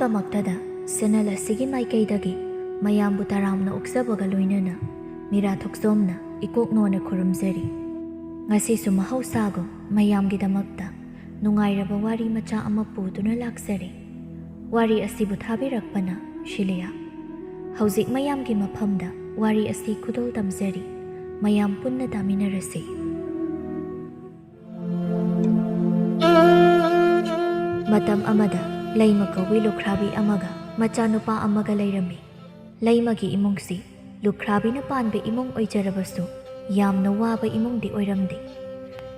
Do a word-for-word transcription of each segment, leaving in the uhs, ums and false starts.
ꯃꯛꯇꯗ ꯁꯦꯅꯦꯜ ꯑꯁꯤꯒꯤ ꯃꯥꯏꯀꯩꯗꯒꯤ ꯃꯌꯥꯝꯕꯨ ꯇꯔꯥꯝꯅ ꯑꯣꯛꯆꯕꯒ ꯂꯣꯏꯅꯅ ꯃꯤꯔꯥ ꯊꯣꯛꯆꯣꯝꯅ ꯏꯀꯣꯛ ꯅꯣꯟꯅ ꯈꯨꯔꯨꯝꯖꯔꯤ꯫ ꯉꯁꯤꯁꯨ ꯃꯍꯧꯁꯥꯒꯨꯝ ꯃꯌꯥꯝꯒꯤꯗꯃꯛꯇ ꯅꯨꯡꯉꯥꯏꯔꯕ ꯋꯥꯔꯤ ꯃꯆꯥ ꯑꯃ ꯄꯨꯗꯨꯅ ꯂꯥꯛꯆꯔꯤ꯫ ꯋꯥꯔꯤ ꯑꯁꯤꯕꯨ ꯊꯥꯕꯤꯔꯛꯄꯅ ꯁꯤꯂꯤꯌꯥ꯫ ꯍꯧꯖꯤꯛ ꯃꯌꯥꯝꯒꯤ ꯃꯐꯝꯗ ꯋꯥꯔꯤ ꯑꯁꯤ ꯈꯨꯗꯣꯜ ꯇꯝꯖꯔꯤ꯫ ꯃꯌꯥꯝ ꯄꯨꯟꯅ ꯇꯥꯃꯤꯟꯅꯔꯁꯤ꯫ ꯃꯇꯝ ꯑꯃꯗ ꯂꯩꯃ ꯀꯧꯕꯤ ꯂꯨꯈ꯭ꯔꯥꯕꯤ ꯑꯃꯒ ꯃꯆꯥꯅꯨꯄꯥ ꯑꯃꯒ ꯂꯩꯔꯝꯃꯤ꯫ ꯂꯩꯃꯒꯤ ꯏꯃꯨꯡꯁꯤ ꯂꯨꯈ꯭ꯔꯥꯕꯤꯅ ꯄꯥꯟꯕ ꯏꯃꯨꯡ ꯑꯣꯏꯖꯔꯕꯁꯨ ꯌꯥꯝꯅ ꯋꯥꯕ ꯏꯃꯨꯡꯗꯤ ꯑꯣꯏꯔꯝꯗꯦ꯫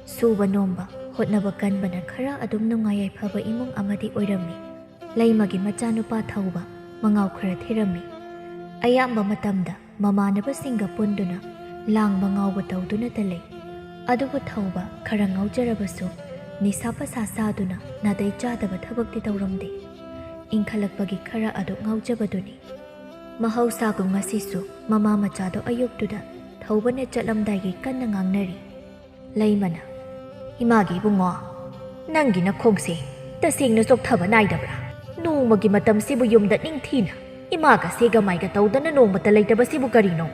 ꯁꯨꯕ ꯅꯣꯝꯕ, ꯍꯣꯠꯅꯕ ꯀꯟꯕꯅ ꯈꯔ ꯑꯗꯨꯝ ꯅꯨꯡꯉꯥꯏ ꯌꯥꯏꯐꯕ ꯏꯃꯨꯡ ꯑꯃꯗꯤ ꯑꯣꯏꯔꯝꯃꯤ꯫ ꯂꯩꯃꯒꯤ ꯃꯆꯥꯅꯨꯄꯥ ꯊꯧꯕ ꯃꯉꯥꯎ ꯈꯔ ꯊꯤꯔꯝꯃꯤ꯫ ꯑꯌꯥꯝꯕ ꯃꯇꯝꯗ ꯃꯃꯥꯟꯅꯕꯁꯤꯡꯒ ꯄꯨꯟꯗꯨꯅ ꯂꯥꯡꯕ ꯉꯥꯎꯕ ꯇꯧꯗꯨꯅꯇ ꯂꯩ꯫ ꯑꯗꯨꯕꯨ ꯊꯧꯕ ꯈꯔ ꯉꯥꯎꯖꯔꯕꯁꯨ ꯅꯤꯁꯥ ꯄꯁꯥ ꯆꯥꯗꯨꯅ ꯅꯥꯇꯩ ꯆꯥꯗꯕ ꯊꯕꯛꯇꯤ ꯇꯧꯔꯝꯗꯦ꯫ ꯏꯟꯈꯠꯂꯛꯄꯒꯤ ꯈꯔ ꯑꯗꯨ ꯉꯥꯎꯖꯕꯗꯨꯅꯤ꯫ ꯃꯍꯧꯁꯥꯒꯨꯝ ꯉꯁꯤꯁꯨ ꯃꯃꯥ ꯃꯆꯥꯗꯣ ꯑꯌꯨꯛꯇꯨꯗ ꯊꯧꯕꯅ ꯆꯠꯂꯝꯗꯥꯏꯒꯤ ꯀꯟꯅ ꯉꯥꯡꯅꯔꯤ꯫ ꯂꯩꯃꯅ, "ꯏꯃꯥꯒꯤ ꯏꯕꯨꯡꯉꯣ, ꯅꯪꯒꯤ ꯅꯈꯣꯡꯁꯦ ꯇꯁꯦꯡꯅ ꯆꯣꯛꯊꯕ ꯅꯥꯏꯗꯕ꯭ꯔꯥ? ꯅꯣꯡꯃꯒꯤ ꯃꯇꯝꯁꯤꯕꯨ ꯌꯨꯝꯗ ꯅꯤꯡꯊꯤꯅ ꯏꯃꯥꯒ ꯁꯦꯒ ꯃꯥꯏꯒ ꯇꯧꯗꯅ ꯅꯣꯡꯃꯇ ꯂꯩꯇꯕꯁꯤꯕꯨ ꯀꯔꯤꯅꯣ?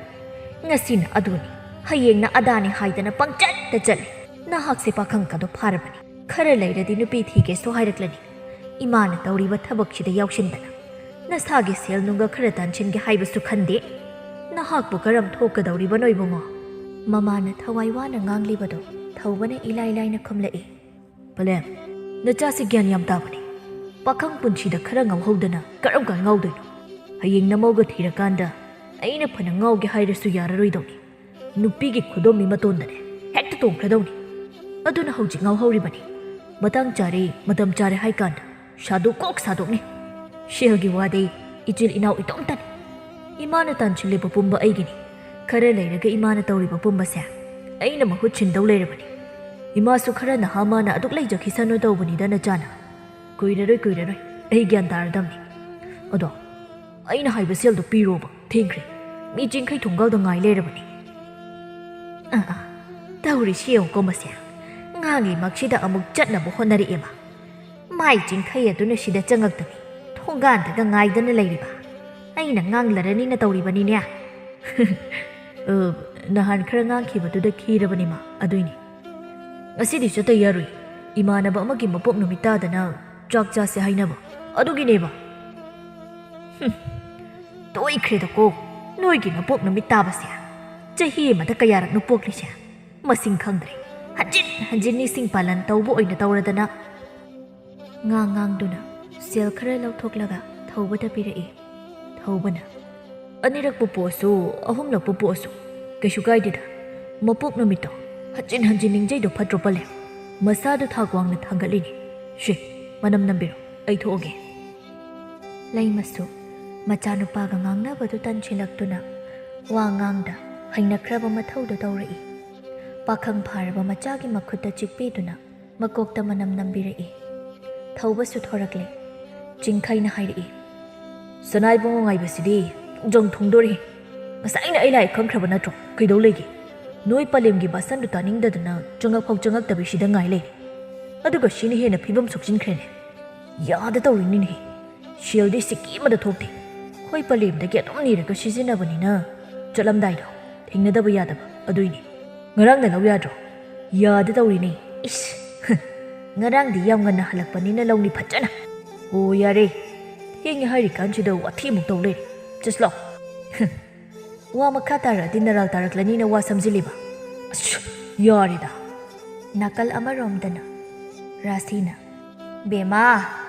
ꯉꯁꯤꯅ ꯑꯗꯨꯅꯤ, ꯍꯌꯦꯡꯅ ꯑꯗꯥꯅꯤ ꯍꯥꯏꯗꯅ ꯄꯪꯆꯠꯇ ꯆꯠꯂꯤ꯫ ꯅꯍꯥꯛꯁꯦ ꯄꯥꯈꯪ ꯀꯗꯣ ꯐꯥꯔꯕꯅꯤ꯫ ꯈꯔ ꯂꯩꯔꯗꯤ ꯅꯨꯄꯤ ꯊꯤꯒꯦꯁꯨ ꯍꯥꯏꯔꯛꯂꯅꯤ꯫ ꯏꯃꯥꯅ ꯇꯧꯔꯤꯕ ꯊꯕꯛꯁꯤꯗ ꯌꯥꯎꯁꯤꯟꯗꯅ ꯅꯁꯥꯒꯤ ꯁꯦꯜ ꯅꯨꯡꯒ ꯈꯔ ꯇꯥꯟꯁꯤꯟꯒꯦ ꯍꯥꯏꯕꯁꯨ ꯈꯟꯗꯦ꯫ ꯅꯍꯥꯛꯄꯨ ꯀꯔꯝ ꯊꯣꯛꯀꯗꯧꯔꯤꯕꯅꯣ ꯏꯕꯨꯡꯉꯣ?" ꯃꯃꯥꯅ ꯊꯋꯥꯏ ꯋꯥꯅ ꯉꯥꯡꯂꯤꯕꯗꯨ ꯊꯧꯕꯅ ꯏꯂꯥꯏ ꯂꯥꯏꯅ ꯈꯨꯝꯂꯛꯏ꯫ "ꯄꯂꯦꯝ, ꯅꯆꯥꯁꯤ ꯒ꯭ꯌꯥꯟ ꯌꯥꯝ ꯇꯥꯕꯅꯤ꯫ ꯄꯥꯈꯪ ꯄꯨꯟꯁꯤꯗ ꯈꯔ ꯉꯥꯎꯍꯧꯗꯅ ꯀꯔꯝ ꯀꯥꯟ ꯉꯥꯎꯗꯣꯏꯅꯣ? ꯍꯌꯦꯡ ꯅꯃꯧꯒ ꯊꯤꯔꯀꯥꯟꯗ ꯑꯩꯅ ꯐꯅ ꯉꯥꯎꯒꯦ ꯍꯥꯏꯔꯁꯨ ꯌꯥꯔꯔꯣꯏꯗꯧꯅꯤ꯫ ꯅꯨꯄꯤꯒꯤ ꯈꯨꯗꯣꯝꯕꯤ ꯃꯇꯣꯟꯗꯅꯦ ꯍꯦꯛꯇ ꯇꯣꯡꯈ꯭ꯔꯗꯧꯅꯤ꯫ ꯑꯗꯨꯅ ꯍꯧꯖꯤꯛ ꯉꯥꯎꯍꯧꯔꯤꯕꯅꯤ꯫ ꯃꯇꯥꯡ ꯆꯥꯔꯦ, ꯃꯇꯝ ꯆꯥꯔꯦ ꯍꯥꯏ ꯀꯥꯟꯗ ꯁꯥꯗꯣꯛ ꯀꯣꯛ ꯁꯥꯗꯣꯛꯅꯤ꯫ ꯁꯦꯜꯒꯤ ꯋꯥꯗꯤ ꯏꯆꯤꯜ ꯏꯅꯥꯎ ꯏꯇꯣꯝꯇꯅꯤ꯫ ꯏꯃꯥꯅ ꯇꯥꯟꯁꯤꯜꯂꯤꯕ ꯄꯨꯝꯕ ꯑꯩꯒꯤꯅꯤ꯫ ꯈꯔ ꯂꯩꯔꯒ ꯏꯃꯥꯅ ꯇꯧꯔꯤꯕ ꯄꯨꯝꯕꯁꯦ ꯑꯩꯅ ꯃꯍꯨꯠ ꯁꯤꯟꯗꯧ ꯂꯩꯔꯕꯅꯤ꯫ ꯏꯃꯥꯁꯨ ꯈꯔ ꯅꯍꯥ ꯃꯥꯅ ꯑꯗꯨꯛ ꯂꯩꯖꯈꯤꯁꯅꯨ ꯇꯧꯕꯅꯤꯗ ꯅꯆꯥꯅ꯫ ꯀꯨꯏꯔꯔꯣꯏ, ꯀꯨꯏꯔꯔꯣꯏ꯫ ꯑꯩ ꯒ꯭ꯌꯥꯟ ꯇꯥꯔꯗꯝꯅꯤ꯫ ꯑꯗꯣ ꯑꯩꯅ ꯍꯥꯏꯕ ꯁꯦꯜꯗꯣ ꯄꯤꯔꯣꯕ, ꯊꯦꯡꯈ꯭ꯔꯦ꯫ ꯃꯤ ꯆꯤꯡꯈꯩ ꯊꯣꯡꯒꯥꯜꯗ ꯉꯥꯏ ꯂꯩꯔꯕꯅꯤ꯫ ꯑꯥ, ꯑꯥ, ꯇꯧꯔꯤꯁꯤ ꯌꯦꯡꯉꯨꯀꯣ ꯃꯁꯦ꯫ ꯉꯥꯡꯉꯤꯃꯛꯁꯤꯗ ꯑꯃꯨꯛ ꯆꯠꯅꯕ ꯍꯣꯠꯅꯔꯛꯑꯦꯕ꯫ ꯃꯥꯏ ꯆꯤꯡꯈꯩ ꯑꯗꯨꯅ ꯁꯤꯗ ꯆꯪꯉꯛꯇꯕꯤ, ꯈꯣꯡꯒꯥꯟꯗꯒ ꯉꯥꯏꯗꯅ ꯂꯩꯔꯤꯕ? ꯑꯩꯅ ꯉꯥꯡꯂꯔꯅꯤꯅ ꯇꯧꯔꯤꯕꯅꯤꯅꯦ꯫ ꯑ, ꯅꯍꯥꯟ ꯈꯔ ꯉꯥꯡꯈꯤꯕꯗꯨꯗ ꯈꯤꯔꯕꯅꯤꯃ, ꯑꯗꯨꯏꯅꯤ꯫ ꯉꯁꯤꯗꯤ ꯆꯠꯇ ꯌꯥꯔꯣꯏ꯫ ꯏꯃꯥꯟꯅꯕ ꯑꯃꯒꯤ ꯃꯄꯣꯛ ꯅꯨꯃꯤꯠ ꯇꯥꯗꯅ ꯆꯥꯛ ꯆꯥꯁꯦ ꯍꯥꯏꯅꯕ꯫ ꯑꯗꯨꯒꯤꯅꯦꯕ꯫ ꯍꯨꯝ, ꯇꯣꯏꯈ꯭ꯔꯦꯗꯀꯣ, ꯅꯣꯏꯒꯤ ꯃꯄꯣꯛ ꯅꯨꯃꯤꯠ ꯇꯥꯕꯁꯦ꯫ ꯆꯍꯤ ꯑꯃꯗ ꯀꯌꯥꯔꯛꯅꯣ ꯄꯣꯛꯂꯤꯁꯦ? ꯃꯁꯤꯡ ꯈꯪꯗ꯭ꯔꯦ꯫ ꯍꯟꯖꯤꯟ ꯍꯟꯖꯤꯟ ꯅꯤꯡꯁꯤꯡ ꯄꯥꯂꯟ ꯇꯧꯕ ꯑꯣꯏꯅ ꯇꯧꯔꯗꯅ꯫ ꯉꯥꯡ ꯉꯥꯡꯗꯨꯅ ꯁꯦꯜ ꯈꯔ ꯂꯧꯊꯣꯛꯂꯒ ꯊꯧꯕꯗ ꯄꯤꯔꯛꯏ꯫ ꯊꯧꯕꯅ, "ꯑꯅꯤꯔꯛꯄꯨ ꯄꯣꯛꯑꯁꯨ, ꯑꯍꯨꯝꯂꯛꯄꯨ ꯄꯣꯛꯑꯁꯨ ꯀꯩꯁꯨ ꯀꯥꯏꯗꯦꯗ꯫ ꯃꯄꯣꯛ ꯅꯨꯃꯤꯠꯇꯣ ꯍꯟꯖꯤꯟ ꯍꯟꯖꯤꯟ ꯅꯤꯡꯖꯩꯗꯣ ꯐꯠꯇ꯭ꯔꯣ, ꯄꯂꯦꯝ? ꯃꯁꯥꯗꯣ ꯊꯥꯛ ꯋꯥꯡꯅ ꯊꯥꯡꯒꯠꯂꯤꯅꯤ꯫ ꯁꯦ, ꯃꯅꯝ ꯅꯝꯕꯤꯔꯣ, ꯑꯩ ꯊꯣꯛꯑꯒꯦ꯫" ꯂꯩꯃꯁꯨ ꯃꯆꯥꯅꯨꯄꯥꯒ ꯉꯥꯡꯅꯕꯗꯨ ꯇꯟꯁꯤꯜꯂꯛꯇꯨꯅ ꯋꯥ ꯉꯥꯡꯗ ꯍꯩꯅꯈ꯭ꯔꯕ ꯃꯊꯧꯗꯨ ꯇꯧꯔꯛꯏ꯫ ꯄꯥꯈꯪ ꯐꯥꯔꯕ ꯃꯆꯥꯒꯤ ꯃꯈꯨꯠꯇ ꯆꯤꯛꯄꯤꯗꯨꯅ ꯃꯀꯣꯛꯇ ꯃꯅꯝ ꯅꯝꯕꯤꯔꯛꯏ꯫ ꯊꯧꯕꯁꯨ ꯊꯣꯔꯛꯂꯦ꯫ ꯆꯤꯡꯈꯩꯅ ꯍꯥꯏꯔꯛꯏ, "ꯁꯅꯥ ꯏꯕꯨꯡꯉꯣ ꯉꯥꯏꯕꯁꯤꯗꯤ ꯄꯨꯡꯖꯪ ꯊꯨꯡꯗꯣꯔꯦ꯫ ꯉꯁꯥꯏꯅ ꯑꯩ ꯂꯥꯏ ꯈꯪꯈ꯭ꯔꯕ ꯅꯠꯇ꯭ꯔꯣ? ꯀꯩꯗꯧ ꯂꯩꯒꯦ? ꯅꯣꯏ ꯄꯂꯦꯝꯒꯤ ꯕꯥꯁꯟꯗꯨ ꯇꯥꯅꯤꯡꯗꯗꯅ ꯆꯪꯉꯛꯐꯥꯎ ꯆꯪꯉꯛꯇꯕꯤ ꯁꯤꯗ ꯉꯥꯏ ꯂꯩꯔꯦ꯫ ꯑꯗꯨꯒ ꯁꯤꯅ ꯍꯦꯟꯅ ꯐꯤꯕꯝ ꯁꯣꯛꯆꯤꯟꯈ꯭ꯔꯦꯅꯦ꯫ ꯌꯥꯗ ꯇꯧꯔꯤꯅꯤꯅꯦꯍꯦ꯫ ꯁꯦꯜꯗꯤ ꯁꯤꯀꯤ ꯑꯃꯗ ꯊꯣꯛꯇꯦ꯫ ꯑꯩꯈꯣꯏ ꯄꯂꯦꯝꯗꯒꯤ ꯑꯗꯨꯝ ꯅꯤꯔꯒ ꯁꯤꯖꯤꯟꯅꯕꯅꯤꯅ ꯆꯠꯂꯝꯗꯥꯏꯗꯣ ꯊꯦꯡꯅꯗꯕ ꯌꯥꯗꯕ, ꯑꯗꯨꯏꯅꯦ꯫ ꯉꯔꯥꯡꯅ ꯂꯧ ꯌꯥꯗ꯭ꯔꯣ?" "ꯌꯥꯗ ꯇꯧꯔꯤꯅꯦ꯫ ꯏꯁ, ꯉꯔꯥꯡꯗꯤ ꯌꯥꯝ ꯉꯟꯅ ꯍꯜꯂꯛꯄꯅꯤꯅ ꯂꯧꯅꯤ ꯐꯖꯅ꯫ ꯑꯣ, ꯌꯥꯔꯦ꯫ ꯊꯦꯡꯉꯦ ꯍꯥꯏꯔꯤꯀꯥꯟꯁꯤꯗ ꯋꯥꯊꯤ ꯑꯃꯨꯛ ꯇꯧ ꯂꯩꯔꯦ꯫ ꯆꯠꯂꯣ꯫" ꯋꯥ ꯃꯈꯥ ꯇꯥꯔꯛꯑꯗꯤ ꯅꯔꯥꯜ ꯇꯥꯔꯛꯂꯅꯤꯅ ꯋꯥ ꯁꯝꯖꯤꯜꯂꯤꯕ꯫ ꯑꯁ, ꯌꯥꯔꯦꯗ꯫ ꯅꯥꯀꯜ ꯑꯃꯔꯣꯝꯗꯅ ꯔꯥꯁꯤꯅ, "ꯕꯦꯝꯃ,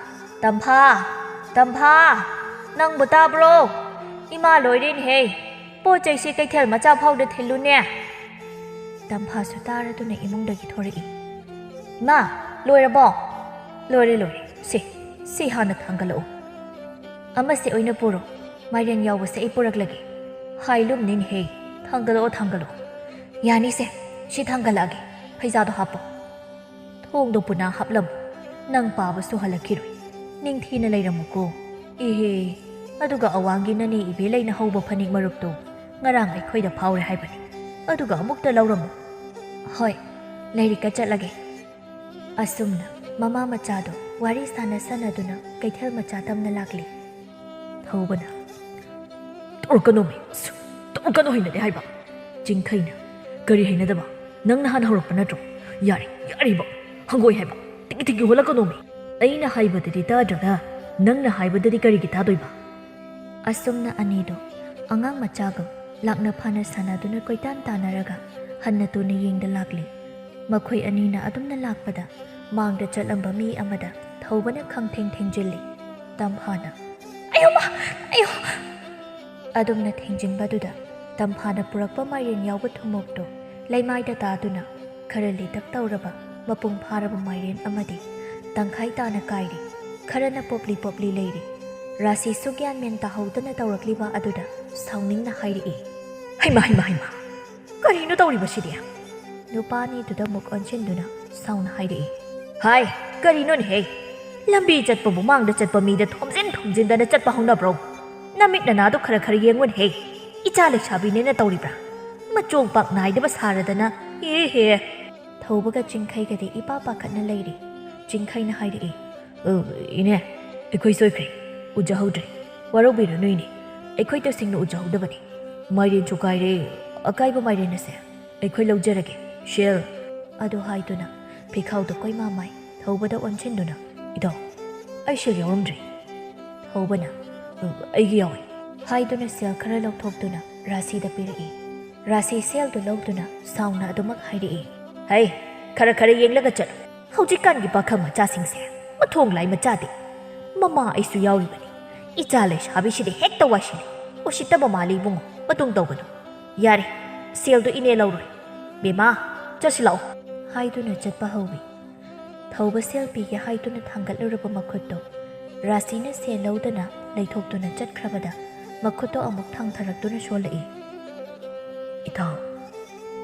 ꯇꯝꯐꯥ, ꯇꯝꯐꯥ, ꯅꯪꯕꯨ ꯇꯥꯕ꯭ꯔꯣ? ꯏꯃꯥ ꯂꯣꯏꯔꯦꯅꯦꯍꯦ꯫ ꯄꯣꯠ ꯆꯩꯁꯦ ꯀꯩꯊꯦꯜ ꯃꯆꯥ ꯐꯥꯎꯗ ꯊꯤꯜꯂꯨꯅꯦ꯫" ꯇꯝꯐꯥꯁꯨ ꯇꯥꯔꯗꯨꯅ ꯏꯃꯨꯡꯗꯒꯤ ꯊꯣꯔꯛꯏ꯫ "ꯏꯃꯥ, ꯂꯣꯏꯔꯕꯣ?" "ꯂꯣꯏꯔꯦ, ꯂꯣꯏꯔꯦ꯫ ꯁꯦ, ꯁꯤ ꯍꯥꯟꯅ ꯊꯥꯡꯒꯠꯂꯛꯎ꯫" "ꯑꯃꯁꯦ ꯑꯣꯏꯅ ꯄꯨꯔꯣ꯫ ꯃꯥꯏꯔꯦꯟ ꯌꯥꯎꯕꯁꯦ ꯑꯩ ꯄꯨꯔꯛꯂꯒꯦ꯫" "ꯍꯥꯏ ꯂꯨꯝꯅꯤꯅꯦꯍꯦ꯫ ꯊꯥꯡꯒꯠꯂꯛꯑꯣ, ꯊꯥꯡꯒꯠꯂꯛꯑꯣ꯫" "ꯌꯥꯅꯤꯁꯦ, ꯁꯤ ꯊꯥꯡꯒꯠꯂꯛꯑꯒꯦ꯫ ꯐꯩꯖꯥꯗꯣ ꯍꯥꯞꯄꯣ꯫" "ꯊꯣꯡꯗꯣ ꯄꯨꯅꯥ ꯍꯥꯞꯂꯝꯃꯨ꯫ ꯅꯪ ꯄꯥꯕꯁꯨ ꯍꯜꯂꯛꯈꯤꯔꯣꯏ꯫ ꯅꯤꯡꯊꯤꯅ ꯂꯩꯔꯝꯃꯨꯀꯣ꯫" "ꯏꯍꯦ, ꯑꯗꯨꯒ ꯑꯋꯥꯡꯒꯤ ꯅꯅꯦ ꯏꯕꯦꯂꯩꯅ ꯍꯧꯕ ꯐꯅꯦꯛ ꯃꯔꯨꯞꯇꯣ ꯉꯔꯥꯡ ꯑꯩꯈꯣꯏꯗ ꯐꯥꯎꯔꯦ ꯍꯥꯏꯕꯅꯤ꯫ ꯑꯗꯨꯒ ꯑꯃꯨꯛꯇ ꯂꯧꯔꯝꯃꯨ꯫" "ꯍꯣꯏ, ꯂꯩꯔꯤꯛꯀ ꯆꯠꯂꯒꯦ꯫" ꯑꯁꯨꯝꯅ ꯃꯃꯥ ꯃꯆꯥꯗꯣ ꯋꯥꯔꯤ ꯁꯥꯟꯅ ꯁꯥꯟꯅꯗꯨꯅ ꯀꯩꯊꯦꯜ ꯃꯆꯥ ꯇꯝꯅ ꯂꯥꯛꯂꯤ꯫ ꯊꯧꯕꯅ, "ꯇꯧꯔꯛꯀꯅꯣꯃꯤ, ꯑꯁ, ꯇꯧꯔꯛꯀꯅꯣ, ꯍꯩꯅꯗꯦ ꯍꯥꯏꯕ꯫" ꯆꯤꯡꯈꯩꯅ, "ꯀꯔꯤ ꯍꯩꯅꯗꯕ? ꯅꯪ ꯅꯍꯥꯟ ꯍꯧꯔꯛꯄ ꯅꯠꯇ꯭ꯔꯣ? ꯌꯥꯔꯦ, ꯌꯥꯔꯤꯕ, ꯍꯪꯒꯣꯏ ꯍꯥꯏꯕ, ꯇꯤꯀꯤ ꯇꯤꯀꯤ ꯍꯣꯜꯂꯛꯀꯅꯣꯃꯤ꯫ ꯑꯩꯅ ꯍꯥꯏꯕꯗꯗꯤ ꯇꯥꯗ꯭ꯔꯒ ꯅꯪꯅ ꯍꯥꯏꯕꯗꯗꯤ ꯀꯔꯤꯒꯤ ꯇꯥꯗꯣꯏꯕ?" ꯑꯁꯨꯝꯅ ꯑꯅꯤꯗꯣ ꯑꯉꯥꯡ ꯃꯆꯥꯒ ꯂꯥꯛꯅ ꯐꯥꯅ ꯁꯥꯟꯅꯗꯨꯅ ꯀꯣꯏꯇꯥꯟ ꯇꯥꯟꯅꯔꯒ ꯍꯟꯅ ꯇꯨꯅ ꯌꯦꯡꯗ ꯂꯥꯛꯂꯤ꯫ ꯃꯈꯣꯏ ꯑꯅꯤꯅ ꯑꯗꯨꯝꯅ ꯂꯥꯛꯄꯗ ꯃꯥꯡꯗ ꯆꯠꯂꯝꯕ ꯃꯤ ꯑꯃꯗ ꯊꯧꯕꯅ ꯈꯪꯊꯦꯡ ꯊꯦꯡꯖꯤꯜꯂꯤ꯫ ꯇꯝꯐꯥꯅ, "ꯑꯌꯣ ꯃꯥ! ꯑꯌꯣ!" ꯑꯗꯨꯝꯅ ꯊꯦꯡꯖꯤꯟꯕꯗꯨꯗ ꯇꯝꯐꯥꯅ ꯄꯨꯔꯛꯄ ꯃꯥꯏꯔꯦꯟ ꯌꯥꯎꯕ ꯊꯨꯝꯃꯣꯛꯇꯨ ꯂꯩꯃꯥꯏꯗ ꯇꯥꯗꯨꯅ ꯈꯔ ꯂꯤꯇꯛ ꯇꯧꯔꯕ ꯃꯄꯨꯡ ꯐꯥꯔꯕ ꯃꯥꯏꯔꯦꯟ ꯑꯃꯗꯤ ꯇꯪꯈꯥꯏ ꯇꯥꯅ ꯀꯥꯏꯔꯤ꯫ ꯈꯔꯅ ꯄꯣꯞꯂꯤ ꯄꯣꯞꯂꯤ ꯂꯩꯔꯤ꯫ ꯔꯥꯁꯤꯁꯨ ꯒ꯭ꯌꯥꯟ ꯃꯦꯟ ꯇꯥꯍꯧꯗꯅ ꯇꯧꯔꯛꯂꯤꯕ ꯑꯗꯨꯗ ꯁꯥꯎꯅꯤꯡꯅ ꯍꯥꯏꯔꯛꯏ, "ꯍꯩꯃꯥ, ꯍꯩꯃꯥ, ꯍꯩꯃꯥ! ꯀꯔꯤꯅꯣ ꯇꯧꯔꯤꯕꯁꯤꯗꯤ?" ꯅꯨꯄꯥ ꯑꯅꯤꯗꯨꯗ ꯑꯃꯨꯛ ꯑꯣꯟꯁꯤꯟꯗꯨꯅ ꯁꯥꯎꯅ ꯍꯥꯏꯔꯛꯏ, "ꯍꯥꯏ, ꯀꯔꯤꯅꯣꯅꯦꯍꯦ? ꯂꯝꯕꯤ ꯆꯠꯄꯕꯨ ꯃꯥꯡꯗ ꯆꯠꯄ ꯃꯤꯗ ꯊꯣꯝꯖꯤꯟ ꯊꯣꯝꯖꯤꯟꯗꯅ ꯆꯠꯄ ꯍꯧꯅꯕ꯭ꯔꯣ? ꯅꯃꯤꯠ ꯅꯅꯥꯗꯣ ꯈꯔ ꯈꯔ ꯌꯦꯡꯉꯨꯅꯦꯍꯦ꯫ ꯏꯆꯥ ꯂꯩꯁꯥꯕꯤꯅꯦꯅ ꯇꯧꯔꯤꯕ꯭ꯔꯥ? ꯃꯆꯣꯡ ꯄꯥꯛ ꯅꯥꯏꯗꯕ ꯁꯥꯔꯗꯅ, ꯍꯦ ꯍꯦ!" ꯊꯧꯕꯒ ꯆꯤꯡꯈꯩꯒꯗꯤ ꯏꯄꯥ ꯄꯥꯈꯠꯅ ꯂꯩꯔꯤ꯫ ꯆꯤꯡꯈꯩꯅ ꯍꯥꯏꯔꯛꯏ, "ꯑ, ꯏꯅꯦ, ꯑꯩꯈꯣꯏ ꯁꯣꯏꯈ꯭ꯔꯦ, ꯎꯖꯍꯧꯗ꯭ꯔꯦ꯫ ꯋꯥꯔꯧꯕꯤꯔꯅꯨ ꯏꯅꯦ, ꯑꯩꯈꯣꯏ ꯇꯁꯦꯡꯅ ꯎꯖꯍꯧꯗꯕꯅꯤ꯫ ꯃꯥꯏꯔꯦꯟꯁꯨ ꯀꯥꯏꯔꯦ, ꯑꯀꯥꯏꯕ ꯃꯥꯏꯔꯦꯟ ꯑꯁꯦ ꯑꯩꯈꯣꯏ ꯂꯧꯖꯔꯒꯦ, ꯁꯦꯜ꯫" ꯑꯗꯨ ꯍꯥꯏꯗꯨꯅ ꯐꯤꯈꯥꯎꯗꯨ ꯀꯣꯏꯃꯥ ꯃꯥꯏ ꯊꯧꯕꯗ ꯑꯣꯟꯁꯤꯟꯗꯨꯅ, "ꯏꯇꯥꯎ, ꯑꯩ ꯁꯦꯜ ꯌꯥꯎꯔꯝꯗ꯭ꯔꯦ꯫" ꯊꯧꯕꯅ, "ꯑ, ꯑꯩꯒꯤ ꯌꯥꯎꯏ" ꯍꯥꯏꯗꯨꯅ ꯁꯦꯜ ꯈꯔ ꯂꯧꯊꯣꯛꯇꯨꯅ ꯔꯥꯁꯤꯗ ꯄꯤꯔꯛꯏ꯫ ꯔꯥꯁꯤ ꯁꯦꯜꯗꯨ ꯂꯧꯗꯨꯅ ꯁꯥꯎꯅ ꯑꯗꯨꯃꯛ ꯍꯥꯏꯔꯛꯏ, "ꯍꯩ, ꯈꯔ ꯈꯔ ꯌꯦꯡꯂꯒ ꯆꯠꯂꯨ꯫ ꯍꯧꯖꯤꯛꯀꯥꯟꯒꯤ ꯄꯥꯈꯪ ꯃꯆꯥꯁꯤꯡꯁꯦ ꯃꯊꯣꯡ ꯂꯥꯏ ꯃꯆꯥꯗꯦ꯫ ꯃꯃꯥ ꯑꯩꯁꯨ ꯌꯥꯎꯔꯤꯕꯅꯤ꯫ ꯏꯆꯥ ꯂꯩꯁꯥꯕꯤꯁꯤꯗꯤ ꯍꯦꯛꯇ ꯋꯥꯏꯁꯤꯜꯂꯤ꯫ ꯎꯁꯤꯠꯇꯕ ꯃꯥꯜꯂꯤ ꯏꯕꯨꯡꯉꯣ, ꯃꯇꯨꯡ ꯇꯧꯒꯅꯨ꯫ ꯌꯥꯔꯦ, ꯁꯦꯜꯗꯨ ꯏꯅꯦ ꯂꯧꯔꯣꯏ꯫ ꯕꯦꯝꯃꯥ, ꯆꯠꯁꯤ ꯂꯥꯛꯑꯣ" ꯍꯥꯏꯗꯨꯅ ꯆꯠꯄ ꯍꯧꯏ꯫ ꯊꯧꯕ ꯁꯦꯜ ꯄꯤꯒꯦ ꯍꯥꯏꯗꯨꯅ ꯊꯥꯡꯒꯠꯂꯨꯔꯕ ꯃꯈꯨꯠꯇꯣ ꯔꯥꯁꯤꯅ ꯁꯦꯜ ꯂꯧꯗꯅ ꯂꯩꯊꯣꯛꯇꯨꯅ ꯆꯠꯈ꯭ꯔꯕꯗ ꯃꯈꯨꯠꯇꯣ ꯑꯃꯨꯛ ꯊꯥꯡꯊꯔꯛꯇꯨꯅ ꯁꯣꯜꯂꯛꯏ꯫ "ꯏꯇꯥꯎ꯫"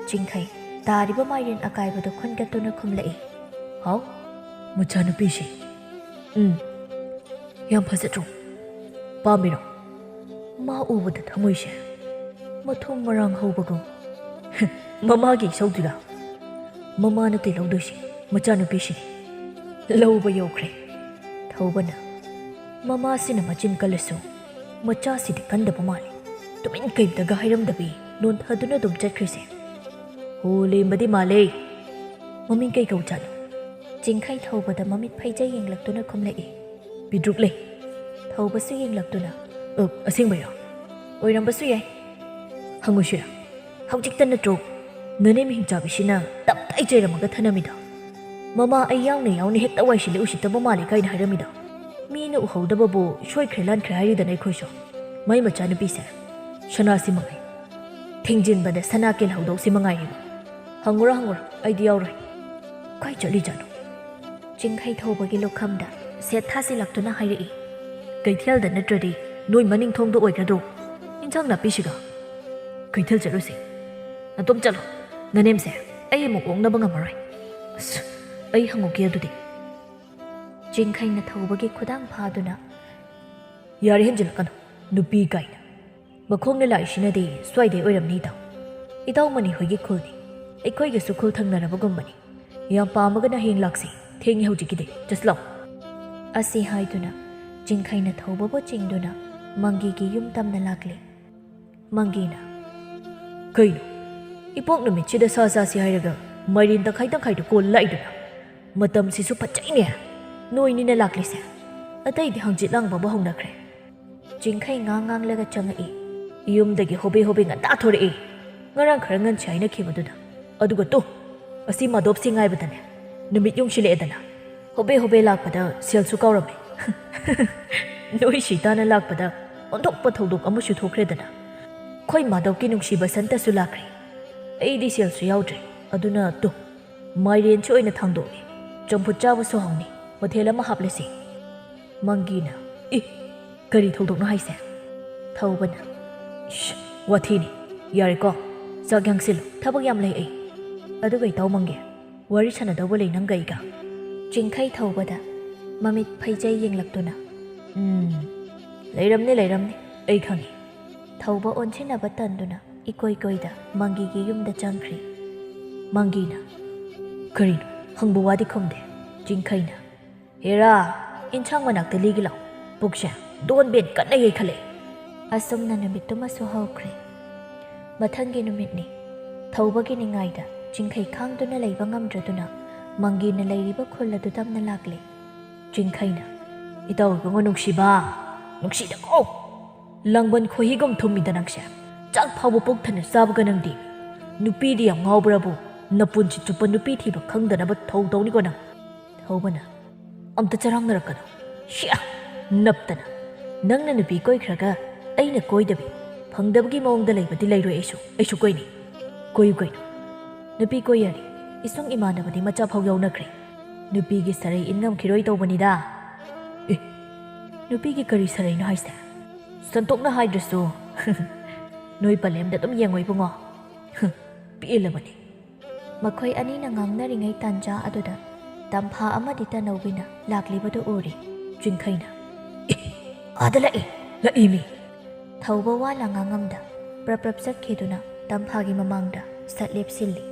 ꯆꯤꯡꯈꯩ ꯇꯥꯔꯤꯕ ꯃꯥꯏꯔꯦꯟ ꯑꯀꯥꯏꯕꯗꯨ ꯈꯨꯟꯒꯠꯇꯨꯅ ꯈꯨꯝꯂꯛꯏ꯫ "ꯍꯥꯎ, ꯃꯆꯥꯅꯨꯄꯤꯁꯤ꯫ ꯎꯝ, ꯌꯥꯝ ꯐꯖꯗ꯭ꯔꯣ? ꯄꯥꯝꯃꯤꯔꯣ? ꯃꯥ ꯎꯕꯗ ꯊꯃꯣꯏꯁꯦ ꯃꯊꯨꯝ ꯃꯔꯥꯡ ꯍꯧꯕꯒꯨꯝ꯫" "ꯃꯃꯥꯒꯤ ꯏꯁꯧꯗꯨꯔꯥ? ꯃꯃꯥ ꯅꯠꯇꯦ ꯂꯧꯗꯣꯏꯁꯤ, ꯃꯆꯥꯅꯨꯄꯤꯁꯤꯅꯤ꯫" ꯂꯧꯕ ꯌꯧꯈ꯭ꯔꯦ꯫ ꯊꯧꯕꯅ, ꯃꯃꯥꯁꯤꯅ ꯃꯆꯤꯟ ꯀꯜꯂꯁꯨ ꯃꯆꯥꯁꯤꯗꯤ ꯀꯟꯗꯕ ꯃꯥꯜꯂꯤ꯫ ꯇꯨꯃꯤꯟ ꯀꯩꯝꯇꯒ ꯍꯥꯏꯔꯝꯗꯕꯤ ꯅꯣꯟꯊꯗꯨꯅ ꯑꯗꯨꯝ ꯆꯠꯈ꯭ꯔꯤꯁꯦ꯫ ꯍꯣ, ꯂꯦꯝꯕꯗꯤ ꯃꯥꯜꯂꯦ꯫ ꯃꯃꯤꯡ ꯀꯩ ꯀꯧꯖꯥꯠꯅꯣ? ꯆꯤꯡꯈꯩ ꯊꯧꯕꯗ ꯃꯃꯤꯠ ꯐꯩꯖꯩ ꯌꯦꯡꯂꯛꯇꯨꯅ ꯈꯨꯝꯂꯛꯏ꯫ ꯄꯤꯗ꯭ꯔꯨꯛ ꯂꯩ꯫ ꯊꯧꯕꯁꯨ ꯌꯦꯡꯂꯛꯇꯨꯅ, "ꯑ, ꯑꯁꯦꯡꯕꯩꯔꯣ? ꯑꯣꯏꯔꯝꯕꯁꯨ ꯌꯥꯏ꯫ ꯍꯪꯉꯨꯁꯤꯔꯥ? ꯍꯧꯖꯤꯛꯇ ꯅꯠꯇ꯭ꯔꯣ ꯅꯅꯦ ꯃꯤꯡꯆꯥꯕꯤꯁꯤꯅ ꯇꯞꯇꯥꯏ ꯆꯩꯔꯝꯃꯒ ꯊꯅꯝꯃꯤꯗꯣ? ꯃꯃꯥ ꯑꯩ ꯌꯥꯎꯅ ꯌꯥꯎꯅ ꯍꯦꯛꯇ ꯋꯥꯏꯁꯤꯜꯂꯦ ꯎꯁꯤꯠꯇꯕ ꯃꯥꯜꯂꯦ ꯀꯥꯏꯅ ꯍꯥꯏꯔꯝꯃꯤꯗꯣ? ꯃꯤꯅ ꯎꯍꯧꯗꯕꯕꯨ ꯁꯣꯏꯈ꯭ꯔꯦ ꯂꯥꯟꯈ꯭ꯔꯦ ꯍꯥꯏꯔꯤꯗꯅ ꯑꯩꯈꯣꯏꯁꯨ꯫ ꯃꯩ ꯃꯆꯥꯅꯨꯄꯤꯁꯦ ꯁꯅꯥꯁꯤ ꯃꯉꯥꯏ꯫ ꯊꯤꯡꯖꯤꯟꯕꯗ ꯁꯅꯥ ꯀꯦꯜꯍꯧꯗꯧꯁꯤ ꯃꯉꯥꯏꯔꯦꯕ꯫ ꯍꯪꯉꯨꯔꯣ, ꯍꯪꯉꯨꯔꯣ, ꯑꯩꯗꯤ ꯌꯥꯎꯔꯣꯏ꯫ ꯀꯥꯏ ꯆꯠꯂꯤꯖꯥꯠꯅꯣ?" ꯆꯤꯡꯈꯩ ꯊꯧꯕꯒꯤ ꯂꯨꯈꯝꯗ ꯁꯦꯠ ꯊꯥꯖꯤꯜꯂꯛꯇꯨꯅ ꯍꯥꯏꯔꯛꯏ꯫ "ꯀꯩꯊꯦꯜꯗ ꯅꯠꯇ꯭ꯔꯗꯤ ꯅꯣꯏ ꯃꯅꯤꯡ ꯊꯣꯡꯗ ꯑꯣꯏꯒꯗ꯭ꯔꯣ? ꯏꯟꯁꯥꯡ ꯅꯥꯄꯤꯁꯤꯒ?" "ꯀꯩꯊꯦꯜ ꯆꯠꯂꯨꯁꯦ꯫ ꯅꯇꯣꯝ ꯆꯠꯂꯣ꯫ ꯅꯅꯦꯝꯁꯦ ꯑꯩ ꯑꯃꯨꯛ ꯑꯣꯛꯅꯕ ꯉꯝꯃꯔꯣꯏ꯫ ꯑꯁ, ꯑꯩ ꯍꯪꯉꯨꯒꯦ ꯑꯗꯨꯗꯤ꯫" ꯆꯤꯡꯈꯩꯅ ꯊꯧꯕꯒꯤ ꯈꯨꯗꯥꯡ ꯐꯥꯗꯨꯅ, "ꯌꯥꯔꯦ, ꯍꯦꯟꯖꯤꯜꯂꯛꯀꯅꯨ꯫ ꯅꯨꯄꯤ ꯀꯥꯏꯅ꯫ ꯃꯈꯣꯡꯅ ꯂꯥꯛꯏꯁꯤꯅꯗꯤ ꯁ꯭ꯋꯥꯏꯗꯩ ꯑꯣꯏꯔꯝꯅꯤ, ꯏꯇꯥꯎ꯫ ꯏꯇꯥꯎ ꯃꯅꯤ ꯍꯣꯏꯒꯤ ꯈꯨꯜꯅꯤ꯫ ꯑꯩꯈꯣꯏꯒꯁꯨ ꯈꯨꯜ ꯊꯪꯅꯔꯕꯒꯨꯝꯕꯅꯤ꯫ ꯌꯥꯝ ꯄꯥꯝꯃꯒꯅ ꯍꯌꯦꯡ ꯂꯥꯛꯁꯤ꯫ ꯊꯦꯡꯉꯦ ꯍꯧꯖꯤꯛꯀꯤꯗꯤ꯫ ꯆꯠꯁꯤꯂꯥꯎ꯫" ꯑꯁꯤ ꯍꯥꯏꯗꯨꯅ ꯆꯤꯡꯈꯩꯅ ꯊꯧꯕꯕꯨ ꯆꯤꯡꯗꯨꯅ ꯃꯪꯒꯤꯒꯤ ꯌꯨꯝ ꯇꯝꯅ ꯂꯥꯛꯂꯦ꯫ ꯃꯪꯒꯤꯅ, "ꯀꯩꯅꯣ? ꯏꯄꯣꯛ ꯅꯨꯃꯤꯠꯁꯤꯗ ꯁꯥ ꯆꯥꯁꯤ ꯍꯥꯏꯔꯒ ꯃꯥꯏꯔꯦꯟ ꯇꯪꯈꯥꯏ ꯇꯪꯈꯥꯏꯗꯨ ꯀꯣꯜ ꯂꯥꯛꯏꯗꯨꯅ? ꯃꯇꯝꯁꯤꯁꯨ ꯐꯠꯖꯩꯅꯦ꯫ ꯅꯣꯏꯅꯤꯅ ꯂꯥꯛꯂꯤꯁꯦ꯫ ꯑꯇꯩꯗꯤ ꯍꯪꯆꯤꯠ ꯂꯥꯡꯕꯕꯨ ꯍꯧꯅꯈ꯭ꯔꯦ꯫" ꯆꯤꯡꯈꯩ ꯉꯥꯡ ꯉꯥꯡꯂꯒ ꯆꯪꯉꯛꯏ꯫ ꯌꯨꯝꯗꯒꯤ ꯍꯣꯕꯦ ꯍꯣꯕꯦ ꯉꯟꯇꯥ ꯊꯣꯔꯛꯏ꯫ ꯉꯔꯥꯡ ꯈꯔ ꯉꯟꯁꯤ ꯍꯥꯏꯅꯈꯤꯕꯗꯨꯗ꯫ ꯑꯗꯨꯒ ꯇꯨ, ꯑꯁꯤ ꯃꯥꯙꯣꯞꯁꯤ ꯉꯥꯏꯕꯗꯅꯦ ꯅꯨꯃꯤꯠ ꯌꯨꯡꯁꯤꯜꯂꯛꯑꯦꯗꯅ꯫ ꯍꯣꯕꯦ ꯍꯣꯕꯦ ꯂꯥꯛꯄꯗ ꯁꯦꯜꯁꯨ ꯀꯥꯎꯔꯝꯃꯦ꯫ ꯅꯣꯏ ꯁꯤ ꯇꯥꯟꯅ ꯂꯥꯛꯄꯗ ꯑꯣꯟꯊꯣꯛꯄ ꯊꯧꯗꯣꯛ ꯑꯃꯁꯨ ꯊꯣꯛꯈ꯭ꯔꯦꯗꯅ꯫ ꯑꯩꯈꯣꯏ ꯃꯥꯙꯣꯞꯀꯤ ꯅꯨꯡꯁꯤꯕ ꯁꯟꯇꯁꯨ ꯂꯥꯛꯈ꯭ꯔꯦ꯫ ꯑꯩꯗꯤ ꯁꯦꯜꯁꯨ ꯌꯥꯎꯗ꯭ꯔꯦ꯫ ꯑꯗꯨꯅ ꯇꯨ, ꯃꯥꯏꯔꯦꯟꯁꯤ ꯑꯣꯏꯅ ꯊꯥꯡꯗꯣꯛꯑꯦ꯫ ꯆꯝꯐꯨꯠ ꯆꯥꯕꯁꯨ ꯍꯥꯎꯅꯤ꯫ ꯃꯊꯦꯜ ꯑꯃ ꯍꯥꯞꯂꯁꯤ꯫ ꯃꯪꯒꯤꯅ, "ꯏ, ꯀꯔꯤ ꯊꯧꯗꯣꯛꯅꯣ ꯍꯥꯏꯁꯦ?" ꯊꯧꯕꯅ, "ꯏꯁ, ꯋꯥꯊꯤꯅꯤ꯫ ꯌꯥꯔꯦꯀꯣ, ꯆꯥꯛ ꯌꯥꯡꯁꯤꯜꯂꯨ꯫ ꯊꯕꯛ ꯌꯥꯝ ꯂꯩ ꯑꯩ꯫ ꯑꯗꯨꯒ ꯏꯇꯥꯎ ꯃꯪꯒꯤ, ꯋꯥꯔꯤ ꯁꯥꯟꯅꯗꯧꯕ ꯂꯩ ꯅꯪꯒ ꯑꯩꯒ?" ꯆꯤꯡꯈꯩ ꯊꯧꯕꯗ ꯃꯃꯤꯠ ꯐꯩꯖꯩ ꯌꯦꯡꯂꯛꯇꯨꯅ, "ꯎꯝ, ꯂꯩꯔꯝꯅꯤ, ꯂꯩꯔꯝꯅꯤ꯫ ꯑꯩ ꯈꯪꯉꯤ꯫" ꯊꯧꯕ ꯑꯣꯟꯁꯤꯟꯅꯕ ꯇꯟꯗꯨꯅ ꯏꯀꯣꯏ ꯀꯣꯏꯗ ꯃꯪꯒꯤꯒꯤ ꯌꯨꯝꯗ ꯆꯪꯈ꯭ꯔꯤ꯫ ꯃꯪꯒꯤꯅ, "ꯀꯔꯤꯅꯣ? ꯍꯪꯕ ꯋꯥꯗꯤ ꯈꯨꯝꯗꯦ꯫" ꯆꯤꯡꯈꯩꯅ, "ꯍꯦꯔꯥ, ꯏꯟꯁꯥꯡ ꯃꯅꯥꯛꯇ ꯂꯤꯒꯤ ꯂꯥꯎ꯫ ꯄꯨꯛꯁꯦ ꯗꯣꯟ ꯕꯦꯟ ꯀꯟꯅ ꯌꯩꯈꯠꯂꯛꯑꯦ꯫ ꯑꯁꯨꯝꯅ ꯅꯨꯃꯤꯠꯇꯨꯃꯁꯨ ꯍꯧꯈ꯭ꯔꯦ꯫ ꯃꯊꯪꯒꯤ ꯅꯨꯃꯤꯠꯅꯤ꯫ ꯊꯧꯕꯒꯤ ꯅꯤꯡꯉꯥꯏꯗ ꯆꯤꯡꯈꯩ ꯈꯥꯡꯗꯨꯅ ꯂꯩꯕ ꯉꯝꯗ꯭ꯔꯗꯨꯅ ꯃꯪꯒꯤꯅ ꯂꯩꯔꯤꯕ ꯈꯨꯜ ꯑꯗꯨ ꯇꯝꯅ ꯂꯥꯛꯂꯦ꯫ ꯆꯤꯡꯈꯩꯅ, "ꯏꯇꯥꯎ ꯏꯕꯨꯡꯉꯣ ꯅꯨꯡꯁꯤꯕ, ꯅꯨꯡꯁꯤꯗꯀꯣ! ꯂꯥꯡꯕꯟ ꯈꯣꯏꯍꯤꯒꯨꯝ ꯊꯨꯝꯃꯤꯗ ꯅꯪꯁꯦ꯫ ꯆꯥꯛ ꯐꯥꯎꯕ ꯄꯨꯛ ꯊꯟꯅ ꯆꯥꯕꯒ ꯅꯪꯗꯤ꯫ ꯅꯨꯄꯤꯗꯤ ꯌꯥꯝ ꯉꯥꯎꯕ꯭ꯔꯕꯨ? ꯅꯄꯨꯟꯁꯤ ꯆꯨꯞꯄ ꯅꯨꯄꯤ ꯊꯤꯕ ꯈꯪꯗꯅꯕ ꯊꯧ ꯇꯧꯅꯤꯀꯣ ꯅꯪ"꯫ ꯊꯧꯕꯅ, "ꯑꯝꯇ ꯆꯔꯥꯡꯅꯔꯛꯀꯅꯨ꯫ ꯁꯤꯌꯥ! ꯅꯞꯇꯅ꯫ ꯅꯪꯅ ꯅꯨꯄꯤ ꯀꯣꯏꯈ꯭ꯔꯒ ꯑꯩꯅ ꯀꯣꯏꯗꯕꯤ, ꯐꯪꯗꯕꯒꯤ ꯃꯑꯣꯡꯗ ꯂꯩꯕꯗꯤ ꯂꯩꯔꯣꯏ ꯑꯩꯁꯨ꯫ ꯑꯩꯁꯨ ꯀꯣꯏꯅꯤ꯫ ꯀꯣꯏꯌꯨ ꯀꯩꯅꯣ꯫ ꯅꯨꯄꯤ ꯀꯣꯏ ꯌꯥꯔꯤ꯫ ꯏꯁꯨꯡ ꯏꯃꯥꯟꯅꯕꯗꯤ ꯃꯆꯥ ꯐꯥꯎ ꯌꯥꯎꯅꯈ꯭ꯔꯦ꯫ ꯅꯨꯄꯤꯒꯤ ꯁꯔꯩ ꯏꯟ ꯉꯝꯈꯤꯔꯣꯏ ꯇꯧꯕꯅꯤꯗ"꯫ ꯑꯦ, ꯅꯨꯄꯤꯒꯤ ꯀꯔꯤ ꯁꯔꯩꯅꯣ ꯍꯥꯏꯁꯦ? ꯁꯟꯇꯣꯛꯅ ꯍꯥꯏꯗ꯭ꯔꯁꯨ ꯅꯣꯏ ꯄꯂꯦꯝꯗ ꯑꯗꯨꯝ ꯌꯦꯡꯉꯣ ꯏꯕꯨꯡꯉꯣ꯫ ꯄꯦꯜꯂꯕꯅꯤ꯫ ꯃꯈꯣꯏ ꯑꯅꯤꯅ ꯉꯥꯡꯅꯔꯤꯉꯩ ꯇꯥꯟꯖꯥ ꯑꯗꯨꯗ ꯇꯝꯐꯥ ꯑꯃꯗꯤ ꯇꯅꯧꯕꯤꯅ ꯂꯥꯛꯂꯤꯕꯗꯨ ꯎꯔꯤ꯫ ꯆꯤꯡꯈꯩꯅ, "ꯑꯦ, ꯑꯥꯗ ꯂꯥꯛꯏ, ꯂꯥꯛꯏ ꯃꯤ!" ꯊꯧꯕ ꯋꯥ ꯂꯉꯥꯡ ꯑꯃꯗ ꯄ꯭ꯔꯞ ꯄ꯭ꯔꯞ ꯆꯠꯈꯤꯗꯨꯅ ꯇꯝꯐꯥꯒꯤ ꯃꯃꯥꯡꯗ ꯁꯠ ꯂꯦꯞꯁꯤꯜꯂꯤ꯫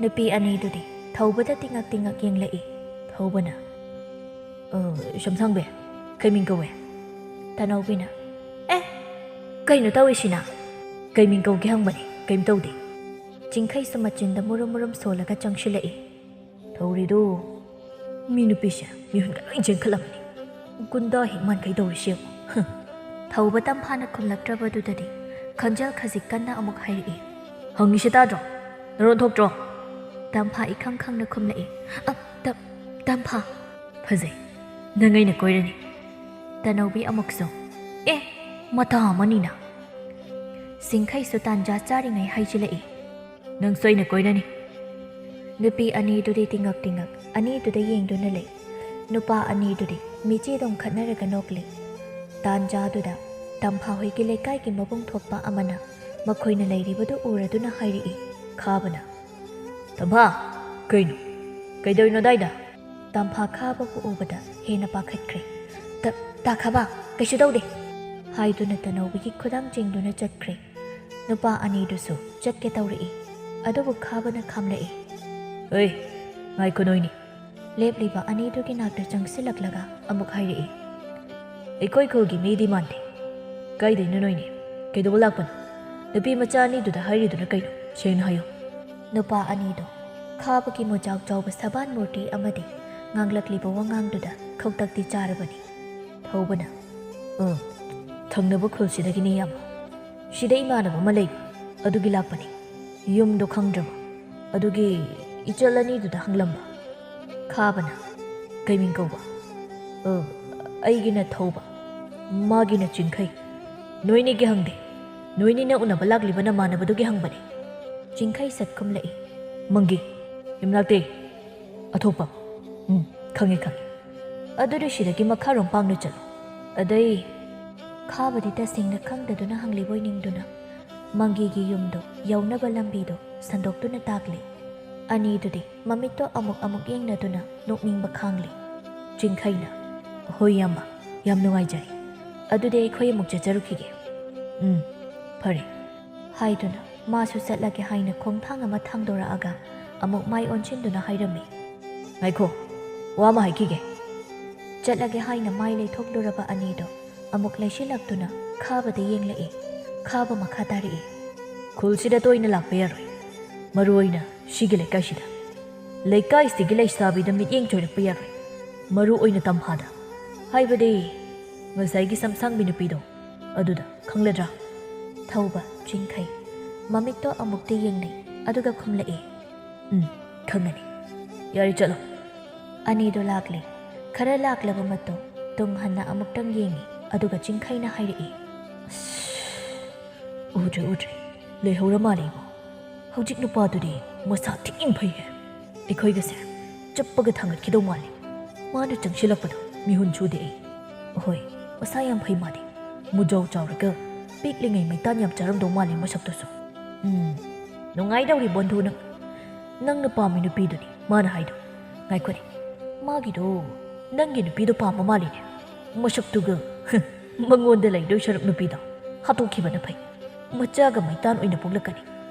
ꯅꯨꯄꯤ ꯑꯅꯤꯗꯨꯗꯤ ꯊꯧꯕꯗ ꯇꯤꯡꯉꯛ ꯇꯤꯡꯉꯛ ꯌꯦꯡꯂꯛꯏ꯫ ꯊꯧꯕꯅ, "ꯑ, ꯁꯝꯁꯥꯡꯕꯤ, ꯀꯩ ꯃꯤꯡ ꯀꯧꯋꯦ?" ꯇꯅꯧꯕꯤꯅ, "ꯑꯦ, ꯀꯩꯅꯣ ꯇꯧꯔꯤꯁꯤꯅ? ꯀꯩ ꯃꯤꯡ ꯀꯧꯒꯦ ꯍꯪꯕꯅꯤ, ꯀꯩꯝ ꯇꯧꯗꯦ"꯫ ꯆꯤꯡꯈꯩꯁꯨ ꯃꯆꯤꯟꯗ ꯃꯨꯔꯨꯝ ꯃꯨꯔꯨꯝ ꯁꯣꯜꯂꯒ ꯆꯪꯁꯤꯜꯂꯛꯏ꯫ "ꯊꯧꯔꯤꯗꯨ, ꯃꯤ ꯅꯨꯄꯤꯁꯦ ꯃꯤꯍꯨꯟꯒ ꯂꯣꯏ ꯆꯦꯟꯈꯠꯂꯝꯃꯅꯤ꯫ ꯒꯨꯟꯗꯥ ꯍꯦꯛ ꯃꯥꯟꯈꯩ ꯇꯧꯔꯤꯁꯤ ꯌꯦꯡꯉꯨ꯫ ꯍꯨꯝ"꯫ ꯊꯧꯕ ꯇꯝꯐꯥꯅ ꯈꯨꯝꯂꯛꯇ꯭ꯔꯕꯗꯨꯗꯗꯤ ꯈꯣꯟꯖꯦꯜ ꯈꯖꯤꯛ ꯀꯟꯅ ꯑꯃꯨꯛ ꯍꯥꯏꯔꯛꯏ꯫ "ꯍꯪꯉꯤꯁꯦ ꯇꯥꯗ꯭ꯔꯣ? ꯅꯔꯣꯟ ꯊꯣꯛꯇ꯭ꯔꯣ?" ꯇꯝꯐꯥ ꯏꯈꯪ ꯈꯪꯅ ꯈꯨꯝꯂꯛꯏ꯫ "ꯑ, ꯇ-, ꯇꯝꯐꯥ"꯫ "ꯐꯖꯩ꯫ ꯅꯪ ꯑꯩꯅ ꯀꯣꯏꯔꯅꯤ"꯫ ꯇꯅꯧꯕꯤ ꯑꯃꯨꯛꯁꯨ, "ꯑꯦ, ꯃꯇꯥ ꯑꯃꯅꯤꯅ"꯫ ꯆꯤꯡꯈꯩꯁꯨ ꯇꯥꯟꯖꯥ ꯆꯥꯔꯤꯉꯩ ꯍꯥꯏꯖꯤꯜꯂꯛꯏ꯫ "ꯅꯪꯁꯨ ꯑꯩꯅ ꯀꯣꯏꯔꯅꯤ"꯫ ꯅꯨꯄꯤ ꯑꯅꯤꯗꯨꯗꯤ ꯇꯤꯡꯉꯛ ꯇꯤꯡꯉꯛ ꯑꯅꯤꯗꯨꯗ ꯌꯦꯡꯗꯨꯅ ꯂꯩ꯫ ꯅꯨꯄꯥ ꯑꯅꯤꯗꯨꯗꯤ ꯃꯤꯆꯤ ꯑꯗꯨꯝ ꯈꯠꯅꯔꯒ ꯅꯣꯛꯂꯤ꯫ ꯇꯥꯟꯖꯥꯗꯨꯗ ꯇꯝꯐꯥ ꯍꯣꯏꯒꯤ ꯂꯩꯀꯥꯏꯒꯤ ꯃꯕꯨꯡ ꯊꯣꯛꯄ ꯑꯃꯅ ꯃꯈꯣꯏꯅ ꯂꯩꯔꯤꯕꯗꯨ ꯎꯔꯗꯨꯅ ꯍꯥꯏꯔꯛꯏ꯫ ꯈꯥꯕꯅ, "ꯇꯝꯐꯥ, ꯀꯩꯅꯣ? ꯀꯩꯗꯧꯔꯤꯅꯣ ꯑꯗꯥꯏꯗ?" ꯇꯝꯐꯥ ꯈꯥꯕꯕꯨ ꯎꯕꯗ ꯍꯦꯟꯅ ꯄꯥꯈꯠꯈ꯭ꯔꯦ꯫ "ꯇ-, ꯇꯥ ꯈꯥꯕ, ꯀꯩꯁꯨ ꯇꯧꯗꯦ" ꯍꯥꯏꯗꯨꯅ ꯇꯅꯧꯕꯤꯒꯤ ꯈꯨꯗꯥꯡ ꯆꯤꯡꯗꯨꯅ ꯆꯠꯈ꯭ꯔꯦ꯫ ꯅꯨꯄꯥ ꯑꯅꯤꯗꯨꯁꯨ ꯆꯠꯀꯦ ꯇꯧꯔꯛꯏ꯫ ꯑꯗꯨꯕꯨ ꯈꯥꯕꯅ ꯈꯥꯝꯂꯛꯏ꯫ "ꯑꯦ, ꯉꯥꯏꯈꯣ ꯅꯣꯏꯅꯤ"꯫ ꯂꯦꯞꯂꯤꯕ ꯑꯅꯤꯗꯨꯒꯤ ꯅꯥꯛꯇ ꯆꯪꯁꯤꯜꯂꯛꯂꯒ ꯑꯃꯨꯛ ꯍꯥꯏꯔꯛꯏ꯫ ꯑꯩꯈꯣꯏ ꯈꯨꯜꯒꯤ ꯃꯤꯗꯤ ꯃꯥꯟꯗꯦ꯫ ꯀꯥꯏꯗꯩꯅꯣ ꯅꯣꯏꯅꯤ? ꯀꯩꯗꯧꯕ ꯂꯥꯛꯄꯅꯣ? ꯅꯨꯄꯤ ꯃꯆꯥ ꯑꯅꯤꯗꯨꯗ ꯍꯥꯏꯔꯤꯗꯨꯅ ꯀꯩꯅꯣ? ꯁꯦꯡꯅ ꯍꯥꯏꯌꯣ꯫ ꯅꯨꯄꯥ ꯑꯅꯤꯗꯣ ꯈꯥꯕꯒꯤ ꯃꯣꯖꯥꯎ ꯆꯥꯎꯕ ꯁꯕꯥꯟ ꯃꯨꯔꯇꯤ ꯑꯃꯗꯤ ꯉꯥꯡꯂꯛꯂꯤꯕ ꯋꯥꯉꯥꯡꯗꯨꯗ ꯈꯧꯇꯛꯇꯤ ꯆꯥꯔꯕꯅꯤ꯫ ꯊꯧꯕꯅ, "ꯑ, ꯊꯪꯅꯕ ꯈꯨꯜꯁꯤꯗꯒꯤꯅꯤ, ꯏꯌꯥꯝꯕ꯫ ꯁꯤꯗ ꯏꯃꯥꯟꯅꯕ ꯑꯃ ꯂꯩꯕ, ꯑꯗꯨꯒꯤ ꯂꯥꯛꯄꯅꯤ꯫ ꯌꯨꯝꯗꯣ ꯈꯪꯗ꯭ꯔꯕ, ꯑꯗꯨꯒꯤ ꯏꯆꯜ ꯑꯅꯤꯗꯨꯗ ꯍꯪꯂꯝꯕ꯫" ꯈꯥꯕꯅ, "ꯀꯩ ꯃꯤꯡ ꯀꯧꯕ?" "ꯑ, ꯑꯩꯒꯤꯅ ꯊꯧꯕ, ꯃꯥꯒꯤꯅ ꯆꯤꯡꯈꯩ꯫ ꯅꯣꯏꯅꯤꯒꯤ ꯍꯪꯗꯦ, ꯅꯣꯏꯅꯤꯅ ꯎꯅꯕ ꯂꯥꯛꯂꯤꯕ ꯅꯃꯥꯟꯅꯕꯗꯨꯒꯤ ꯍꯪꯕꯅꯤ꯫" ꯆꯤꯡꯈꯩ ꯁꯠ ꯈꯨꯝꯂꯛꯏ꯫ "ꯃꯪꯒꯤ, ꯌꯨꯝꯅꯥꯛꯇꯤ?" "ꯑꯊꯣꯛꯄ꯫" "ꯎꯝ, ꯈꯪꯉꯦ, ꯈꯪꯉꯦ꯫ ꯑꯗꯨꯗꯤ ꯁꯤꯗꯒꯤ ꯃꯈꯥꯔꯣꯝ ꯄꯥꯡꯅ ꯆꯠꯂꯨ꯫ ꯑꯗꯩ?" ꯈꯥꯕꯗꯤ ꯇꯁꯦꯡꯅ ꯈꯪꯗꯗꯨꯅ ꯍꯪꯂꯤꯕꯣꯏ ꯅꯤꯡꯗꯨꯅ ꯃꯪꯒꯤꯒꯤ ꯌꯨꯝꯗꯣ ꯌꯧꯅꯕ ꯂꯝꯕꯤꯗꯣ ꯁꯟꯗꯣꯛꯇꯨꯅ ꯇꯥꯛꯂꯤ꯫ ꯑꯅꯤꯗꯨꯗꯤ ꯃꯃꯤꯠꯇꯣ ꯑꯃꯨꯛ ꯑꯃꯨꯛ ꯌꯦꯡꯅꯗꯨꯅ ꯅꯣꯛꯅꯤꯡꯕ ꯈꯥꯡꯂꯤ꯫ ꯆꯤꯡꯈꯩꯅ, "ꯍꯣꯏ ꯏꯌꯥꯝꯕ, ꯌꯥꯝ ꯅꯨꯡꯉꯥꯏꯖꯔꯦ꯫ ꯑꯗꯨꯗꯤ ꯑꯩꯈꯣꯏ ꯑꯃꯨꯛ ꯆꯠꯆꯔꯨꯈꯤꯒꯦ꯫" "ꯎꯝ, ꯐꯔꯦ꯫" ꯍꯥꯏꯗꯨꯅ ꯃꯥꯁꯨ ꯆꯠꯂꯒꯦ ꯍꯥꯏꯅ ꯈꯣꯡꯊꯥꯡ ꯑꯃ ꯊꯥꯡꯗꯣꯔꯛꯑꯒ ꯑꯃꯨꯛ ꯃꯥꯏ ꯑꯣꯟꯁꯤꯟꯗꯨꯅ ꯍꯥꯏꯔꯝꯃꯤ, "ꯉꯥꯏꯈꯣ, ꯋꯥ ꯑꯃ ꯍꯥꯏꯈꯤꯒꯦ꯫" ꯆꯠꯂꯒꯦ ꯍꯥꯏꯅ ꯃꯥꯏ ꯂꯩꯊꯣꯛꯂꯨꯔꯕ ꯑꯅꯤꯗꯣ ꯑꯃꯨꯛ ꯂꯩꯁꯤꯜꯂꯛꯇꯨꯅ ꯈꯥꯕꯗ ꯌꯦꯡꯂꯛꯏ꯫ ꯈꯥꯕ ꯃꯈꯥ ꯇꯥꯔꯛꯏ꯫ "ꯈꯨꯜꯁꯤꯗ ꯇꯣꯏꯅ ꯂꯥꯛꯄ ꯌꯥꯔꯣꯏ, ꯃꯔꯨ ꯑꯣꯏꯅ ꯁꯤꯒꯤ ꯂꯩꯀꯥꯏꯁꯤꯗ꯫ ꯂꯩꯀꯥꯏꯁꯤꯒꯤ ꯂꯩꯁꯥꯕꯤꯗ ꯃꯤꯠꯌꯦꯡ ꯆꯣꯏꯔꯛꯄ ꯌꯥꯔꯣꯏ, ꯃꯔꯨ ꯑꯣꯏꯅ ꯇꯝꯐꯥꯗ꯫ ꯍꯥꯏꯕꯗꯤ ꯉꯁꯥꯏꯒꯤ ꯁꯝꯁꯥꯡꯕꯤ ꯅꯨꯄꯤꯗꯣ, ꯑꯗꯨꯗ, ꯈꯪꯂꯗ꯭ꯔꯥ?" ꯊꯧꯕ, ꯆꯤꯡꯈꯩ꯫ ꯃꯃꯤꯠꯇꯣ ꯑꯃꯨꯛꯇꯤ ꯌꯦꯡꯅꯩ, ꯑꯗꯨꯒ ꯈꯨꯝꯂꯛꯏ, "ꯎꯝ, ꯈꯪꯒꯅꯤ꯫ ꯌꯥꯔꯦ, ꯆꯠꯂꯣ꯫" ꯑꯅꯤꯗꯣ ꯂꯥꯛꯂꯦ꯫ ꯈꯔ ꯂꯥꯛꯂꯕ ꯃꯇꯨꯡ ꯇꯨꯡ ꯍꯟꯅ ꯑꯃꯨꯛꯇꯪ ꯌꯦꯡꯉꯤ, ꯑꯗꯨꯒ ꯆꯤꯡꯈꯩꯅ ꯍꯥꯏꯔꯛꯏ, "ꯎꯗ꯭ꯔꯦ, ꯎꯗ꯭ꯔꯦ꯫ ꯂꯩꯍꯧꯔ ꯃꯥꯜꯂꯦ ꯏꯕꯣ꯫ ꯍꯧꯖꯤꯛ ꯅꯨꯄꯥꯗꯨꯗꯤ ꯃꯁꯥ ꯊꯤꯅ ꯐꯩꯍꯦ꯫ ꯑꯩꯈꯣꯏꯒꯁꯦ ꯆꯞꯄꯒ ꯊꯥꯡꯒꯠꯈꯤꯗꯧ ꯃꯥꯜꯂꯦ꯫ ꯃꯥꯅ ꯆꯪꯁꯤꯜꯂꯛꯄꯗꯣ ꯃꯤꯍꯨꯟ ꯁꯨꯗꯦ ꯑꯩ꯫ ꯑꯍꯣꯏ, ꯃꯁꯥ ꯌꯥꯝ ꯐꯩ ꯃꯥꯗꯤ꯫ ꯃꯨꯖꯥꯎ ꯆꯥꯎꯔꯒ ꯄꯤꯛꯂꯤꯉꯩ ꯃꯩꯇꯥꯟ ꯌꯥꯝ ꯆꯥꯔꯝꯗꯧ ꯃꯥꯜꯂꯦ ꯃꯁꯛꯇꯨꯁꯨ꯫ ꯎꯝ, ꯅꯨꯡꯉꯥꯏꯗꯧꯔꯤ ꯕꯣꯟꯙꯨ ꯅꯪ꯫ ꯅꯪꯅ ꯄꯥꯝꯃꯤ ꯅꯨꯄꯤꯗꯨꯅꯤ ꯃꯥꯅ ꯍꯥꯏꯗꯣ꯫ ꯉꯥꯏꯈꯣꯅꯦ, ꯃꯥꯒꯤꯗꯣ ꯅꯪꯒꯤ ꯅꯨꯄꯤꯗꯣ ꯄꯥꯝꯕ ꯃꯥꯜꯂꯤꯅꯦ꯫ ꯃꯁꯛꯇꯨꯒ ꯃꯉꯣꯟꯗ ꯂꯩꯗꯣꯏ ꯁꯔꯨꯛ ꯅꯨꯄꯤꯗꯣ ꯍꯥꯠꯇꯣꯛꯈꯤꯕꯅ ꯐꯩ꯫ ꯃꯆꯥꯒ ꯃꯩꯇꯥꯟ ꯑꯣꯏꯅ ꯄꯣꯛꯂꯛꯀꯅꯤ꯫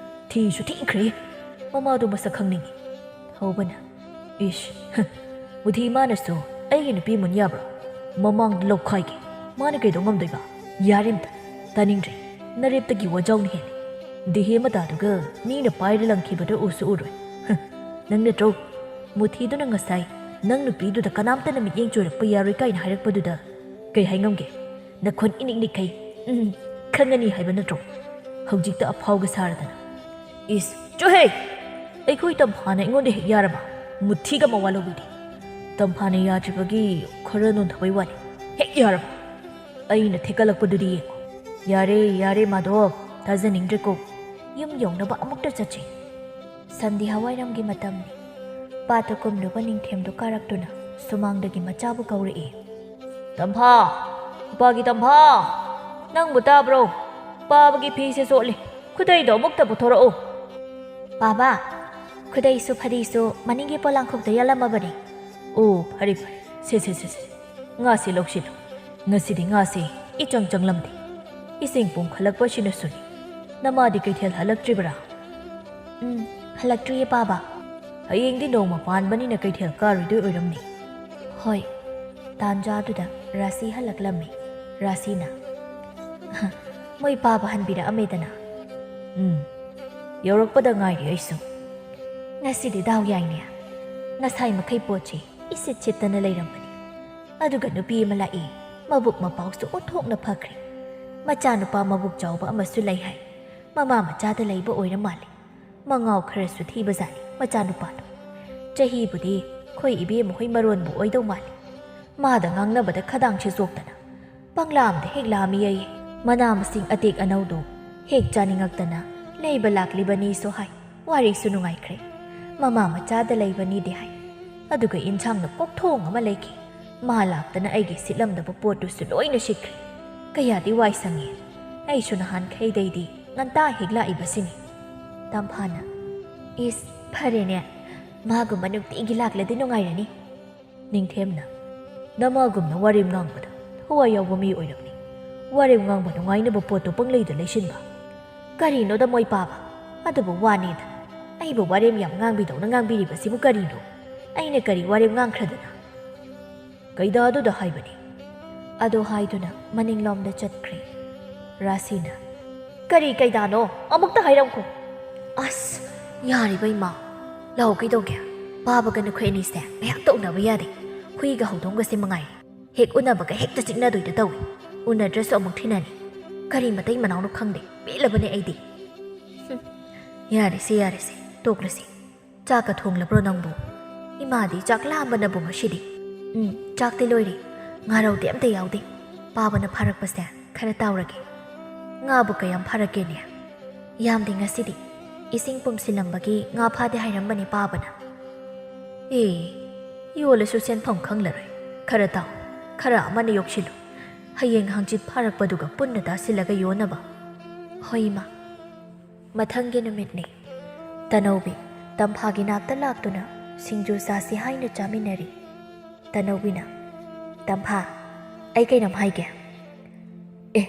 ꯊꯤꯁꯨ ꯊꯤꯈ꯭ꯔꯦ꯫ ꯃꯃꯥꯗꯣ ꯃꯁꯛ ꯈꯪꯅꯤꯡꯉꯤ꯫" ꯊꯧꯕꯅ, "ꯏꯁ, ꯍ, ꯃꯨꯊꯤ ꯃꯥꯅꯁꯨ ꯑꯩꯒꯤ ꯅꯨꯄꯤ ꯃꯨꯟ ꯌꯥꯕ꯭ꯔꯣ? ꯃꯃꯥꯡꯗ ꯂꯧꯈꯥꯏꯒꯦ꯫ ꯃꯥꯅ ꯀꯩꯗꯧ ꯉꯝꯗꯣꯏꯕ? ꯌꯥꯔꯦ ꯑꯝꯇ, ꯇꯥꯅꯤꯡꯗ꯭ꯔꯦ꯫ ꯅꯔꯦꯞꯇꯒꯤ ꯋꯥꯖꯥꯎꯅ ꯍꯦꯜꯂꯦ꯫ ꯗꯤꯍꯦ ꯃꯇꯥꯗꯨꯒ ꯃꯤꯅ ꯄꯥꯏꯔ ꯂꯪꯈꯤꯕꯗ ꯎꯁꯨ ꯎꯔꯣꯏ꯫ ꯍ, ꯅꯪ ꯅꯠꯇ꯭ꯔꯣ? ꯃꯨꯊꯤꯗꯨꯅ ꯉꯁꯥꯏ ꯅꯪ ꯅꯨꯄꯤꯗꯨꯗ ꯀꯅꯥꯝꯇꯅ ꯃꯤꯠꯌꯦꯡ ꯆꯣꯏꯔꯛꯄ ꯌꯥꯔꯣꯏ ꯀꯥꯏꯅ ꯍꯥꯏꯔꯛꯄꯗꯨꯗ ꯀꯩ ꯍꯥꯏ ꯉꯝꯒꯦ? ꯅꯈꯣꯟ ꯏꯅꯤꯛ ꯅꯤꯛꯈꯩ, ꯎꯝ, ꯈꯪꯉꯅꯤ ꯍꯥꯏꯕ ꯅꯠꯇ꯭ꯔꯣ? ꯍꯧꯖꯤꯛꯇ ꯑꯐꯥꯎꯒ ꯁꯥꯔꯗꯅ꯫ ꯏꯁ, ꯆꯨꯍꯦ! ꯑꯩꯈꯣꯏ ꯇꯝꯐꯥꯅ ꯑꯩꯉꯣꯟꯗ ꯍꯦꯛ ꯌꯥꯔꯕ? ꯃꯨꯊꯤꯒ ꯃꯋꯥ ꯂꯧꯕꯤꯗꯦ꯫ ꯇꯝꯐꯥꯅ ꯌꯥꯗ꯭ꯔꯤꯕꯒꯤ ꯈꯔ ꯅꯣꯟꯊꯕꯩ ꯋꯥꯅꯤ꯫ ꯍꯦꯛ ꯌꯥꯔꯕ? ꯑꯩꯅ ꯊꯦꯛꯀꯠꯂꯛꯄꯗꯨꯗꯤ ꯌꯦꯡꯉꯣ꯫ ꯌꯥꯔꯦ, ꯌꯥꯔꯦ, ꯃꯥꯙꯣꯞ, ꯇꯥꯖꯅꯤꯡꯗ꯭ꯔꯦꯀꯣ꯫ ꯌꯨꯝ ꯌꯧꯅꯕ ꯑꯃꯨꯛꯇ ꯆꯠꯁꯤ꯫ ꯁꯟꯙ꯭ꯌꯥ ꯋꯥꯏꯔꯝꯒꯤ ꯃꯇꯝꯅꯤ꯫ ꯄꯥꯠꯇ ꯀꯨꯝꯂꯨꯕ ꯅꯤꯡꯊꯦꯝꯗꯨ ꯀꯥꯔꯛꯇꯨꯅ ꯁꯨꯃꯥꯡꯗꯒꯤ ꯃꯆꯥꯕꯨ ꯀꯧꯔꯛꯏ꯫ "ꯇꯝꯐꯥ! ꯏꯄꯥꯒꯤ ꯇꯝꯐꯥ! ꯅꯪꯕꯨ ꯇꯥꯕ꯭ꯔꯣ? ꯄꯥꯕꯒꯤ ꯐꯤꯁꯦ ꯆꯣꯠꯂꯤ꯫ ꯈꯨꯗꯩꯗꯣ ꯑꯃꯨꯛꯇ ꯄꯨꯊꯣꯔꯛꯎ꯫" "ꯄꯥꯕ, ꯈꯨꯗꯩꯁꯨ ꯐꯗꯤꯁꯨ ꯃꯅꯤꯡꯒꯤ ꯄꯣꯂꯥꯡꯈꯣꯛꯇ ꯌꯥꯜꯂꯝꯃꯕꯅꯤ꯫" "ꯑꯣ, ꯐꯔꯦ, ꯐꯔꯦ꯫ ꯁꯦ, ꯁꯦ, ꯁꯦ, ꯁꯦ꯫ ꯉꯥꯁꯤ ꯂꯧꯁꯤꯜꯂꯨ꯫ ꯉꯁꯤꯗꯤ ꯉꯥꯁꯤ ꯏꯆꯪ ꯆꯪꯂꯝꯗꯦ꯫ ꯏꯁꯤꯡ ꯄꯨꯝꯈꯠꯂꯛꯄꯁꯤꯅꯁꯨꯅꯤ꯫ ꯅꯃꯥꯗꯤ ꯀꯩꯊꯦꯜ ꯍꯜꯂꯛꯇ꯭ꯔꯤꯕꯔꯥ?" "ꯎꯝ, ꯍꯜꯂꯛꯇ꯭ꯔꯤꯌꯦ, ꯄꯥꯕ꯫" "ꯍꯌꯦꯡꯗꯤ ꯅꯣꯡꯃ ꯄꯥꯟꯕꯅꯤꯅ ꯀꯩꯊꯦꯜ ꯀꯥꯔꯣꯏꯗꯣꯏ ꯑꯣꯏꯔꯝꯅꯤ꯫" "ꯍꯣꯏ꯫" ꯇꯥꯟꯖꯥꯗꯨꯗ ꯔꯥꯁꯤ ꯍꯜꯂꯛꯂꯝꯃꯤ꯫ ꯔꯥꯁꯤꯅ, "ꯃꯣꯏ ꯄꯥꯕ ꯍꯟꯕꯤꯔꯛꯑꯝꯃꯦꯗꯅ꯫" "ꯎꯝ, ꯌꯧꯔꯛꯄꯗ ꯉꯥꯏꯔꯤ ꯑꯩꯁꯨ꯫" "ꯉꯁꯤꯗꯤ ꯗꯥꯎ ꯌꯥꯏꯅꯦ꯫ ꯉꯁꯥꯏ ꯃꯈꯩ ꯄꯣꯠꯁꯤ ꯏꯁꯤꯠ ꯁꯤꯠꯇꯅ ꯂꯩꯔꯝꯕꯅꯤ꯫ ꯑꯗꯨꯒ ꯅꯨꯄꯤ ꯑꯃ ꯂꯥꯛꯏ, ꯃꯕꯨꯛ ꯃꯄꯥꯎꯁꯨ ꯑꯣꯟꯊꯣꯛꯅ ꯐꯈ꯭ꯔꯦ꯫ ꯃꯆꯥꯅꯨꯄꯥ ꯃꯕꯨꯛ ꯆꯥꯎꯕ ꯑꯃꯁꯨ ꯂꯩ ꯍꯥꯏ꯫ ꯃꯃꯥ ꯃꯆꯥꯗ ꯂꯩꯕ ꯑꯣꯏꯔ ꯃꯥꯜꯂꯦ꯫ ꯃꯉꯥꯎ ꯈꯔꯁꯨ ꯊꯤꯕꯖꯥꯠꯅꯤ ꯃꯆꯥꯅꯨꯄꯥꯗꯣ꯫ ꯆꯍꯤꯕꯨꯗꯤ ꯈꯣꯏ ꯏꯕꯦꯝꯃ ꯍꯣꯏ ꯃꯔꯣꯟꯕꯨ ꯑꯣꯏꯗꯧ ꯃꯥꯜꯂꯤ꯫ ꯃꯥꯗ ꯉꯥꯡꯅꯕꯗ ꯈꯗꯥꯡꯁꯦ ꯆꯣꯛꯇꯅ ꯄꯪꯂꯥꯝꯗ ꯍꯦꯛ ꯂꯥꯝꯃꯤ ꯑꯩ꯫ ꯃꯅꯥ ꯃꯁꯤꯡ ꯑꯇꯦꯛ ꯑꯅꯧꯗꯣ ꯍꯦꯛ ꯆꯥꯅꯤꯡꯉꯛꯇꯅ ꯂꯩꯕ ꯂꯥꯛꯂꯤꯕꯅꯤꯁꯨ ꯍꯥꯏ꯫ ꯋꯥꯔꯤꯁꯨ ꯅꯨꯡꯉꯥꯏꯈ꯭ꯔꯦ꯫ ꯃꯃꯥ ꯃꯆꯥꯗ ꯂꯩꯕꯅꯤꯗꯤ ꯍꯥꯏ꯫ ꯑꯗꯨꯒ ꯏꯟꯁꯥꯡꯅ ꯀꯣꯛꯊꯣꯡ ꯑꯃ ꯂꯩꯈꯤ꯫ ꯃꯥ ꯂꯥꯛꯇꯅ ꯑꯩꯒꯤ ꯁꯤꯠꯂꯝꯗꯕ ꯄꯣꯠꯇꯨꯁꯨ ꯂꯣꯏꯅ ꯁꯤꯠꯈ꯭ꯔꯦ꯫ ꯀꯌꯥꯗꯤ ꯋꯥꯏ ꯁꯪꯉꯦ꯫ ꯑꯩꯁꯨ ꯅꯍꯥꯟꯈꯩꯗꯩꯗꯤ ꯉꯟꯇꯥ ꯍꯦꯛ ꯂꯥꯛꯏꯕꯁꯤꯅꯤ꯫" ꯇꯝꯐꯥꯅ, "ꯏꯁ, ꯐꯔꯦꯅꯦ꯫ ꯃꯥꯒꯨꯝꯕ ꯅꯨꯡꯇꯤꯒꯤ ꯂꯥꯛꯂꯗꯤ ꯅꯨꯡꯉꯥꯏꯔꯅꯤ꯫" ꯅꯤꯡꯊꯦꯝꯅ, "ꯅꯃꯥꯒꯨꯝꯅ ꯋꯥꯔꯦꯝ ꯉꯥꯡꯕꯗ ꯊꯋꯥꯏ ꯌꯥꯎꯕ ꯃꯤ ꯑꯣꯏꯔꯝꯅꯤ꯫ ꯋꯥꯔꯦꯝ ꯉꯥꯡꯕ ꯅꯨꯡꯉꯥꯏꯅꯕ ꯄꯣꯠꯇꯣ ꯄꯪꯂꯩꯗ ꯂꯩꯁꯤꯟꯕ꯫ ꯀꯔꯤꯅꯣꯗ ꯃꯣꯏ ꯄꯥꯕ? ꯑꯗꯨꯕꯨ ꯋꯥꯅꯦꯗꯅ꯫ ꯑꯩꯕꯨ ꯋꯥꯔꯦꯝ ꯌꯥꯝ ꯉꯥꯡꯕꯤꯗꯧꯅ ꯉꯥꯡꯕꯤꯔꯤꯕꯁꯤꯕꯨ ꯀꯔꯤꯅꯣ? ꯑꯩꯅ ꯀꯔꯤ ꯋꯥꯔꯦꯝ ꯉꯥꯡꯈ꯭ꯔꯗꯅ?" "ꯀꯩꯗꯥꯗꯨꯗ ꯍꯥꯏꯕꯅꯤ꯫ ꯑꯗꯨ ꯍꯥꯏꯗꯨꯅ ꯃꯅꯤꯡꯂꯣꯝꯗ ꯆꯠꯈ꯭ꯔꯦ꯫ ꯔꯥꯁꯤꯅ, "ꯀꯔꯤ ꯀꯩꯗꯥꯅꯣ? ꯑꯃꯨꯛꯇ ꯍꯥꯏꯔꯝꯈꯣ꯫" "ꯑꯁ, ꯌꯥꯔꯤꯕ ꯏꯃꯥ, ꯂꯥꯛꯑꯣ, ꯀꯩꯗꯧꯒꯦ? ꯄꯥꯕꯒ ꯅꯈꯣꯏ ꯑꯅꯤꯁꯦ ꯉꯥꯏꯍꯥꯛꯇ ꯎꯅꯕ ꯌꯥꯗꯦ꯫ ꯍꯨꯏꯒ ꯍꯧꯗꯣꯡꯒꯁꯦ ꯃꯉꯥꯏꯔꯦ, ꯍꯦꯛ ꯎꯅꯕꯒ ꯍꯦꯛꯇ ꯆꯤꯛꯅꯗꯣꯏꯗ ꯇꯧꯏ꯫ ꯎꯅꯗ꯭ꯔꯁꯨ ꯑꯃꯨꯛ ꯊꯤꯅꯅꯤ꯫ ꯀꯔꯤ ꯃꯇꯩ ꯃꯅꯥꯎꯅꯣ ꯈꯪꯗꯦ, ꯄꯦꯜꯂꯕꯅꯦ ꯑꯩꯗꯤ꯫" "ꯍꯨꯝ, ꯌꯥꯔꯦꯁꯦ, ꯌꯥꯔꯦꯁꯦ, ꯇꯣꯛꯂꯁꯤ꯫ ꯆꯥꯛꯀ ꯊꯣꯡꯂꯕ꯭ꯔꯣ ꯅꯪꯕꯨ? ꯏꯃꯥꯗꯤ ꯆꯥꯛ ꯂꯥꯝꯕꯅꯕꯨ ꯉꯁꯤꯗꯤ꯫" "ꯎꯝ, ꯆꯥꯛꯇꯤ ꯂꯣꯏꯔꯦ꯫ ꯉꯥꯔꯧꯗꯤ ꯑꯝꯇ ꯌꯥꯎꯗꯦ꯫ ꯄꯥꯕꯅ ꯐꯥꯔꯛꯄꯁꯦ ꯈꯔ ꯇꯥꯎꯔꯒꯦ꯫" "ꯉꯥꯕꯨ ꯀꯌꯥꯝ ꯐꯥꯔꯛꯀꯦꯅꯦ?" "ꯌꯥꯝꯗꯦ ꯉꯁꯤꯗꯤ꯫ ꯏꯁꯤꯡ ꯄꯨꯝꯁꯤꯜꯂꯝꯕꯒꯤ ꯉꯥ ꯐꯥꯗꯦ ꯍꯥꯏꯔꯝꯕꯅꯤ ꯄꯥꯕꯅ꯫" "ꯑꯦ, ꯌꯣꯜꯂꯁꯨ ꯁꯦꯟꯐꯝ ꯈꯪꯂꯔꯣꯏ꯫ ꯈꯔ ꯇꯥꯎ, ꯈꯔ ꯑꯃꯅ ꯌꯣꯛꯁꯤꯜꯂꯨ꯫ ꯍꯌꯦꯡ ꯍꯪꯆꯤꯠ ꯐꯥꯔꯛꯄꯗꯨꯒ ꯄꯨꯟꯅ ꯇꯥꯁꯤꯜꯂꯒ ꯌꯣꯟꯅꯕ꯫" "ꯍꯣꯏ ꯏꯃꯥ꯫" ꯃꯊꯪꯒꯤ ꯅꯨꯃꯤꯠꯅꯤ꯫ ꯇꯅꯧꯕꯤ ꯇꯝꯐꯥꯒꯤ ꯅꯥꯛꯇ ꯂꯥꯛꯇꯨꯅ ꯁꯤꯡꯖꯨ ꯆꯥꯁꯤ ꯍꯥꯏꯅ ꯆꯥꯃꯤꯟꯅꯔꯤ꯫ ꯇꯅꯧꯕꯤꯅ, "ꯇꯝꯐꯥ, ꯑꯩ ꯀꯩꯅꯣꯝ ꯍꯥꯏꯒꯦ꯫" "ꯑꯦ,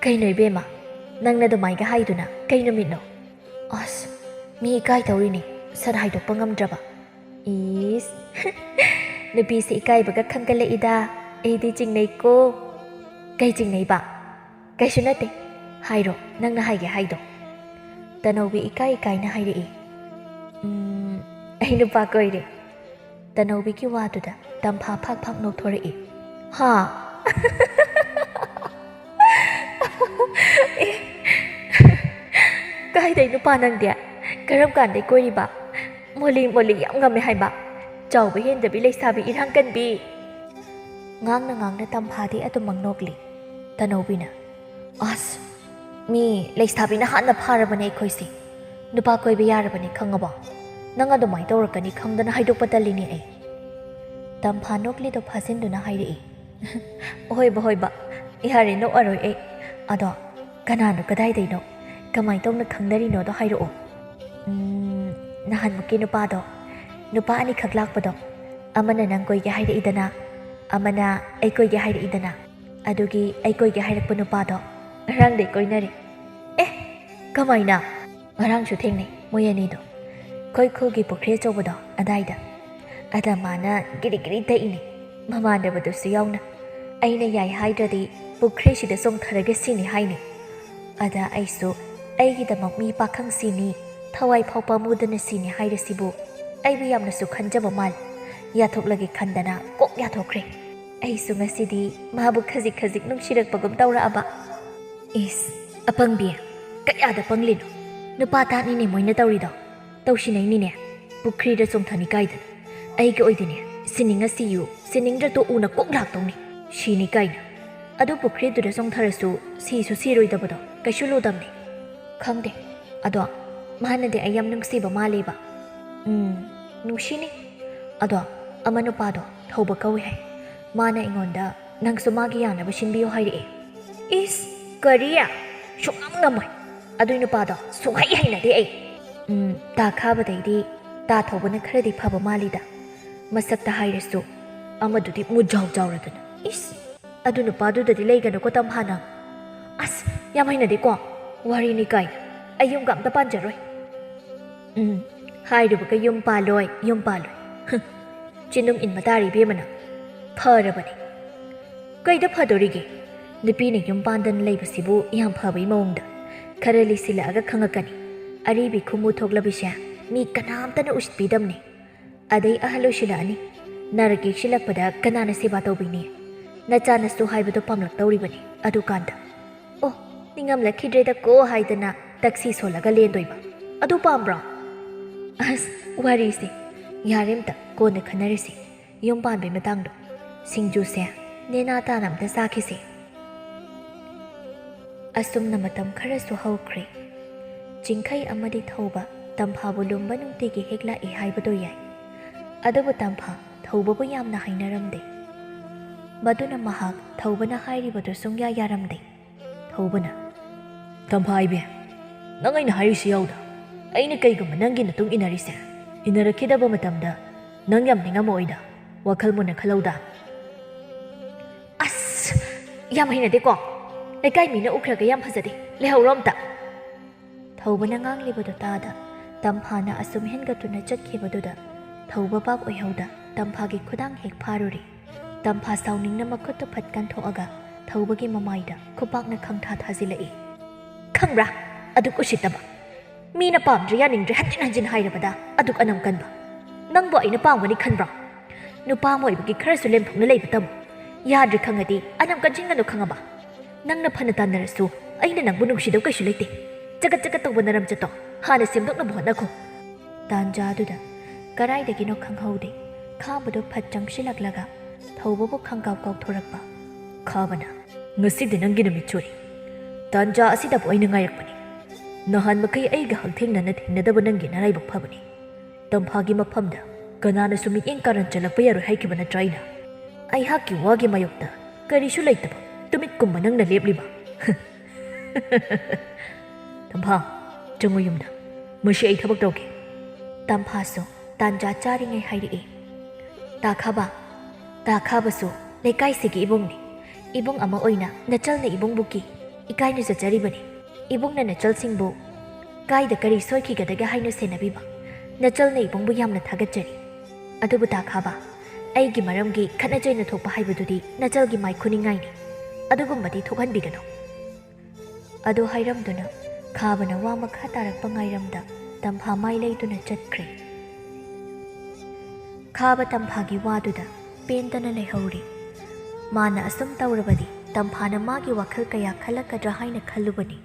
ꯀꯩꯅꯣ ꯏꯕꯦꯝꯃ? ꯅꯪꯅ ꯑꯗꯨꯃꯥꯏꯒ ꯍꯥꯏꯗꯨꯅ ꯀꯩ ꯅꯨꯃꯤꯠꯅꯣ?" "ꯑꯁ, ꯃꯤ ꯏꯀꯥꯏ ꯇꯧꯔꯤꯅꯤ, ꯁꯠ ꯍꯥꯏꯗꯣꯛꯄ ꯉꯝꯗ꯭ꯔꯕ꯫" "ꯏꯁ, ꯅꯨꯄꯤꯁꯦ ꯏꯀꯥꯏꯕꯒ ꯈꯪꯒꯠꯂꯛꯏꯗ, ꯑꯩꯗꯤ ꯆꯤꯡꯅꯩꯀꯣ꯫" "ꯀꯩ ꯆꯤꯡꯅꯩꯕ?" "ꯀꯩꯁꯨ ꯅꯠꯇꯦ, ꯍꯥꯏꯔꯣ, ꯅꯪꯅ ꯍꯥꯏꯒꯦ ꯍꯥꯏꯗꯣ꯫" ꯇꯅꯧꯕꯤ ꯏꯀꯥꯏ ꯏꯀꯥꯏꯅ ꯍꯥꯏꯔꯛꯏ, "ꯎꯝ, ꯑꯩ ꯅꯨꯄꯥ ꯀꯣꯏꯔꯦ꯫" ꯇꯅꯧꯕꯤꯒꯤ ꯋꯥꯗꯨꯗ ꯇꯝꯐꯥ ꯐꯥꯛ ꯐꯥꯛ ꯅꯣꯛꯊꯣꯔꯛꯏ꯫ "ꯍꯥ?" "ꯑꯦ, ꯀꯥꯏꯗꯩ ꯅꯨꯄꯥ ꯅꯪꯗꯤ? ꯀꯔꯝ ꯀꯥꯟꯗꯩ ꯀꯣꯏꯔꯤꯕ? ꯃꯣꯂꯤ ꯃꯣꯂꯤ ꯌꯥꯝ ꯉꯝꯃꯦ ꯍꯥꯏꯕ꯫ ꯆꯥꯎꯕ ꯍꯦꯟꯗꯕꯤ ꯂꯩꯁꯥꯕꯤ ꯏꯔꯥꯡ ꯀꯟꯕꯤ꯫" ꯉꯥꯡꯅ ꯉꯥꯡꯅ ꯇꯝꯐꯥꯗꯤ ꯑꯗꯨꯃꯛ ꯅꯣꯛꯂꯤ꯫ ꯇꯅꯧꯕꯤꯅ, "ꯑꯁ, ꯃꯤ ꯂꯩꯁꯥꯕꯤꯅ ꯍꯥꯟꯅ ꯐꯥꯔꯕꯅꯦ ꯑꯩꯈꯣꯏꯁꯦ꯫ ꯅꯨꯄꯥ ꯀꯣꯏꯕ ꯌꯥꯔꯕꯅꯦ, ꯈꯪꯉꯕꯣ? ꯅꯪ ꯑꯗꯨꯃꯥꯏꯅ ꯇꯧꯔꯛꯀꯅꯤ ꯈꯪꯗꯅ ꯍꯥꯏꯗꯣꯛꯄ ꯇꯜꯂꯤꯅꯦ ꯑꯩ꯫" ꯇꯝꯐꯥ ꯅꯣꯛꯂꯤꯗꯣ ꯐꯥꯖꯤꯟꯗꯨꯅ ꯍꯥꯏꯔꯛꯏ꯫ "ꯍꯣꯏꯕ, ꯍꯣꯏꯕ, ꯌꯥꯔꯦ, ꯅꯣꯛꯑꯔꯣꯏ ꯑꯩ꯫ ꯑꯗꯣ ꯀꯅꯥꯅꯣ, ꯀꯗꯥꯏꯗꯩꯅꯣ, ꯀꯃꯥꯏ ꯇꯧꯅ ꯈꯪꯅꯔꯤꯅꯣꯗꯣ ꯍꯥꯏꯔꯛꯑꯣ꯫" "ꯎꯝ, ꯅꯍꯥꯟꯃꯨꯛꯀꯤ ꯅꯨꯄꯥꯗꯣ, ꯅꯨꯄꯥ ꯑꯅꯤꯈꯛ ꯂꯥꯛꯄꯗꯣ, ꯑꯃꯅ ꯅꯪ ꯀꯣꯏꯒꯦ ꯍꯥꯏꯔꯛꯏꯗꯅ, ꯑꯃꯅ ꯑꯩ ꯀꯣꯏꯒꯦ ꯍꯥꯏꯔꯛꯏꯗꯅ, ꯑꯗꯨꯒꯤ ꯑꯩ ꯀꯣꯏꯒꯦ ꯍꯥꯏꯔꯛꯄ ꯅꯨꯄꯥꯗꯣ ꯉꯔꯥꯡꯗꯩ ꯀꯣꯏꯅꯔꯦ꯫" "ꯑꯦ, ꯀꯃꯥꯏꯅ?" "ꯉꯔꯥꯡꯁꯨ ꯊꯦꯡꯅꯩ ꯃꯣꯏ ꯑꯅꯤꯗꯣ, ꯑꯩꯈꯣꯏ ꯈꯨꯜꯒꯤ ꯄꯨꯈ꯭ꯔꯤ ꯑꯆꯧꯕꯗꯣ ꯑꯗꯥꯏꯗ꯫ ꯑꯗ ꯃꯥꯅ ꯒꯤꯔꯤ ꯒꯤꯔꯤ ꯇꯛꯏꯅꯦ, ꯃꯃꯥꯟꯅꯕꯗꯨꯁꯨ ꯌꯥꯎꯅ꯫ ꯑꯩꯅ ꯌꯥꯏ ꯍꯥꯏꯗ꯭ꯔꯗꯤ ꯄꯨꯈ꯭ꯔꯤꯁꯤꯗ ꯆꯣꯡꯊꯔꯒ ꯁꯤꯅꯤ ꯍꯥꯏꯅꯤ꯫ ꯑꯗ ꯑꯩꯁꯨ ꯑꯩꯒꯤꯗꯃꯛ ꯃꯤ ꯄꯥꯈꯪ ꯁꯤꯅꯤ, ꯊꯋꯥꯏ ꯐꯥꯎ ꯄꯥꯝꯃꯨꯗꯅ ꯁꯤꯅꯤ ꯍꯥꯏꯔꯁꯤꯕꯨ ꯑꯩꯕꯨ ꯌꯥꯝꯅꯁꯨ ꯈꯟꯖꯕ ꯃꯥꯜꯂꯤ꯫ ꯌꯥꯊꯣꯛꯂꯒꯦ ꯈꯟꯗꯅ ꯀꯣꯛ ꯌꯥꯊꯣꯛꯈ꯭ꯔꯦ꯫ ꯑꯩꯁꯨ ꯉꯁꯤꯗꯤ ꯃꯥꯕꯨ ꯈꯖꯤꯛ ꯈꯖꯤꯛ ꯅꯨꯡꯁꯤꯔꯛꯄꯒꯨꯝ ꯇꯧꯔꯛꯑꯕ꯫ ꯏꯁ, ꯑꯄꯪꯕꯤ, ꯀꯌꯥꯗ ꯄꯪꯂꯤꯅꯣ? ꯅꯨꯄꯥ ꯇꯥꯠꯅꯤꯅꯦ ꯃꯣꯏꯅ ꯇꯧꯔꯤꯗꯣ꯫ ꯇꯧꯁꯤꯟꯅꯩꯅꯤꯅꯦ꯫ ꯄꯨꯈ꯭ꯔꯤꯗ ꯆꯣꯡꯊꯅꯤ ꯀꯥꯏꯗꯅ꯫ ꯑꯩꯒꯤ ꯑꯣꯏꯗꯤꯅꯦ, ꯁꯤꯅꯤꯡꯉ ꯁꯤꯌꯨ, ꯁꯤꯅꯤꯡꯗ꯭ꯔ ꯇꯣꯛꯎꯅ ꯀꯣꯛ ꯂꯥꯛꯇꯧꯅꯤ꯫ ꯁꯤꯅꯤ ꯀꯥꯏꯅ꯫ ꯑꯗꯨ ꯄꯨꯈ꯭ꯔꯤꯗꯨꯗ ꯆꯣꯡꯊꯔꯁꯨ ꯁꯤꯁꯨ ꯁꯤꯔꯣꯏꯗꯕꯗꯣ ꯀꯩꯁꯨ ꯂꯨꯗꯝꯅꯤ꯫ ꯈꯪꯗꯦ꯫ ꯑꯗꯣ ꯃꯥꯅꯗꯤ ꯑꯩ ꯌꯥꯝ ꯅꯨꯡꯁꯤꯕ ꯃꯥꯜꯂꯦꯕ꯫ ꯎꯝ, ꯅꯨꯡꯁꯤꯅꯤ꯫ ꯑꯗꯣ ꯑꯃ ꯅꯨꯄꯥꯗꯣ ꯊꯧꯕ ꯀꯧꯏ ꯍꯥꯏ꯫ ꯃꯥꯅ ꯑꯩꯉꯣꯟꯗ "ꯅꯪꯁꯨ ꯃꯥꯒꯤ ꯌꯥꯅꯕ ꯁꯤꯟꯕꯤꯌꯨ" ꯍꯥꯏꯔꯛꯑꯦ꯫ ꯏꯁ, ꯀꯔꯤ? ꯁꯨꯡꯉꯝ ꯉꯝꯃꯣꯏ꯫ ꯑꯗꯨꯏ ꯅꯨꯄꯥꯗꯣ ꯁꯨꯡꯍꯩ ꯍꯩꯅꯗꯦ ꯑꯩ꯫ ꯎꯝ, ꯇꯥ ꯈꯥꯕꯗꯩꯗꯤ ꯇꯥ ꯊꯧꯕꯅ ꯈꯔꯗꯤ ꯐꯕ ꯃꯥꯜꯂꯤꯗ꯫ ꯃꯁꯛꯇ ꯍꯥꯏꯔꯁꯨ ꯑꯃꯗꯨꯗꯤ ꯃꯨꯖꯥꯎ ꯖꯥꯎꯔꯗꯅ꯫ ꯏꯁ, ꯑꯗꯨ ꯅꯨꯄꯥꯗꯨꯗꯗꯤ ꯂꯩꯒꯅꯨꯀꯣ ꯇꯝꯐꯥ ꯅꯪ꯫ ꯑꯁ, ꯌꯥꯝ ꯍꯩꯅꯗꯦꯀꯣ꯫ ꯋꯥꯔꯤꯅꯤ ꯀꯥꯏꯅ꯫ ꯑꯩ ꯌꯨꯝꯒ ꯑꯝꯇ ꯄꯥꯟꯖꯔꯣꯏ꯫ ꯎꯝ, ꯍꯥꯏꯔꯨꯕꯒ ꯌꯨꯝ ꯄꯥꯜꯂꯣꯏ, ꯌꯨꯝ ꯄꯥꯜꯂꯣꯏ꯫ ꯍꯨꯝ, ꯆꯤꯅꯨꯝ ꯏꯟꯕ ꯇꯥꯔꯦ ꯏꯕꯦꯝꯃ ꯅꯪ꯫ ꯐꯔꯕꯅꯦ꯫ ꯀꯩꯗ ꯐꯗꯣꯔꯤꯒꯦ? ꯅꯨꯄꯤꯅ ꯌꯨꯝ ꯄꯥꯟꯗꯅ ꯂꯩꯕꯁꯤꯕꯨ ꯌꯥꯝ ꯐꯕꯩ ꯃꯑꯣꯡꯗ꯫ ꯈꯔ ꯂꯤꯁꯤꯜꯂꯛꯑꯒ ꯈꯪꯉꯛꯀꯅꯤ꯫ ꯑꯔꯤꯕꯤ ꯈꯨꯃꯨ ꯊꯣꯛꯂꯕꯤꯁꯦ ꯃꯤ ꯀꯅꯥꯝꯇꯅ ꯎꯁꯤꯠꯄꯤꯗꯝꯅꯦ꯫ ꯑꯗꯩ ꯑꯍꯜ ꯑꯣꯏꯁꯤꯜꯂꯛꯑꯅꯤ꯫ ꯅꯥꯔꯛ ꯌꯦꯛꯁꯤꯜꯂꯛꯄꯗ ꯀꯅꯥꯅ ꯁꯦꯕꯥ ꯇꯧꯕꯤꯅꯤ? ꯅꯆꯥꯅꯁꯨ ꯍꯥꯏꯕꯗꯣ ꯄꯥꯝꯂꯛꯇꯧꯔꯤꯕꯅꯤ ꯑꯗꯨꯀꯥꯟꯗ꯫ ꯑꯣ, ꯅꯤꯡꯉꯝꯂꯛꯈꯤꯗ꯭ꯔꯦꯗꯀꯣ ꯍꯥꯏꯗꯅ ꯇꯛꯁꯤ ꯁꯣꯜꯂꯒ ꯂꯦꯟꯗꯣꯏꯕ꯫ ꯑꯗꯨ ꯄꯥꯝꯕ꯭ꯔꯣ? ꯑꯁ, ꯋꯥꯔꯤꯁꯦ꯫ ꯌꯥꯔꯦ ꯑꯝꯇ, ꯀꯣꯟꯅ ꯈꯟꯅꯔꯁꯤ꯫ ꯌꯨꯝ ꯄꯥꯟꯕꯩ ꯃꯇꯥꯡꯗꯣ꯫ ꯁꯤꯡꯖꯨꯁꯦ ꯅꯦꯅꯥ ꯇꯥꯅ ꯑꯝꯇ ꯆꯥꯈꯤꯁꯦ꯫ ꯑꯁꯨꯝꯅ ꯃꯇꯝ ꯈꯔꯁꯨ ꯍꯧꯈ꯭ꯔꯦ꯫ ꯆꯤꯡꯈꯩ ꯑꯃꯗꯤ ꯊꯧꯕ ꯇꯝꯐꯥꯕꯨ ꯂꯨꯝꯕ ꯅꯨꯡꯇꯤꯒꯤ ꯍꯦꯛ ꯂꯥꯛꯏ ꯍꯥꯏꯕꯗꯣ ꯌꯥꯏ꯫ ꯑꯗꯨꯕꯨ ꯇꯝꯐꯥ ꯊꯧꯕꯕꯨ ꯌꯥꯝꯅ ꯍꯩꯅꯔꯝꯗꯦ꯫ ꯃꯗꯨꯅ ꯃꯍꯥꯛ ꯊꯧꯕꯅ ꯍꯥꯏꯔꯤꯕꯗꯨ ꯁꯨꯡꯌꯥ ꯌꯥꯔꯝꯗꯦ꯫ ꯊꯧꯕꯅ, "ꯇꯝꯐꯥ ꯏꯕꯦ, ꯅꯪ ꯑꯩꯅ ꯍꯥꯏꯔꯤꯁꯤ ꯌꯥꯎꯗ꯫ ꯑꯩꯅ ꯀꯩꯒꯨꯝꯕ ꯅꯪꯒꯤ ꯅꯇꯨꯡ ꯏꯟꯅꯔꯤꯁꯦ, ꯏꯟꯅꯔꯛꯈꯤꯗꯕ ꯃꯇꯝꯗ ꯅꯪ ꯌꯥꯝ ꯅꯤꯡꯉꯝꯃꯛꯑꯣꯏꯗ꯫ ꯋꯥꯈꯜ ꯃꯨꯟꯅ ꯈꯜꯍꯧꯗ꯫" ꯑꯁ, ꯌꯥꯝ ꯍꯩꯅꯗꯦꯀꯣ꯫ ꯂꯩꯀꯥꯏ ꯃꯤꯅ ꯎꯈ꯭ꯔꯒ ꯌꯥꯝ ꯐꯖꯗꯦ꯫ ꯂꯩꯍꯧꯔꯣ ꯑꯝꯇ꯫ ꯊꯧꯕꯅ ꯉꯥꯡꯂꯤꯕꯗꯨ ꯇꯥꯗ ꯇꯝꯐꯥꯅ ꯑꯁꯨꯝ ꯍꯦꯟꯒꯠꯇꯨꯅ ꯆꯠꯈꯤꯕꯗꯨꯗ ꯊꯧꯕ ꯚꯥꯞ ꯑꯣꯏꯍꯧꯗ ꯇꯝꯐꯥꯒꯤ ꯈꯨꯗꯥꯡ ꯍꯦꯛ ꯐꯥꯔꯨꯔꯦ꯫ ꯇꯝꯐꯥ ꯁꯥꯎꯅꯤꯡꯅ ꯃꯈꯨꯠꯇꯨ ꯐꯠ ꯀꯟꯊꯣꯛꯑꯒ ꯊꯧꯕꯒꯤ ꯃꯃꯥꯏꯗ ꯈꯨꯄꯥꯛꯅ ꯈꯪꯊꯥ ꯊꯥꯖꯤꯜꯂꯛꯏ꯫ "ꯈꯪꯕ꯭ꯔꯥ? ꯑꯗꯨꯛ ꯎꯁꯤꯠꯇꯕ! ꯃꯤꯅ ꯄꯥꯝꯗ꯭ꯔꯦ ꯌꯥꯅꯤꯡꯗ꯭ꯔꯦ ꯍꯟꯖꯤꯟ ꯍꯟꯖꯤꯟ ꯍꯥꯏꯔꯕꯗ ꯑꯗꯨꯛ ꯑꯅꯝ ꯀꯟꯕ! ꯅꯪꯕꯨ ꯑꯩꯅ ꯄꯥꯝꯒꯅꯤ ꯈꯟꯕ꯭ꯔꯣ? ꯅꯨꯄꯥ ꯑꯃ ꯑꯣꯏꯕꯒꯤ ꯈꯔꯁꯨ ꯂꯦꯝꯊꯣꯛꯅ ꯂꯩꯕ ꯇꯝꯃꯨ꯫ ꯌꯥꯗ꯭ꯔꯦ ꯈꯪꯉꯗꯤ ꯑꯅꯝ ꯀꯟꯁꯤꯟꯒꯅꯨ, ꯈꯪꯉꯕ? ꯅꯪꯅ ꯐꯅ ꯇꯥꯟꯅꯔꯁꯨ ꯑꯩꯅ ꯅꯪꯕꯨ ꯅꯨꯡꯁꯤꯗꯧ ꯀꯩꯁꯨ ꯂꯩꯇꯦ꯫ ꯆꯒꯠ ꯆꯒꯠ ꯇꯧꯕ ꯅꯔꯝꯆꯠꯇꯣ ꯍꯥꯟꯅ ꯁꯦꯝꯗꯣꯛꯅꯕ ꯍꯣꯠꯅꯈꯣ꯫" ꯇꯥꯟꯖꯥꯗꯨꯗ ꯀꯗꯥꯏꯗꯒꯤꯅꯣ ꯈꯪꯍꯧꯗꯦ, ꯈꯥꯕꯗꯣ ꯐꯠ ꯆꯪꯁꯤꯜꯂꯛꯂꯒ ꯊꯧꯕꯕꯨ ꯈꯪꯀꯥꯎ ꯀꯥꯎꯊꯣꯔꯛꯄ꯫ ꯈꯥꯕꯅ, "ꯉꯁꯤꯗꯤ ꯅꯪꯒꯤ ꯅꯨꯃꯤꯠ ꯁꯣꯏ꯫ ꯇꯥꯟꯖꯥ ꯑꯁꯤꯗꯕꯨ ꯑꯩꯅ ꯉꯥꯏꯔꯛꯄꯅꯤ꯫ ꯅꯍꯥꯟ ꯃꯈꯩ ꯑꯩꯒ ꯍꯛꯊꯦꯡꯅꯅ ꯊꯦꯡꯅꯗꯕ ꯅꯪꯒꯤ ꯅꯔꯥꯏꯕꯛ ꯐꯕꯅꯤ꯫ ꯇꯝꯐꯥꯒꯤ ꯃꯐꯝꯗ ꯀꯅꯥꯅꯁꯨ ꯃꯤꯠꯌꯦꯡ ꯀꯥꯔꯟ ꯆꯠꯂꯛꯄ ꯌꯥꯔꯣꯏ ꯍꯥꯏꯈꯤꯕ ꯅꯠꯇ꯭ꯔꯥ ꯑꯩꯅ? ꯑꯩꯍꯥꯛꯀꯤ ꯋꯥꯒꯤ ꯃꯥꯌꯣꯛꯇ ꯀꯔꯤꯁꯨ ꯂꯩꯇꯕ ꯇꯨꯃꯤꯠ ꯀꯨꯝꯕ ꯅꯪꯅ ꯂꯦꯞꯂꯤꯕ?" "ꯇꯝꯐꯥ, ꯆꯪꯉꯨ ꯌꯨꯝꯗ꯫ ꯃꯁꯤ ꯑꯩ ꯊꯕꯛ ꯇꯧꯒꯦ꯫" ꯇꯝꯐꯥꯁꯨ ꯇꯥꯟꯖꯥ ꯆꯥꯔꯤꯉꯩ ꯍꯥꯏꯔꯛꯏ꯫ "ꯇꯥ ꯈꯥꯕ, ꯇꯥ ꯈꯥꯕꯁꯨ ꯂꯩꯀꯥꯏꯁꯤꯒꯤ ꯏꯕꯨꯡꯅꯤ꯫ ꯏꯕꯨꯡ ꯑꯃ ꯑꯣꯏꯅ ꯅꯆꯜꯅ ꯏꯕꯨꯡꯕꯨ ꯀꯤ ꯏꯀꯥꯏꯅ ꯆꯠꯆꯔꯤꯕꯅꯤ꯫ ꯏꯕꯨꯡꯅ ꯅꯆꯜꯁꯤꯡꯕꯨ ꯀꯥꯏꯗ ꯀꯔꯤ ꯁꯣꯏꯈꯤꯒꯗꯒꯦ ꯍꯥꯏꯅ ꯁꯦꯟꯅꯕꯤꯕ ꯅꯆꯜꯅ ꯏꯕꯨꯡꯕꯨ ꯌꯥꯝꯅ ꯊꯥꯒꯠꯆꯔꯤ꯫ ꯑꯗꯨꯕꯨ ꯇꯥ ꯈꯥꯕ, ꯑꯩꯒꯤ ꯃꯔꯝꯒꯤ ꯈꯠꯅ ꯆꯩꯅ ꯊꯣꯛꯄ ꯍꯥꯏꯕꯗꯨꯗꯤ ꯅꯆꯜꯒꯤ ꯃꯥꯏ ꯈꯨꯅꯤꯡꯉꯥꯏꯅꯤ꯫ ꯑꯗꯨꯒꯨꯝꯕꯗꯤ ꯊꯣꯛꯍꯟꯕꯤꯒꯅꯨ꯫" ꯑꯗꯨ ꯍꯥꯏꯔꯝꯗꯨꯅ ꯈꯥꯕꯅ ꯋꯥ ꯃꯈꯥ ꯇꯥꯔꯛꯄ ꯉꯥꯏꯔꯝꯗ ꯇꯝꯐꯥ ꯃꯥꯏ ꯂꯩꯗꯨꯅ ꯆꯠꯈ꯭ꯔꯦ꯫ ꯈꯥꯕ ꯇꯝꯐꯥꯒꯤ ꯋꯥꯗꯨꯗ ꯄꯦꯟꯗꯅ ꯂꯩꯍꯧꯔꯤ꯫ ꯃꯥꯅ ꯑꯁꯨꯝ ꯇꯧꯔꯕꯗꯤ ꯇꯝꯐꯥꯅ ꯃꯥꯒꯤ ꯋꯥꯈꯜ ꯀꯌꯥ ꯈꯜꯂꯛꯀꯗ꯭ꯔꯥ ꯍꯥꯏꯅ ꯈꯜꯂꯨꯕꯅꯤ꯫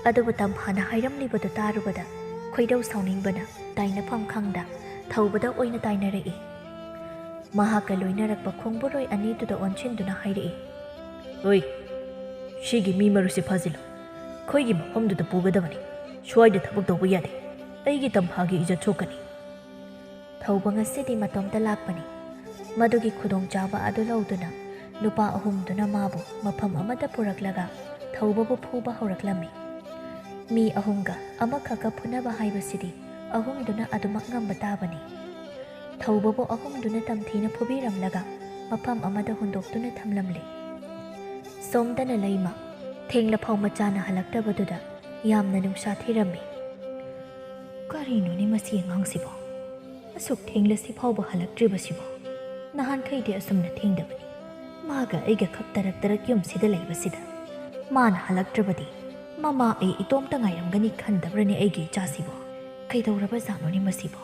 ꯑꯗꯨꯕꯨ ꯇꯝꯐꯥꯅ ꯍꯥꯏꯔꯝꯂꯤꯕꯗꯨ ꯇꯥꯔꯨꯕꯗ ꯈꯣꯏꯗꯧ ꯁꯥꯎꯅꯤꯡꯕꯅ ꯇꯥꯏꯅꯐꯝ ꯈꯪꯗ ꯊꯧꯕꯗ ꯑꯣꯏꯅ ꯇꯥꯏꯅꯔꯛꯏ꯫ ꯃꯍꯥꯛꯀ ꯂꯣꯏꯅꯔꯛꯄ ꯈꯣꯡꯕꯨꯔꯣꯏ ꯑꯅꯤꯗꯨꯗ ꯑꯣꯟꯁꯤꯟꯗꯨꯅ ꯍꯥꯏꯔꯛꯏ, "ꯑꯣꯏ, ꯁꯤꯒꯤ ꯃꯤ ꯃꯔꯨꯁꯤ ꯐꯥꯖꯤꯜꯂꯨ꯫ ꯑꯩꯈꯣꯏꯒꯤ ꯃꯐꯝꯗꯨꯗ ꯄꯨꯒꯗꯕꯅꯤ꯫ ꯁ꯭ꯋꯥꯏꯗ ꯊꯕꯛ ꯇꯧꯕ ꯌꯥꯗꯦ꯫ ꯑꯩꯒꯤ ꯇꯝꯐꯥꯒꯤ ꯏꯖꯠ ꯁꯣꯛꯀꯅꯤ꯫" ꯊꯧꯕ ꯉꯁꯤꯗꯤ ꯃꯇꯣꯝꯇ ꯂꯥꯛꯄꯅꯤ꯫ ꯃꯗꯨꯒꯤ ꯈꯨꯗꯣꯡꯆꯥꯕ ꯑꯗꯨ ꯂꯧꯗꯨꯅ ꯅꯨꯄꯥ ꯑꯍꯨꯝꯗꯨꯅ ꯃꯥꯕꯨ ꯃꯐꯝ ꯑꯃꯗ ꯄꯨꯔꯛꯂꯒ ꯊꯧꯕꯕꯨ ꯐꯨꯕ ꯍꯧꯔꯛꯂꯝꯃꯤ꯫ ꯃꯤ ꯑꯍꯨꯝꯒ ꯑꯃꯈꯛꯀ ꯐꯨꯅꯕ ꯍꯥꯏꯕꯁꯤꯗꯤ ꯑꯍꯨꯝꯗꯨꯅ ꯑꯗꯨꯃꯛ ꯉꯝꯕ ꯇꯥꯕꯅꯤ꯫ ꯊꯧꯕꯕꯨ ꯑꯍꯨꯝꯗꯨꯅ ꯇꯝꯊꯤꯅ ꯐꯨꯕꯤꯔꯝꯂꯒ ꯃꯐꯝ ꯑꯃꯗ ꯍꯨꯟꯗꯣꯛꯇꯨꯅ ꯊꯝꯂꯝꯂꯦ꯫ ꯁꯣꯝꯗꯅ ꯂꯩꯃ ꯊꯦꯡꯂ ꯐꯥꯎ ꯃꯆꯥꯅ ꯍꯜꯂꯛꯇꯕꯗꯨꯗ ꯌꯥꯝꯅ ꯅꯨꯡꯁꯥ ꯊꯤꯔꯝꯃꯤ꯫ "ꯀꯔꯤꯅꯣꯅꯦ ꯃꯁꯤ ꯑꯉꯥꯡꯁꯤꯕꯣ? ꯑꯁꯨꯛ ꯊꯦꯡꯂ ꯁꯤꯐꯥꯎꯕ ꯍꯜꯂꯛꯇ꯭ꯔꯤꯕꯁꯤꯕꯣ? ꯅꯍꯥꯟꯈꯩꯗꯤ ꯑꯁꯨꯝꯅ ꯊꯦꯡꯗꯕꯅꯤ꯫ ꯃꯥꯒ ꯑꯩꯒ ꯈꯛ ꯇꯔꯛ ꯇꯔꯛ ꯌꯨꯝꯁꯤꯗ ꯂꯩꯕꯁꯤꯗ ꯃꯥꯅ ꯍꯜꯂꯛꯇ꯭ꯔꯕꯗꯤ ꯃꯃꯥ ꯑꯩ ꯏꯇꯣꯝꯇ ꯉꯥꯏꯔꯝꯒꯅꯤ ꯈꯟꯗꯕ꯭ꯔꯅꯦ ꯑꯩꯒꯤ ꯏꯆꯥꯁꯤꯕꯣ? ꯀꯩꯗꯧꯔꯕꯖꯥꯠꯅꯣꯅꯦ ꯃꯁꯤꯕꯣ?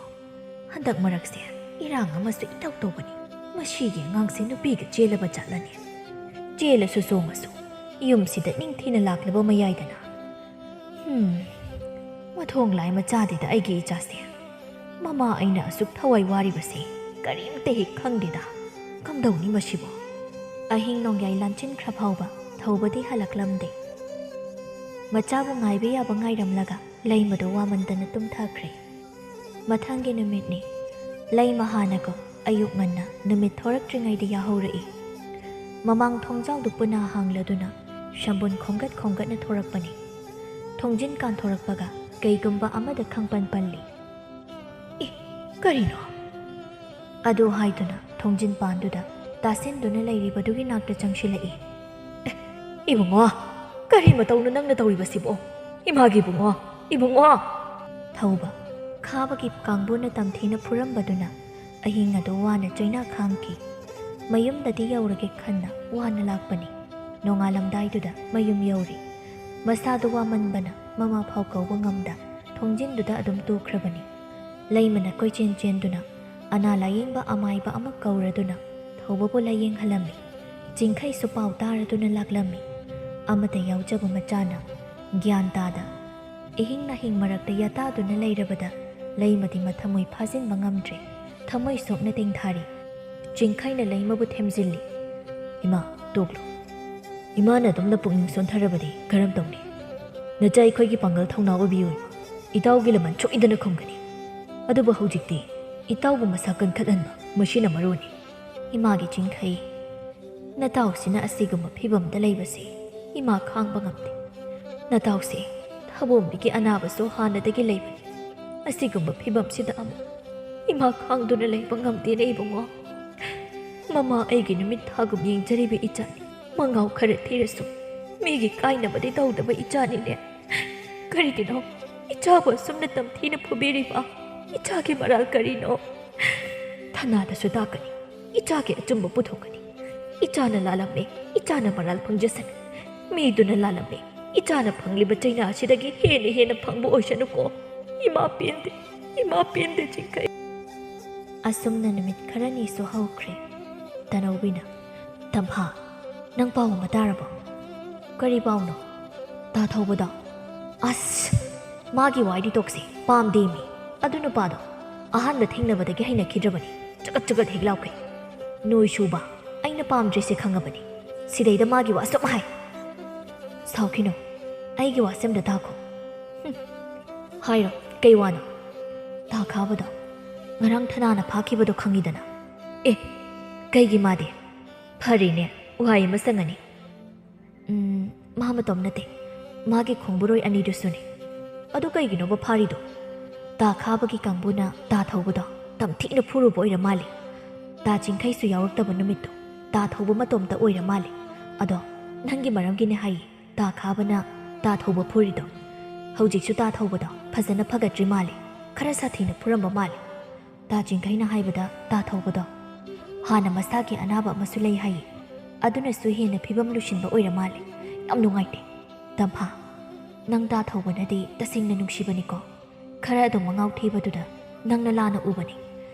ꯍꯟꯗꯛ ꯃꯔꯛꯁꯦ ꯏꯔꯥꯡ ꯑꯃꯁꯨ ꯏꯇꯧ ꯇꯧꯕꯅꯤ꯫ ꯃꯁꯤꯒꯤ ꯑꯉꯥꯡꯁꯦ ꯅꯨꯄꯤꯒ ꯆꯦꯜꯂꯕ ꯖꯥꯠꯂꯅꯦ? ꯆꯦꯜꯂꯁꯨ ꯆꯣꯡꯉꯁꯨ ꯌꯨꯝꯁꯤꯗ ꯅꯤꯡꯊꯤꯅ ꯂꯥꯛꯂꯕ ꯃꯌꯥꯏꯗꯅ꯫ ꯍꯝ, ꯃꯊꯣꯡ ꯂꯥꯏ ꯃꯆꯥꯗꯦꯗ ꯑꯩꯒꯤ ꯏꯆꯥꯁꯦ꯫ ꯃꯃꯥ ꯑꯩꯅ ꯑꯁꯨꯛ ꯊꯋꯥꯏ ꯋꯥꯔꯤꯕꯁꯦ ꯀꯔꯤꯝꯇ ꯍꯦꯛ ꯈꯪꯗꯦꯗ꯫ ꯀꯝꯗꯧꯅꯤ ꯃꯁꯤꯕꯣ? ꯑꯍꯤꯡ ꯅꯣꯡꯌꯥꯏ ꯂꯥꯟꯆꯤꯟꯈ꯭ꯔ ꯐꯥꯎꯕ ꯊꯧꯕꯗꯤ ꯍꯜꯂꯛꯂꯝꯗꯦ꯫ ꯃꯆꯥꯕꯨ ꯉꯥꯏꯕ ꯌꯥꯕ ꯉꯥꯏꯔꯝꯂꯒ ꯂꯩꯃꯗꯣ ꯋꯥꯃꯟꯗꯅ ꯇꯨꯝꯊꯈ꯭ꯔꯦ꯫ ꯃꯊꯪꯒꯤ ꯅꯨꯃꯤꯠꯅꯤ꯫ ꯂꯩꯃ ꯍꯥꯟꯅꯒꯨꯝ ꯑꯌꯨꯛ ꯉꯟꯅ ꯅꯨꯃꯤꯠ ꯊꯣꯔꯛꯇ꯭ꯔꯤꯉꯩꯗ ꯌꯥꯍꯧꯔꯛꯏ꯫ ꯃꯃꯥꯡ ꯊꯣꯡꯖꯥꯎꯗꯨ ꯄꯨꯅꯥ ꯍꯥꯡꯂꯗꯨꯅ ꯁꯝꯕꯨꯟ ꯈꯣꯝꯒꯠ ꯈꯣꯝꯒꯠꯅ ꯊꯣꯔꯛꯄꯅꯤ꯫ ꯊꯣꯡꯖꯤꯟ ꯀꯥꯟꯊꯣꯔꯛꯄꯒ ꯀꯩꯒꯨꯝꯕ ꯑꯃꯗ ꯈꯪꯄꯟ ꯄꯜꯂꯤ꯫ "ꯏ, ꯀꯔꯤꯅꯣ?" ꯑꯗꯨ ꯍꯥꯏꯗꯨꯅ ꯊꯣꯡꯖꯤꯟ ꯄꯥꯟꯗꯨꯗ ꯇꯥꯁꯤꯟꯗꯨꯅ ꯂꯩꯔꯤꯕꯗꯨꯒꯤ ꯅꯥꯛꯇ ꯆꯪꯁꯤꯜꯂꯛꯏ꯫ "ꯑꯦ, ꯏꯕꯨꯡꯉꯣ, ꯀꯔꯤ ꯃꯇꯧꯅꯣ ꯅꯪꯅ ꯇꯧꯔꯤꯕꯁꯤꯕꯣ? ꯏꯃꯥꯒꯤ ꯏꯕꯨꯡꯉꯣ, ꯏꯕꯨꯡꯉꯣ!" ꯊꯧꯕ ꯈꯥꯕꯒꯤ ꯀꯥꯡꯕꯨꯅ ꯇꯝꯊꯤꯅ ꯐꯨꯔꯝꯕꯗꯨꯅ ꯑꯍꯤꯡ ꯑꯗꯨ ꯋꯥꯅ ꯆꯩꯅꯥ ꯈꯥꯡꯈꯤ꯫ ꯃꯌꯨꯝꯗꯗꯤ ꯌꯧꯔꯒꯦ ꯈꯟꯅ ꯋꯥꯅ ꯂꯥꯛꯄꯅꯤ꯫ ꯅꯣꯡꯉꯥꯜꯂꯝꯗꯥꯏꯗꯨꯗ ꯃꯌꯨꯝ ꯌꯧꯔꯤ꯫ ꯃꯁꯥꯗꯨ ꯋꯥꯃꯟꯕꯅ ꯃꯃꯥ ꯐꯥꯎ ꯀꯧꯕ ꯉꯝꯗ ꯊꯣꯡꯖꯤꯟꯗꯨꯗ ꯑꯗꯨꯝ ꯇꯣꯛꯈ꯭ꯔꯕꯅꯤ꯫ ꯂꯩꯃꯅ ꯀꯣꯏꯆꯦꯟ ꯆꯦꯟꯗꯨꯅ ꯑꯅꯥ ꯂꯥꯌꯦꯡꯕ ꯑꯃꯥꯏꯕ ꯑꯃ ꯀꯧꯔꯗꯨꯅ ꯊꯧꯕꯕꯨ ꯂꯥꯌꯦꯡꯍꯜꯂꯝꯃꯤ꯫ ꯆꯤꯡꯈꯩꯁꯨ ꯄꯥꯎ ꯇꯥꯔꯗꯨꯅ ꯂꯥꯛꯂꯝꯃꯤ꯫ ꯑꯃꯠꯇ ꯌꯥꯎꯖꯕ ꯃꯆꯥꯅ ꯒ꯭ꯌꯥꯟ ꯇꯥꯗ ꯏꯍꯤꯡ ꯅꯥꯍꯤꯡ ꯃꯔꯛꯇ ꯌꯥꯇꯥꯗꯨꯅ ꯂꯩꯔꯕꯗ ꯂꯩꯃꯗꯤ ꯃꯊꯃꯣꯏ ꯐꯥꯖꯤꯟꯕ ꯉꯝꯗ꯭ꯔꯦ꯫ ꯊꯃꯣꯏ ꯁꯣꯛꯅ ꯇꯦꯡꯊꯥꯔꯤ꯫ ꯆꯤꯡꯈꯩꯅ ꯂꯩꯃꯕꯨ ꯊꯦꯝꯖꯤꯜꯂꯤ꯫ "ꯏꯃꯥ, ꯇꯣꯛꯂꯣ꯫ ꯏꯃꯥꯅ ꯑꯗꯨꯝꯅ ꯄꯨꯛꯅꯤꯡ ꯁꯣꯟꯊꯔꯕꯗꯤ ꯀꯔꯝ ꯇꯧꯅꯤ? ꯅꯆꯥ ꯑꯩꯈꯣꯏꯒꯤ ꯄꯥꯡꯒꯜ ꯊꯧꯅꯥ ꯑꯣꯏꯕꯤꯌꯨ ꯏꯃꯥ꯫ ꯏꯇꯥꯎꯒꯤ ꯂꯃꯟ ꯁꯣꯏꯗꯅ ꯈꯨꯝꯒꯅꯤ꯫ ꯑꯗꯨꯕꯨ ꯍꯧꯖꯤꯛꯇꯤ ꯏꯇꯥꯎꯕꯨ ꯃꯁꯥ ꯀꯟꯈꯠꯍꯟꯕ ꯃꯁꯤꯅ ꯃꯔꯨꯅꯤ꯫" ꯏꯃꯥꯒꯤ ꯆꯤꯡꯈꯩ, ꯅꯇꯥꯎꯁꯤꯅ ꯑꯁꯤꯒꯨꯝꯕ ꯐꯤꯕꯝꯗ ꯂꯩꯕꯁꯤ ꯏꯃꯥ ꯈꯥꯡꯕ ꯉꯝꯗꯦ꯫ ꯅꯇꯥꯎꯁꯦ ꯊꯕꯣꯝꯕꯤꯒꯤ ꯑꯅꯥꯕꯁꯨ ꯍꯥꯟꯅꯗꯒꯤ ꯂꯩꯕꯅꯤ꯫ ꯑꯁꯤꯒꯨꯝꯕ ꯐꯤꯕꯝꯁꯤꯗ ꯑꯃꯨꯛ ꯏꯃꯥ ꯈꯥꯡꯗꯨꯅ ꯂꯩꯕ ꯉꯝꯗꯦꯅꯦ ꯏꯕꯨꯡꯉꯣ꯫ ꯃꯃꯥ ꯑꯩꯒꯤ ꯅꯨꯃꯤꯠ ꯊꯥꯒꯨꯝ ꯌꯦꯡꯖꯔꯤꯕ ꯏꯆꯥꯅꯤ꯫ ꯃꯉꯥꯎ ꯈꯔ ꯊꯤꯔꯁꯨ ꯃꯤꯒꯤ ꯀꯥꯏꯅꯕꯗꯤ ꯇꯧꯗꯕ ꯏꯆꯥꯅꯤꯅꯦ꯫ ꯀꯔꯤꯒꯤꯅꯣ ꯏꯆꯥꯕꯨ ꯑꯁꯨꯝꯅ ꯇꯝꯊꯤꯅ ꯐꯨꯕꯤꯔꯤꯕ? ꯏꯆꯥꯒꯤ ꯃꯔꯥꯜ ꯀꯔꯤꯅꯣ? ꯊꯅꯥꯗꯁꯨ ꯇꯥꯛꯀꯅꯤ꯫ ꯏꯆꯥꯒꯤ ꯑꯆꯨꯝꯕ ꯄꯨꯊꯣꯛꯀꯅꯤ꯫ ꯏꯆꯥꯅ ꯂꯥꯜꯂꯝꯃꯦ, ꯏꯆꯥꯅ ꯃꯔꯥꯜ ꯐꯪꯖꯁꯅꯨ꯫ ꯃꯤꯗꯨꯅ ꯂꯥꯜꯂꯝꯃꯦ, ꯏꯆꯥꯅ ꯐꯪꯂꯤꯕ ꯆꯩꯅꯥ ꯑꯁꯤꯗꯒꯤ ꯍꯦꯟꯅ ꯍꯦꯟꯅ ꯐꯪꯕ ꯑꯣꯏꯁꯅꯨꯀꯣ꯫ ꯏꯃꯥ ꯄꯦꯟꯗꯦ, ꯏꯃꯥ ꯄꯦꯟꯗꯦ ꯆꯤꯡꯈꯩ꯫ ꯑꯁꯨꯝꯅ ꯅꯨꯃꯤꯠ ꯈꯔꯅꯤꯁꯨ ꯍꯧꯈ꯭ꯔꯦ꯫ ꯇꯅꯧꯕꯤꯅ, "ꯇꯝꯐꯥ, ꯅꯪ ꯄꯥꯎ ꯑꯃ ꯇꯥꯔꯕꯣ?" "ꯀꯔꯤ ꯄꯥꯎꯅꯣ?" "ꯇꯥ ꯊꯧꯕꯗꯣ꯫ ꯑꯁ, ꯃꯥꯒꯤ ꯋꯥꯔꯤ ꯇꯣꯛꯁꯦ, ꯄꯥꯝꯗꯦ ꯃꯤ꯫ ꯑꯗꯨ ꯅꯨꯄꯥꯗꯣ ꯑꯍꯥꯟꯕ ꯊꯦꯡꯅꯕꯗꯒꯤ ꯍꯩꯅꯈꯤꯗ꯭ꯔꯕꯅꯤ꯫ ꯆꯒꯠ ꯆꯒꯠ ꯍꯦꯛ ꯂꯥꯎꯈꯩ꯫ ꯅꯣꯏ ꯁꯨꯕ, ꯑꯩꯅ ꯄꯥꯝꯗ꯭ꯔꯤꯁꯦ ꯈꯪꯉꯕꯅꯤ꯫ ꯁꯤꯗꯩꯗ ꯃꯥꯒꯤ ꯋꯥ ꯁꯨꯝ ꯍꯥꯏ꯫ ꯁꯥꯎꯈꯤꯅꯣ, ꯑꯩꯒꯤ ꯋꯥꯁꯦ ꯑꯝꯇ ꯇꯥꯈꯣ꯫" "ꯍꯨꯝ꯫ ꯍꯥꯏꯔꯣ, ꯀꯩ ꯋꯥꯅꯣ?" "ꯇꯥ ꯈꯥꯕꯗꯣ, ꯉꯔꯥꯡ ꯊꯅꯥꯅ ꯐꯥꯈꯤꯕꯗꯣ ꯈꯪꯉꯤꯗꯅ?" "ꯑꯦ, ꯀꯩꯒꯤ ꯃꯥꯗꯤ?" "ꯐꯔꯦꯅꯦ, ꯎꯍꯥꯏ ꯑꯃ ꯁꯪꯉꯅꯤ꯫" "ꯎꯝ, ꯃꯥ ꯃꯇꯣꯝ ꯅꯠꯇꯦ, ꯃꯥꯒꯤ ꯈꯣꯡꯕꯨꯔꯣꯏ ꯑꯅꯤꯗꯨꯁꯨꯅꯦ꯫" "ꯑꯗꯨ ꯀꯩꯒꯤꯅꯣꯕ ꯐꯥꯔꯤꯗꯣ?" "ꯇꯥ ꯈꯥꯕꯒꯤ ꯀꯥꯡꯕꯨꯅ ꯇꯥ ꯊꯧꯕꯗꯣ ꯇꯝꯊꯤꯅ ꯐꯨꯔꯨꯕ ꯑꯣꯏꯔ ꯃꯥꯜꯂꯦ꯫ ꯇꯥ ꯆꯤꯡꯈꯩꯁꯨ ꯌꯥꯎꯔꯛꯇꯕ ꯅꯨꯃꯤꯠꯇꯣ ꯇꯥ ꯊꯧꯕ ꯃꯇꯣꯝꯇ ꯑꯣꯏꯔ ꯃꯥꯜꯂꯦ꯫ ꯑꯗꯣ ꯅꯪꯒꯤ ꯃꯔꯝꯒꯤꯅꯦ ꯍꯥꯏꯌꯦ ꯇꯥ ꯈꯥꯕꯅ ꯇꯥ ꯊꯧꯕ ꯐꯨꯔꯤꯗꯣ꯫ ꯍꯧꯖꯤꯛꯁꯨ ꯇꯥ ꯊꯧꯕꯗꯣ ꯐꯖꯅ ꯐꯒꯠꯇ꯭ꯔꯤ ꯃꯥꯜꯂꯦ꯫ ꯈꯔ ꯁꯥꯊꯤꯅ ꯐꯨꯔꯝꯕ ꯃꯥꯜꯂꯦ꯫ ꯇꯥ ꯆꯤꯡꯈꯩꯅ ꯍꯥꯏꯕꯗ ꯇꯥ ꯊꯧꯕꯗꯣ ꯍꯥꯟꯅ ꯃꯁꯥꯒꯤ ꯑꯅꯥꯕ ꯑꯃꯁꯨ ꯂꯩ ꯍꯥꯏꯌꯦ꯫ ꯑꯗꯨꯅꯁꯨ ꯍꯦꯟꯅ ꯐꯤꯕꯝ ꯂꯨꯁꯤꯟꯕ ꯑꯣꯏꯔ ꯃꯥꯜꯂꯦ꯫ ꯌꯥꯝ ꯅꯨꯡꯉꯥꯏꯇꯦ꯫ ꯇꯝꯐꯥ, ꯅꯪ ꯇꯥ ꯊꯧꯕꯅꯗꯤ ꯇꯁꯦꯡꯅ ꯅꯨꯡꯁꯤꯕꯅꯤꯀꯣ꯫ ꯈꯔ ꯑꯗꯨꯝ ꯃꯉꯥꯎ ꯊꯤꯕꯗꯨꯗ ꯅꯪꯅ ꯂꯥꯟꯅ ꯎꯕꯅꯤ꯫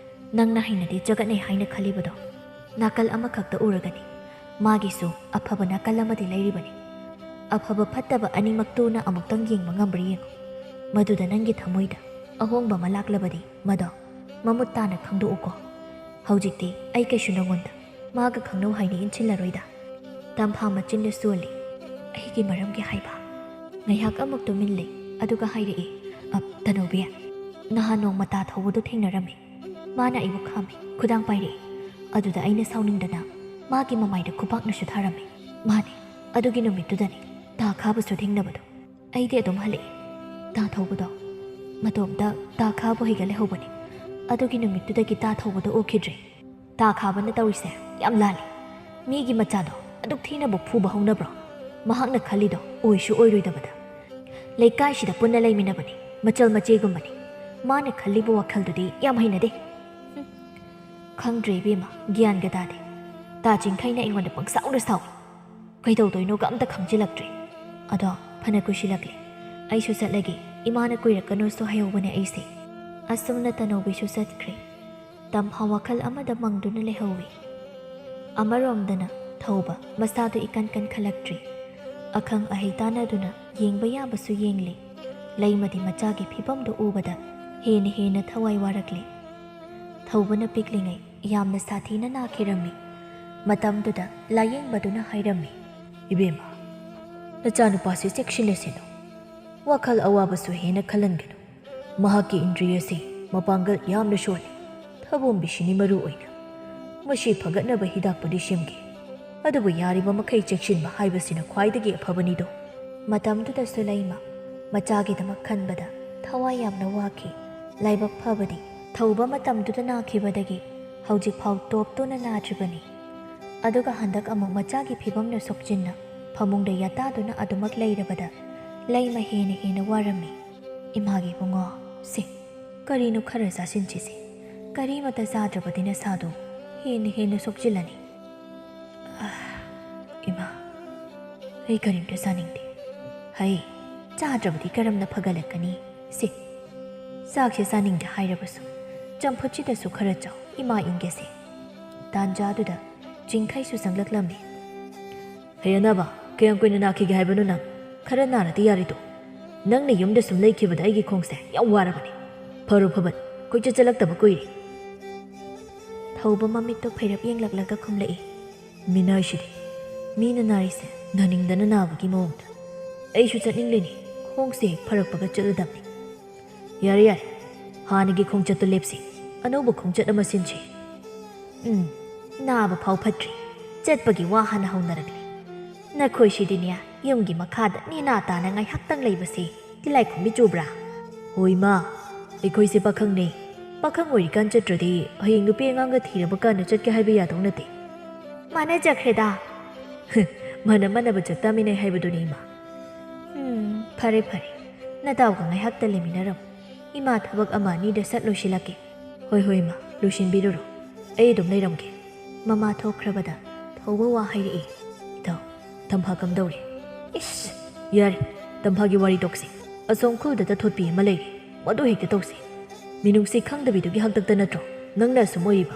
ꯅꯪꯅ ꯍꯩꯅꯗꯦ ꯆꯒꯠꯅꯩ ꯍꯥꯏꯅ ꯈꯜꯂꯤꯕꯗꯣ ꯅꯥꯀꯜ ꯑꯃꯈꯛꯇ ꯎꯔꯒꯅꯤ꯫ ꯃꯥꯒꯤꯁꯨ ꯑꯐꯕ ꯅꯥꯀꯜ ꯑꯃꯗꯤ ꯂꯩꯔꯤꯕꯅꯤ꯫ ꯑꯐꯕ ꯐꯠꯇꯕ ꯑꯅꯤꯃꯛꯇꯨꯅ ꯑꯃꯨꯛꯇꯪ ꯌꯦꯡꯕ ꯉꯝꯕ꯭ꯔꯥ ꯌꯦꯡꯉꯨ꯫ ꯃꯗꯨꯗ ꯅꯪꯒꯤ ꯊꯃꯣꯏꯗ ꯑꯍꯣꯡꯕ ꯑꯃ ꯂꯥꯛꯂꯕꯗꯤ ꯃꯗꯣ ꯃꯃꯨꯠ ꯇꯥꯅ ꯈꯪꯗꯣꯛꯎꯀꯣ꯫ ꯍꯧꯖꯤꯛꯇꯤ ꯑꯩ ꯀꯩꯁꯨ ꯅꯉꯣꯟꯗ ꯃꯥꯒ ꯈꯪꯅꯧ ꯍꯥꯏꯅ ꯏꯟꯁꯤꯜꯂꯔꯣꯏꯗ꯫" ꯇꯝꯐꯥ ꯃꯆꯤꯟꯗ ꯁꯣꯜꯂꯤ꯫ "ꯑꯩꯒꯤ ꯃꯔꯝꯒꯤ ꯍꯥꯏꯕ?" ꯉꯥꯏꯍꯥꯛ ꯑꯃꯨꯛ ꯇꯨꯃꯤꯟ ꯂꯩ, ꯑꯗꯨꯒ ꯍꯥꯏꯔꯛꯏ, "ꯑ, ꯇꯅꯧꯕꯤ, ꯅꯍꯥꯟ ꯅꯣꯡꯃ ꯇꯥ ꯊꯧꯕꯗꯣ ꯊꯦꯡꯅꯔꯝꯃꯤ꯫ ꯃꯥꯅ ꯑꯩꯕꯨ ꯈꯥꯝꯃꯤ, ꯈꯨꯗꯥꯡ ꯄꯥꯏꯔꯛꯏ꯫ ꯑꯗꯨꯗ ꯑꯩꯅ ꯁꯥꯎꯅꯤꯡꯗꯅ ꯃꯥꯒꯤ ꯃꯃꯥꯏꯗ ꯈꯨꯄꯥꯛꯅꯁꯨ ꯊꯥꯔꯝꯃꯤ꯫ ꯃꯥꯅꯤ, ꯑꯗꯨꯒꯤ ꯅꯨꯃꯤꯠꯇꯨꯗꯅꯤ ꯇꯥ ꯈꯥꯕꯁꯨ ꯊꯦꯡꯅꯕꯗꯣ꯫ ꯑꯩꯗꯤ ꯑꯗꯨꯝ ꯍꯜꯂꯛꯏ꯫ ꯇꯥ ꯊꯧꯕꯗꯣ ꯃꯇꯣꯝꯇ ꯇꯥ ꯈꯥꯕ ꯍꯣꯏꯒ ꯂꯩꯍꯧꯕꯅꯤ꯫ ꯑꯗꯨꯒꯤ ꯅꯨꯃꯤꯠꯇꯨꯗꯒꯤ ꯇꯥ ꯊꯧꯕꯗꯣ ꯎꯈꯤꯗ꯭ꯔꯦ꯫ ꯇꯥ ꯈꯥꯕꯅ ꯇꯧꯔꯤꯁꯦ ꯌꯥꯝ ꯂꯥꯜꯂꯤ꯫ ꯃꯤꯒꯤ ꯃꯆꯥꯗꯣ ꯑꯗꯨꯛ ꯊꯤꯅꯕꯨ ꯐꯨꯕ ꯍꯧꯅꯕ꯭ꯔꯣ? ꯃꯍꯥꯛꯅ ꯈꯜꯂꯤꯗꯣ ꯑꯣꯏꯁꯨ ꯑꯣꯏꯔꯣꯏꯗꯕꯗ꯫ ꯂꯩꯀꯥꯏꯁꯤꯗ ꯄꯨꯟꯅ ꯂꯩꯃꯤꯟꯅꯕꯅꯤ, ꯃꯆꯜ ꯃꯆꯦꯒꯨꯝꯕꯅꯤ꯫ ꯃꯥꯅ ꯈꯜꯂꯤꯕ ꯋꯥꯈꯜꯗꯨꯗꯤ ꯌꯥꯝ ꯍꯩꯅꯗꯦ꯫" ꯍꯨꯝ꯫ ꯈꯪꯗ꯭ꯔꯦ ꯏꯕꯦꯝꯃ, ꯒ꯭ꯌꯥꯟꯒ ꯇꯥꯗꯦ꯫ ꯇꯥ ꯆꯤꯡꯈꯩꯅ ꯑꯩꯉꯣꯟꯗ ꯄꯪꯁꯥꯎꯗ ꯁꯥꯎꯏ꯫ ꯀꯩꯗꯧꯗꯣꯏꯅꯣꯒ ꯑꯝꯇ ꯈꯪꯖꯤꯜꯂꯛꯇ꯭ꯔꯦ꯫ ꯑꯗꯣ ꯐꯅ ꯀꯨꯏꯁꯤꯜꯂꯛꯂꯦ꯫ ꯑꯩꯁꯨ ꯆꯠꯂꯒꯦ꯫ ꯏꯃꯥꯅ ꯀꯨꯏꯔꯛꯀꯅꯨꯁꯨ ꯍꯥꯏꯍꯧꯕꯅꯦ ꯑꯩꯁꯦ꯫ ꯑꯁꯨꯝꯅ ꯇꯅꯧꯕꯤꯁꯨ ꯆꯠꯈ꯭ꯔꯦ꯫ ꯇꯝꯐꯥ ꯋꯥꯈꯜ ꯑꯃꯗ ꯃꯪꯗꯨꯅ ꯂꯩꯍꯧꯏ꯫ ꯑꯃꯔꯣꯝꯗꯅ ꯊꯧꯕ ꯃꯁꯥꯗꯨ ꯏꯀꯟ ꯀꯟꯈꯠꯂꯛꯇ꯭ꯔꯦ꯫ ꯑꯈꯪ ꯑꯍꯩ ꯇꯥꯟꯅꯗꯨꯅ ꯌꯦꯡꯕ ꯌꯥꯕꯁꯨ ꯌꯦꯡꯂꯦ꯫ ꯂꯩꯃꯗꯤ ꯃꯆꯥꯒꯤ ꯐꯤꯕꯝꯗꯨ ꯎꯕꯗ ꯍꯦꯟꯅ ꯍꯦꯟꯅ ꯊꯋꯥꯏ ꯋꯥꯔꯛꯂꯦ꯫ ꯊꯧꯕꯅ ꯄꯤꯛꯂꯤꯉꯩ ꯌꯥꯝꯅ ꯁꯥꯊꯤꯅ ꯅꯥꯈꯤꯔꯝꯃꯤ꯫ ꯃꯇꯝꯗꯨꯗ ꯂꯥꯌꯦꯡꯕꯗꯨꯅ ꯍꯥꯏꯔꯝꯃꯤ, "ꯏꯕꯦꯝꯃ, ꯅꯆꯥꯅꯨꯄꯥꯁꯤ ꯆꯦꯛꯁꯤꯟꯅꯁꯤꯅꯨ꯫ ꯋꯥꯈꯜ ꯑꯋꯥꯕꯁꯨ ꯍꯦꯟꯅ ꯈꯜꯍꯟꯒꯅꯨ꯫ ꯃꯍꯥꯛꯀꯤ ꯏꯟꯗ꯭ꯔꯤ ꯑꯁꯤ ꯃꯄꯥꯡꯒꯜ ꯌꯥꯝꯅ ꯁꯣꯜꯂꯤ꯫ ꯊꯕꯣꯝꯕꯤꯁꯤꯅꯤ ꯃꯔꯨ ꯑꯣꯏꯅ꯫ ꯃꯁꯤ ꯐꯒꯠꯅꯕ ꯍꯤꯗꯥꯛꯄꯨꯗꯤ ꯁꯦꯝꯒꯦ꯫ ꯑꯗꯨꯕꯨ ꯌꯥꯔꯤꯕ ꯃꯈꯩ ꯆꯦꯛꯁꯤꯟꯕ ꯍꯥꯏꯕꯁꯤꯅ ꯈ꯭ꯋꯥꯏꯗꯒꯤ ꯑꯐꯕꯅꯤꯗꯣ꯫" ꯃꯇꯝꯗꯨꯗꯁꯨ ꯂꯩꯃ ꯃꯆꯥꯒꯤꯗꯃꯛ ꯈꯟꯕꯗ ꯊꯋꯥꯏ ꯌꯥꯝꯅ ꯋꯥꯈꯤ꯫ ꯂꯥꯏꯕꯛ ꯐꯕꯗꯤ ꯊꯧꯕ ꯃꯇꯝꯗꯨꯗ ꯅꯥꯈꯤꯕꯗꯒꯤ ꯍꯧꯖꯤꯛꯐꯥꯎ ꯇꯣꯞꯇꯨꯅ ꯅꯥꯗ꯭ꯔꯤꯕꯅꯤ꯫ ꯑꯗꯨꯒ ꯍꯟꯗꯛ ꯑꯃꯨꯛ ꯃꯆꯥꯒꯤ ꯐꯤꯕꯝꯅ ꯁꯣꯛꯆꯤꯟꯅ ꯐꯃꯨꯡꯗ ꯌꯥꯇꯥꯗꯨꯅ ꯑꯗꯨꯃꯛ ꯂꯩꯔꯕꯗ ꯂꯩꯃ ꯍꯦꯟꯅ ꯍꯦꯟꯅ ꯋꯥꯔꯝꯃꯤ꯫ "ꯏꯃꯥꯒꯤ ꯏꯕꯨꯡꯉꯣ, ꯁꯦ, ꯀꯔꯤꯅꯣ ꯈꯔ ꯆꯥꯁꯤꯟꯁꯤꯁꯦ꯫ ꯀꯔꯤꯃꯇ ꯆꯥꯗ꯭ꯔꯕꯗꯤ ꯅꯁꯥꯗꯣ ꯍꯦꯟꯅ ꯍꯦꯟꯅ ꯁꯣꯛꯆꯤꯜꯂꯅꯤ꯫" "ꯑꯥ, ꯏꯃꯥ, ꯑꯩ ꯀꯔꯤꯝꯇ ꯆꯥꯅꯤꯡꯗꯦ꯫ ꯍꯩ, ꯆꯥꯗ꯭ꯔꯕꯗꯤ ꯀꯔꯝꯅ ꯐꯒꯠꯂꯛꯀꯅꯤ? ꯁꯦ, ꯆꯥꯛꯁꯦ ꯆꯥꯅꯤꯡꯗꯦ ꯍꯥꯏꯔꯕꯁꯨ ꯆꯝꯐꯨꯠꯁꯤꯗꯁꯨ ꯈꯔ ꯆꯥꯎ, ꯏꯃꯥ ꯏꯪꯒꯦꯁꯦ꯫" ꯇꯥꯟꯖꯥꯗꯨꯗ ꯆꯤꯡꯈꯩꯁꯨ ꯆꯪꯂꯛꯂꯝꯃꯤ꯫ "ꯍꯩ ꯑꯅꯥꯕ, ꯀꯌꯥꯝ ꯀꯨꯏꯅ ꯅꯥꯈꯤꯒꯦ ꯍꯥꯏꯕꯅꯣ ꯅꯪ? ꯈꯔ ꯅꯥꯔꯗꯤ ꯌꯥꯔꯤꯗꯣ꯫ ꯅꯪꯅ ꯌꯨꯝꯗ ꯁꯨꯝ ꯂꯩꯈꯤꯕꯗ ꯑꯩꯒꯤ ꯈꯣꯡꯁꯦ ꯌꯥꯝ ꯋꯥꯔꯕꯅꯦ꯫ ꯐꯔꯣ ꯐꯕꯠ, ꯀꯣꯏꯆꯠ ꯆꯠꯂꯛꯇꯕ ꯀꯨꯏꯔꯦ꯫" ꯊꯧꯕ ꯃꯃꯤꯠꯇꯣ ꯐꯩꯔꯞ ꯌꯦꯡꯂꯛꯂꯒ ꯈꯨꯝꯂꯛꯏ꯫ "ꯃꯤꯅꯥꯏꯁꯤꯗꯤ, ꯃꯤꯅ ꯅꯥꯔꯤꯁꯦ ꯅꯥꯅꯤꯡꯗꯅ ꯅꯥꯕꯒꯤ ꯃꯑꯣꯡꯗ꯫ ꯑꯩꯁꯨ ꯆꯠꯅꯤꯡꯂꯤꯅꯤ, ꯈꯣꯡꯁꯦ ꯍꯦꯛ ꯐꯔꯛꯄꯒ ꯆꯠꯂꯗꯕꯅꯤ꯫" "ꯌꯥꯔꯦ, ꯌꯥꯔꯦ, ꯍꯥꯟꯅꯒꯤ ꯈꯣꯡꯆꯠꯇꯣ ꯂꯦꯞꯁꯤ, ꯑꯅꯧꯕ ꯈꯣꯡꯆꯠ ꯑꯃ ꯁꯤꯟꯁꯤ꯫" "ꯎꯝ, ꯅꯥꯕ ꯐꯥꯎ ꯐꯠꯇ꯭ꯔꯤ, ꯆꯠꯄꯒꯤ ꯋꯥ ꯍꯥꯟꯅ ꯍꯧꯅꯔꯛꯂꯤ꯫ ꯅꯈꯣꯏꯁꯤꯗꯤꯅꯦ, ꯌꯨꯝꯒꯤ ꯃꯈꯥꯗ ꯅꯦꯅꯥ ꯇꯥꯅ ꯉꯥꯏꯍꯥꯛꯇꯪ ꯂꯩꯕꯁꯦ ꯇꯤꯜꯂꯥꯏꯈꯨꯝꯕꯤ ꯆꯨꯕ꯭ꯔꯥ?" "ꯍꯣꯏ ꯃꯥ, ꯑꯩꯈꯣꯏꯁꯦ ꯄꯥꯈꯪꯅꯦ꯫ ꯄꯥꯈꯪ ꯑꯣꯏꯔꯤꯀꯥꯟ ꯆꯠꯇ꯭ꯔꯗꯤ ꯍꯌꯦꯡ ꯅꯨꯄꯤ ꯑꯉꯥꯡꯒ ꯊꯤꯔꯕ ꯀꯥꯟꯗ ꯆꯠꯀꯦ ꯍꯥꯏꯕ ꯌꯥꯗꯧ ꯅꯠꯇꯦ꯫" "ꯃꯥꯟꯅꯖꯈ꯭ꯔꯦꯗ꯫" "ꯃꯥꯟꯅ ꯃꯥꯟꯅꯕ ꯆꯠ ꯇꯥꯃꯤꯟꯅꯩ ꯍꯥꯏꯕꯗꯨꯅꯤ ꯏꯃꯥ꯫" "ꯎꯝ, ꯐꯔꯦ ꯐꯔꯦ, ꯅꯇꯥꯎꯒ ꯉꯥꯏꯍꯥꯛꯇ ꯂꯩꯃꯤꯟꯅꯔꯝꯃꯨ꯫ ꯏꯃꯥ ꯊꯕꯛ ꯑꯃ ꯑꯅꯤꯗ ꯆꯠ ꯂꯣꯏꯁꯤꯜꯂꯛꯀꯦ꯫" "ꯍꯣꯏ ꯍꯣꯏ ꯏꯃꯥ, ꯂꯣꯏꯁꯤꯟꯕꯤꯔꯨꯔꯣ꯫ ꯑꯩ ꯑꯗꯨꯝ ꯂꯩꯔꯝꯒꯦ꯫ ꯃꯃꯥ ꯊꯣꯛꯈ꯭ꯔꯕꯗ ꯊꯧꯕ ꯋꯥ ꯍꯥꯏꯔꯛꯏ꯫ ꯏꯇꯥꯎ, ꯇꯝꯐꯥ ꯀꯝꯗꯧꯔꯦ? ꯏꯁ, ꯌꯥꯔꯦ, ꯇꯝꯐꯥꯒꯤ ꯋꯥꯔꯤ ꯇꯣꯛꯁꯤ꯫ ꯑꯁꯣꯝ ꯈꯨꯜꯗ ꯊꯣꯠꯄꯤ ꯑꯃ ꯂꯩꯔꯤ, ꯃꯗꯨ ꯍꯦꯛꯇ ꯇꯧꯁꯤ꯫ ꯃꯤꯅꯨꯡꯁꯤ ꯈꯪꯗꯕꯤꯗꯨꯒꯤ ꯍꯥꯛꯇꯛꯇ ꯅꯠꯇ꯭ꯔꯣ ꯅꯪꯅ ꯑꯁꯨꯝ ꯑꯣꯏꯔꯤꯕ?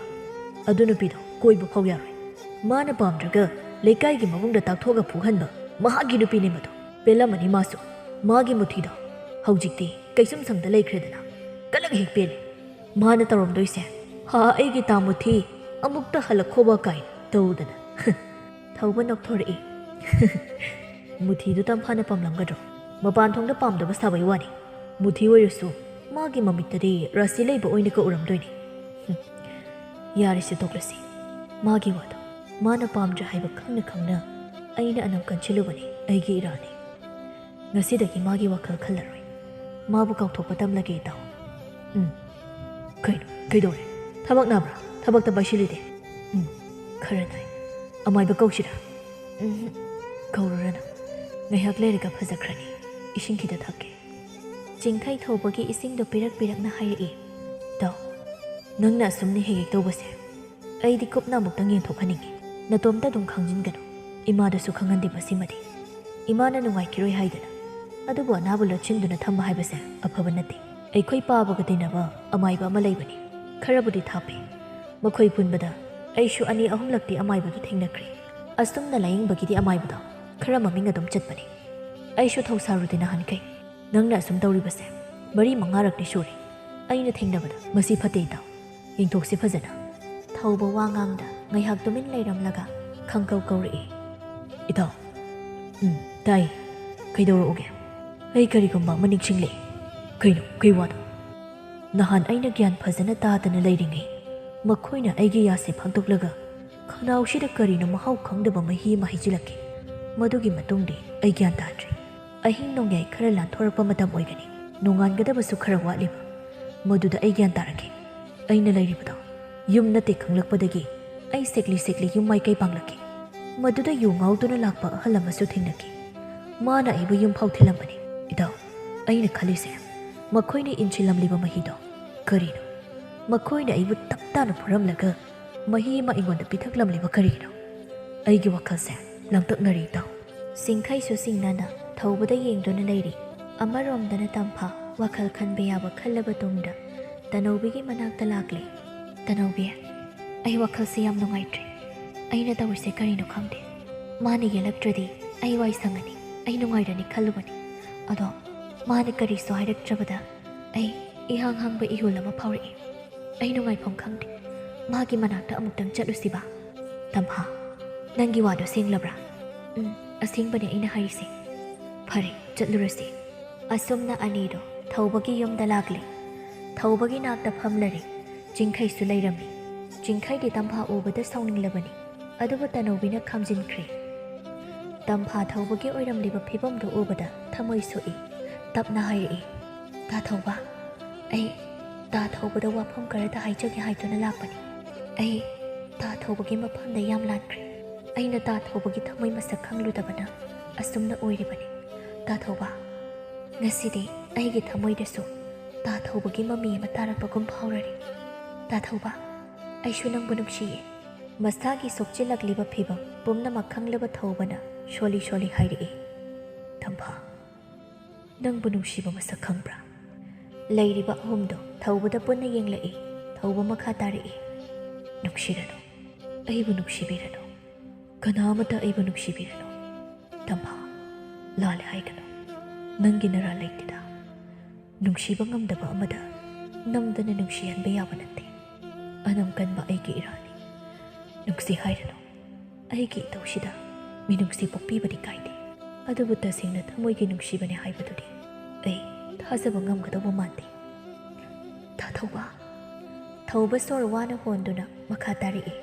ꯑꯗꯨ ꯅꯨꯄꯤꯗꯣ ꯀꯣꯏꯕ ꯐꯥꯎ ꯌꯥꯔꯣꯏ꯫ ꯃꯥꯅ ꯄꯥꯝꯗ꯭ꯔꯒ ꯂꯩꯀꯥꯏꯒꯤ ꯃꯕꯨꯡꯗ ꯇꯥꯛꯊꯣꯛꯑꯒ ꯐꯨꯍꯟꯕ ꯃꯍꯥꯛꯀꯤ ꯅꯨꯄꯤꯅꯦ ꯃꯗꯣ꯫ ꯄꯦꯜꯂꯝꯃꯅꯤ ꯃꯥꯁꯨ꯫ ꯃꯥꯒꯤ ꯃꯨꯊꯤꯗꯣ ꯍꯧꯖꯤꯛꯇꯤ ꯀꯩꯁꯨꯝ ꯁꯪꯗ ꯂꯩꯈ꯭ꯔꯦꯗꯅ꯫ ꯀꯂꯛ ꯍꯦꯛ ꯄꯦꯜꯂꯦ꯫ ꯃꯥꯅ ꯇꯧꯔꯝꯗꯣꯏꯁꯦ, "ꯍꯥ, ꯑꯩꯒꯤ ꯇꯥ ꯃꯨꯊꯤ, ꯑꯃꯨꯛꯇ ꯍꯜꯂꯛꯈꯣꯕ" ꯀꯥꯏꯅ ꯇꯧꯗꯅ꯫ ꯊꯧꯕ ꯅꯣꯛꯊꯣꯔꯛꯏ꯫ "ꯃꯨꯊꯤꯗꯨ ꯇꯝꯐꯥꯅ ꯄꯥꯝꯂꯝꯒꯗ꯭ꯔꯣ? ꯃꯄꯥꯟ ꯊꯣꯡꯗ ꯄꯥꯝꯗꯕ ꯁꯥꯕꯩ ꯋꯥꯅꯤ꯫ ꯃꯨꯊꯤ ꯑꯣꯏꯔꯁꯨ ꯃꯥꯒꯤ ꯃꯃꯤꯠꯇꯗꯤ ꯔꯥꯁꯤ ꯂꯩꯕ ꯑꯣꯏꯅ ꯀꯛꯎꯔꯝꯗꯣꯏꯅꯤ꯫" ꯍꯨꯝ꯫ ꯌꯥꯔꯦꯁꯦ, ꯇꯣꯛꯂꯁꯤ꯫ ꯃꯥꯒꯤ ꯋꯥꯗꯣ ꯃꯥꯅ ꯄꯥꯝꯗ꯭ꯔꯦ ꯍꯥꯏꯕ ꯈꯪꯅ ꯈꯪꯅ ꯑꯩꯅ ꯑꯅꯝ ꯀꯟꯁꯤꯜꯂꯨꯕꯅꯤ, ꯑꯩꯒꯤ ꯏꯔꯥꯅꯤ꯫ ꯉꯁꯤꯗꯒꯤ ꯃꯥꯒꯤ ꯋꯥꯈꯜ ꯈꯜꯂꯔꯣꯏ꯫ ꯃꯥꯕꯨ ꯀꯥꯎꯊꯣꯛꯄ ꯇꯝꯂꯒꯦ, ꯏꯇꯥꯎ꯫ ꯎꯝ꯫ ꯀꯩꯅꯣ? ꯀꯩꯗꯧꯔꯦ? ꯊꯕꯛ ꯅꯥꯕ꯭ꯔꯥ? ꯊꯕꯛꯇ ꯄꯥꯏꯁꯤꯜꯂꯤꯗꯤ? ꯎꯝ, ꯈꯔ ꯅꯥꯏ꯫ ꯑꯃꯥꯏꯕ ꯀꯧꯁꯤꯔꯥ? ꯎꯝ, ꯀꯧꯔꯨꯔꯅꯨ꯫ ꯉꯥꯏꯍꯥꯛ ꯂꯩꯔꯒ ꯐꯖꯈ꯭ꯔꯅꯤ꯫ ꯏꯁꯤꯡ ꯈꯤꯇ ꯊꯛꯀꯦ꯫ ꯆꯤꯡꯊꯩ ꯊꯧꯕꯒꯤ ꯏꯁꯤꯡꯗꯣ ꯄꯤꯔꯛ ꯄꯤꯔꯛꯅ ꯍꯥꯏꯔꯛꯏ꯫ ꯏꯇꯥꯎ, ꯅꯪꯅ ꯑꯁꯨꯝꯅ ꯍꯦꯛ ꯍꯦꯛ ꯇꯧꯕꯁꯦ ꯑꯩꯗꯤ ꯀꯨꯞꯅ ꯑꯃꯨꯛꯇꯪ ꯌꯦꯡꯊꯣꯛꯍꯟꯅꯤꯡꯉꯤ꯫ ꯅꯇꯣꯝꯇ ꯑꯗꯨꯝ ꯈꯪꯖꯤꯟꯒꯅꯨ꯫ ꯏꯃꯥꯗꯁꯨ ꯈꯪꯍꯟꯗꯦꯕ ꯁꯤꯃꯗꯤ꯫ ꯏꯃꯥꯅ ꯅꯨꯡꯉꯥꯏꯈꯤꯔꯣꯏ ꯍꯥꯏꯗꯅ꯫ ꯑꯗꯨꯕꯨ ꯑꯅꯥꯕ ꯂꯣꯠꯁꯤꯟꯗꯨꯅ ꯊꯝꯕ ꯍꯥꯏꯕꯁꯦ ꯑꯐꯕ ꯅꯠꯇꯦ꯫ ꯑꯩꯈꯣꯏ ꯄꯥꯕꯒ ꯇꯤꯟꯅꯕ ꯑꯃꯥꯏꯕ ꯑꯃ ꯂꯩꯕꯅꯤ꯫ ꯈꯔꯕꯨꯗꯤ ꯊꯥꯞꯄꯤ꯫ ꯃꯈꯣꯏ ꯄꯨꯟꯕꯗ ꯑꯩꯁꯨ ꯑꯅꯤ ꯑꯍꯨꯝꯂꯛꯇꯤ ꯑꯃꯥꯏꯕꯗꯨ ꯊꯦꯡꯅꯈ꯭ꯔꯦ꯫ ꯑꯁꯨꯝꯅ ꯂꯥꯌꯦꯡꯕꯒꯤꯗꯤ ꯑꯃꯥꯏꯕꯗꯣ ꯈꯔ ꯃꯃꯤꯡ ꯑꯗꯨꯝ ꯆꯠꯄꯅꯤ꯫ ꯑꯩꯁꯨ ꯊꯧꯁꯥꯔꯨꯗꯦ ꯅꯍꯥꯟꯈꯩ꯫ ꯅꯪꯅ ꯑꯁꯨꯝ ꯇꯧꯔꯤꯕꯁꯦ ꯃꯔꯤ ꯃꯉꯥꯔꯛꯇꯤ ꯁꯨꯔꯦ꯫ ꯑꯩꯅ ꯊꯦꯡꯅꯕꯗ ꯃꯁꯤ ꯐꯠꯇꯦ, ꯏꯇꯥꯎ꯫ ꯌꯦꯡꯊꯣꯛꯁꯤ ꯐꯖꯅ꯫ ꯊꯧꯕ ꯋꯥ ꯉꯥꯡꯗ ꯉꯥꯏꯍꯥꯛ ꯇꯨꯃꯤꯟ ꯂꯩꯔꯝꯂꯒ ꯈꯪꯀꯧ ꯀꯧꯔꯛꯏ꯫ ꯏꯇꯥꯎ꯫ ꯎꯝ, ꯇꯥꯏ꯫ ꯀꯩꯗꯧꯔꯛꯎꯒꯦ? ꯑꯩ ꯀꯔꯤꯒꯨꯝꯕ ꯑꯃ ꯅꯤꯡꯁꯤꯡꯂꯛꯑꯦ꯫ ꯀꯩꯅꯣ? ꯀꯩ ꯋꯥꯅꯣ? ꯅꯍꯥꯟ ꯑꯩꯅ ꯒ꯭ꯌꯥꯟ ꯐꯖꯅ ꯇꯥꯗꯅ ꯂꯩꯔꯤꯉꯩ ꯃꯈꯣꯏꯅ ꯑꯩꯒꯤ ꯌꯥꯁꯦ ꯐꯥꯛꯇꯣꯛꯂꯒ ꯈꯅꯥꯎꯁꯤꯗ ꯀꯔꯤꯅꯣ ꯃꯍꯥꯎ ꯈꯪꯗꯕ ꯃꯍꯤ ꯑꯃ ꯍꯩꯖꯤꯜꯂꯛꯈꯤ꯫ ꯃꯗꯨꯒꯤ ꯃꯇꯨꯡꯗꯤ ꯑꯩ ꯒ꯭ꯌꯥꯟ ꯇꯥꯗ꯭ꯔꯦ꯫ ꯑꯍꯤꯡ ꯅꯣꯡꯌꯥꯏ ꯈꯔ ꯂꯥꯟꯊꯣꯔꯛꯄ ꯃꯇꯝ ꯑꯣꯏꯒꯅꯤ꯫ ꯅꯣꯡꯉꯥꯟꯒꯗꯕꯁꯨ ꯈꯔ ꯋꯥꯠꯂꯤꯕ꯫ ꯃꯗꯨꯗ ꯑꯩ ꯒ꯭ꯌꯥꯟ ꯇꯥꯔꯛꯈꯤ꯫ ꯑꯩꯅ ꯂꯩꯔꯤꯕꯗꯣ ꯌꯨꯝ ꯅꯠꯇꯦ ꯈꯪꯂꯛꯄꯗꯒꯤ ꯑꯩ ꯁꯦꯛꯂꯤ ꯁꯦꯛꯂꯤ ꯌꯨꯝ ꯃꯥꯏꯀꯩ ꯄꯥꯡꯂꯛꯈꯤ꯫ ꯃꯗꯨꯗ ꯌꯨ ꯉꯥꯎꯗꯨꯅ ꯂꯥꯛꯄ ꯑꯍꯜ ꯑꯃꯁꯨ ꯊꯦꯡꯅꯈꯤ꯫ ꯃꯥꯅ ꯑꯩꯕꯨ ꯌꯨꯝ ꯐꯥꯎ ꯊꯤꯜꯂꯝꯕꯅꯤ꯫ ꯏꯇꯥꯎ, ꯑꯩꯅ ꯈꯜꯂꯤꯁꯦ, ꯃꯈꯣꯏꯅ ꯏꯟꯁꯤꯜꯂꯝꯂꯤꯕ ꯃꯍꯤꯗꯣ ꯀꯔꯤꯅꯣ? ꯃꯈꯣꯏꯅ ꯑꯩꯕꯨ ꯇꯞ ꯇꯥꯅ ꯐꯨꯔꯝꯂꯒ ꯃꯍꯤ ꯑꯃ ꯑꯩꯉꯣꯟꯗ ꯄꯤꯊꯛꯂꯝꯂꯤꯕ ꯀꯔꯤꯒꯤꯅꯣ? ꯑꯩꯒꯤ ꯋꯥꯈꯜꯁꯦ ꯂꯥꯡꯇꯛꯅꯔꯦ, ꯏꯇꯥꯎ꯫ ꯆꯤꯡꯈꯩꯁꯨ ꯆꯤꯡꯅꯅ ꯊꯧꯕꯗ ꯌꯦꯡꯗꯨꯅ ꯂꯩꯔꯤ꯫ ꯑꯃꯔꯣꯝꯗꯅ ꯇꯝꯐꯥ ꯋꯥꯈꯜ ꯈꯟꯕ ꯌꯥꯕ ꯈꯜꯂꯕ ꯇꯨꯡꯗ ꯇꯅꯧꯕꯤꯒꯤ ꯃꯅꯥꯛꯇ ꯂꯥꯛꯂꯦ꯫ "ꯇꯅꯧꯕꯤ, ꯑꯩ ꯋꯥꯈꯜꯁꯦ ꯌꯥꯝ ꯅꯨꯡꯉꯥꯏꯇ꯭ꯔꯦ꯫ ꯑꯩꯅ ꯇꯧꯔꯤꯁꯦ ꯀꯔꯤꯅꯣ ꯈꯪꯗꯦ꯫ ꯃꯥꯅ ꯌꯦꯜꯂꯛꯇ꯭ꯔꯗꯤ ꯑꯩ ꯋꯥꯏ ꯁꯪꯉꯅꯤ, ꯑꯩ ꯅꯨꯡꯉꯥꯏꯔꯅꯤ ꯈꯜꯂꯨꯕꯅꯤ꯫ ꯑꯗꯣ ꯃꯥꯅ ꯀꯔꯤꯁꯨ ꯍꯥꯏꯔꯛꯇ꯭ꯔꯕꯗ ꯑꯩ ꯏꯍꯥꯡ ꯍꯥꯡꯕ ꯏꯍꯨꯜ ꯑꯃ ꯐꯥꯎꯔꯛꯏ꯫ ꯑꯩ ꯅꯨꯡꯉꯥꯏꯐꯝ ꯈꯪꯗꯦ꯫ ꯃꯥꯒꯤ ꯃꯅꯥꯛꯇ ꯑꯃꯨꯛꯇꯪ ꯆꯠꯂꯨꯁꯤꯕ?" "ꯇꯝꯐꯥ, ꯅꯪꯒꯤ ꯋꯥꯗꯣ ꯁꯦꯡꯂꯕ꯭ꯔꯥ?" "ꯎꯝ, ꯑꯁꯦꯡꯕꯅꯦ ꯑꯩꯅ ꯍꯥꯏꯔꯤꯁꯦ꯫" "ꯐꯔꯦ, ꯆꯠꯂꯨꯔꯁꯤ꯫" ꯑꯁꯨꯝꯅ ꯑꯅꯤꯗꯣ ꯊꯧꯕꯒꯤ ꯌꯨꯝꯗ ꯂꯥꯛꯂꯦ꯫ ꯊꯧꯕꯒꯤ ꯅꯥꯛꯇ ꯐꯝꯂꯔꯦ꯫ ꯆꯤꯡꯈꯩꯁꯨ ꯂꯩꯔꯝꯃꯤ꯫ ꯆꯤꯡꯈꯩꯗꯤ ꯇꯝꯐꯥ ꯎꯕꯗ ꯁꯥꯎꯅꯤꯡꯂꯕꯅꯤ꯫ ꯑꯗꯨꯕꯨ ꯇꯅꯧꯕꯤꯅ ꯈꯥꯝꯖꯤꯟꯈ꯭ꯔꯦ꯫ ꯇꯝꯐꯥ ꯊꯧꯕꯒꯤ ꯑꯣꯏꯔꯝꯂꯤꯕ ꯐꯤꯕꯝꯗꯨ ꯎꯕꯗ ꯊꯃꯣꯏ ꯁꯣꯛꯏ꯫ ꯇꯞꯅ ꯍꯥꯏꯔꯛꯏ, "ꯇꯥ ꯊꯧꯕ, ꯑꯩ ꯇꯥ ꯊꯧꯕꯗ ꯋꯥꯐꯝ ꯈꯔꯗ ꯍꯥꯏꯖꯒꯦ ꯍꯥꯏꯗꯨꯅ ꯂꯥꯛꯄꯅꯤ꯫ ꯑꯩ ꯇꯥ ꯊꯧꯕꯒꯤ ꯃꯐꯝꯗ ꯌꯥꯝ ꯂꯥꯟꯈ꯭ꯔꯦ꯫ ꯑꯩꯅ ꯇꯥ ꯊꯧꯕꯒꯤ ꯊꯃꯣꯏ ꯃꯁꯛ ꯈꯪꯂꯨꯗꯕꯅ ꯑꯁꯨꯝꯅ ꯑꯣꯏꯔꯤꯕꯅꯤ꯫ ꯇꯥ ꯊꯧꯕ, ꯉꯁꯤꯗꯤ ꯑꯩꯒꯤ ꯊꯃꯣꯏꯗꯁꯨ ꯇꯥ ꯊꯧꯕꯒꯤ ꯃꯃꯤ ꯑꯃ ꯇꯥꯔꯛꯄꯒꯨꯝ ꯐꯥꯎꯔꯔꯦ꯫ ꯇꯥ ꯊꯧꯕ, ꯑꯩꯁꯨ ꯅꯪꯕꯨ ꯅꯨꯡꯁꯤꯌꯦ꯫" ꯃꯁꯥꯒꯤ ꯁꯣꯛꯆꯤꯜꯂꯛꯂꯤꯕ ꯐꯤꯚꯝ ꯄꯨꯝꯅꯃꯛ ꯈꯪꯂꯕ ꯊꯧꯕꯅ ꯁꯣꯜꯂꯤ ꯁꯣꯜꯂꯤ ꯍꯥꯏꯔꯛꯏ, "ꯇꯝꯐꯥ, ꯅꯪꯕꯨ ꯅꯨꯡꯁꯤꯕ ꯃꯁꯛ ꯈꯪꯕ꯭ꯔꯥ?" ꯂꯩꯔꯤꯕ ꯑꯍꯨꯝꯗꯣ ꯊꯧꯕꯗ ꯄꯨꯟꯅ ꯌꯦꯡꯂꯛꯏ꯫ ꯊꯧꯕ ꯃꯈꯥ ꯇꯥꯔꯛꯏ, "ꯅꯨꯡꯁꯤꯔꯅꯨ, ꯑꯩꯕꯨ ꯅꯨꯡꯁꯤꯕꯤꯔꯅꯨ꯫ ꯀꯅꯥ ꯑꯃꯠꯇ ꯑꯩꯕꯨ ꯅꯨꯡꯁꯤꯕꯤꯔꯅꯨ꯫ ꯇꯝꯐꯥ, ꯂꯥꯜꯂꯦ ꯍꯥꯏꯒꯅꯨ꯫ ꯅꯪꯒꯤ ꯅꯔꯥ ꯂꯩꯇꯦꯗ꯫ ꯅꯨꯡꯁꯤꯕ ꯉꯝꯗꯕ ꯑꯃꯗ ꯅꯝꯗꯅ ꯅꯨꯡꯁꯤꯍꯟꯕ ꯌꯥꯕ ꯅꯠꯇꯦ꯫ ꯑꯅꯝ ꯀꯟꯕ ꯑꯩꯒꯤ ꯏꯔꯥꯅꯤ꯫ ꯅꯨꯡꯁꯤ ꯍꯥꯏꯔꯅꯨ꯫ ꯑꯩꯒꯤ ꯏꯇꯧꯁꯤꯗ ꯃꯤꯅꯨꯡꯁꯤ ꯄꯣꯛꯄꯤꯕꯗꯤ ꯀꯥꯏꯗꯦ꯫ ꯑꯗꯨꯕꯨ ꯇꯁꯦꯡꯅ ꯊꯃꯣꯏꯒꯤ ꯅꯨꯡꯁꯤꯕꯅꯤ ꯍꯥꯏꯕꯗꯨꯗꯤ ꯑꯩ ꯊꯥꯖꯕ ꯉꯝꯒꯗꯧꯕ ꯃꯥꯟꯗꯦ꯫" ꯇꯥ ꯊꯧꯕ꯫ ꯊꯧꯕ ꯁꯣꯔ ꯋꯥꯅ ꯍꯣꯟꯗꯨꯅ ꯃꯈꯥ ꯇꯥꯔꯛꯏ,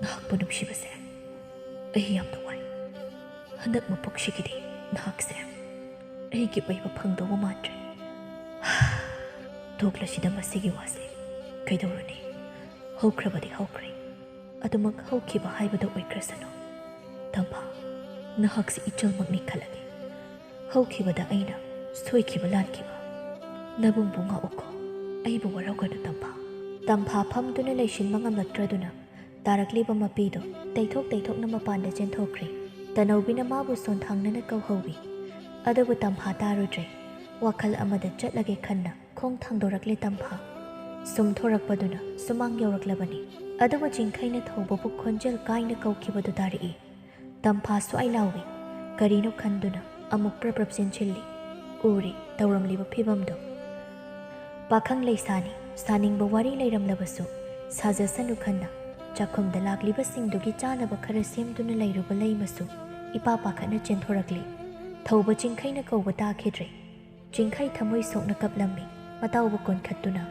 "ꯅꯍꯥꯛꯄꯨ ꯅꯨꯡꯁꯤꯕꯁꯦ ꯑꯩ ꯌꯥꯝꯅ ꯋꯥꯏ꯫ ꯍꯟꯗꯛ ꯃꯄꯣꯛꯁꯤꯒꯤꯗꯤ ꯅꯍꯥꯛꯁꯦ ꯑꯩꯒꯤ ꯑꯣꯏꯕ ꯐꯪꯗꯧꯕ ꯃꯥꯟꯗ꯭ꯔꯦ꯫ ꯇꯣꯛꯂꯁꯤꯗ ꯃꯁꯤꯒꯤ ꯋꯥꯁꯦ꯫ ꯀꯩꯗꯧꯔꯨꯅꯤ? ꯍꯧꯈ꯭ꯔꯕꯗꯤ ꯍꯧꯈ꯭ꯔꯦ꯫ ꯑꯗꯨꯃꯛ ꯍꯧꯈꯤꯕ ꯍꯥꯏꯕꯗꯨ ꯑꯣꯏꯈ꯭ꯔꯁꯅꯨ꯫ ꯇꯝꯐꯥ, ꯅꯍꯥꯛꯁꯤ ꯏꯆꯜꯃꯛꯅꯤ ꯈꯜꯂꯒꯦ꯫ ꯍꯧꯈꯤꯕꯗ ꯑꯩꯅ ꯁꯣꯏꯈꯤꯕ ꯂꯥꯟꯈꯤꯕ ꯅꯕꯨꯡꯕꯨ ꯉꯥꯛꯎꯀꯣ꯫ ꯑꯩꯕꯨ ꯋꯥꯔꯧꯒꯅꯨ ꯇꯝꯐꯥ꯫ ꯇꯝꯐꯥ ꯐꯝꯗꯨꯅ ꯂꯩꯁꯤꯟꯕ ꯉꯝꯂꯛꯇ꯭ꯔꯗꯨꯅ ꯇꯥꯔꯛꯂꯤꯕ ꯃꯄꯤꯗꯨ ꯇꯩꯊꯣꯛ ꯇꯩꯊꯣꯛꯅ ꯃꯄꯥꯟꯗ ꯆꯦꯟꯊꯣꯛꯈ꯭ꯔꯦ꯫ ꯇꯅꯧꯕꯤꯅ ꯃꯥꯕꯨ ꯁꯣꯟꯊꯥꯡꯅꯅ ꯀꯧꯍꯧꯋꯤ꯫ ꯑꯗꯨꯕꯨ ꯇꯝꯐꯥ ꯇꯥꯔꯨꯗ꯭ꯔꯦ꯫ ꯋꯥꯈꯜ ꯑꯃꯗ ꯆꯠꯂꯒꯦ ꯈꯟꯅ ꯈꯣꯡ ꯊꯥꯡꯗꯣꯔꯛꯂꯦ ꯇꯝꯐꯥ꯫ ꯁꯨꯝ ꯊꯣꯔꯛꯄꯗꯨꯅ ꯁꯨꯃꯥꯡ ꯌꯧꯔꯛꯂꯕꯅꯤ꯫ ꯑꯗꯨꯕꯨ ꯆꯤꯡꯈꯩꯅ ꯊꯧꯕꯕꯨ ꯈꯣꯟꯖꯦꯜ ꯀꯥꯏꯅ ꯀꯧꯈꯤꯕꯗꯨ ꯇꯥꯔꯛꯏ꯫ ꯇꯝꯐꯥ ꯁ꯭ꯋꯥꯏ ꯂꯥꯎꯏ꯫ ꯀꯔꯤꯅꯣ ꯈꯟꯗꯨꯅ ꯑꯃꯨꯛ ꯄ꯭ꯔꯞ ꯄ꯭ꯔꯞ ꯆꯦꯟꯁꯤꯜꯂꯤ꯫ ꯎꯔꯤ ꯇꯧꯔꯝꯂꯤꯕ ꯐꯤꯕꯝꯗꯨ꯫ ꯄꯥꯈꯪ ꯂꯩꯁꯥꯅꯤ, ꯁꯥꯅꯤꯡꯕ ꯋꯥꯔꯤ ꯂꯩꯔꯝꯂꯕꯁꯨ ꯁꯥꯖꯁꯅꯨ ꯈꯟꯅ ꯆꯥꯛꯈꯨꯝꯗ ꯂꯥꯛꯂꯤꯕꯁꯤꯡꯗꯨꯒꯤ ꯆꯥꯅꯕ ꯈꯔ ꯁꯦꯝꯗꯨꯅ ꯂꯩꯔꯨꯕ ꯂꯩꯃꯁꯨ ꯏꯄꯥ ꯄꯥꯈꯠꯅ ꯆꯦꯟꯊꯣꯔꯛꯂꯤ꯫ ꯊꯧꯕ ꯆꯤꯡꯈꯩꯅ ꯀꯧꯕ ꯇꯥꯈꯤꯗ꯭ꯔꯦ꯫ ꯆꯤꯡꯈꯩ ꯊꯃꯣꯏ ꯁꯣꯛꯅ ꯀꯞꯂꯝꯃꯤ꯫ ꯃꯇꯥꯎꯕꯨ ꯀꯣꯟꯈꯠꯇꯨꯅ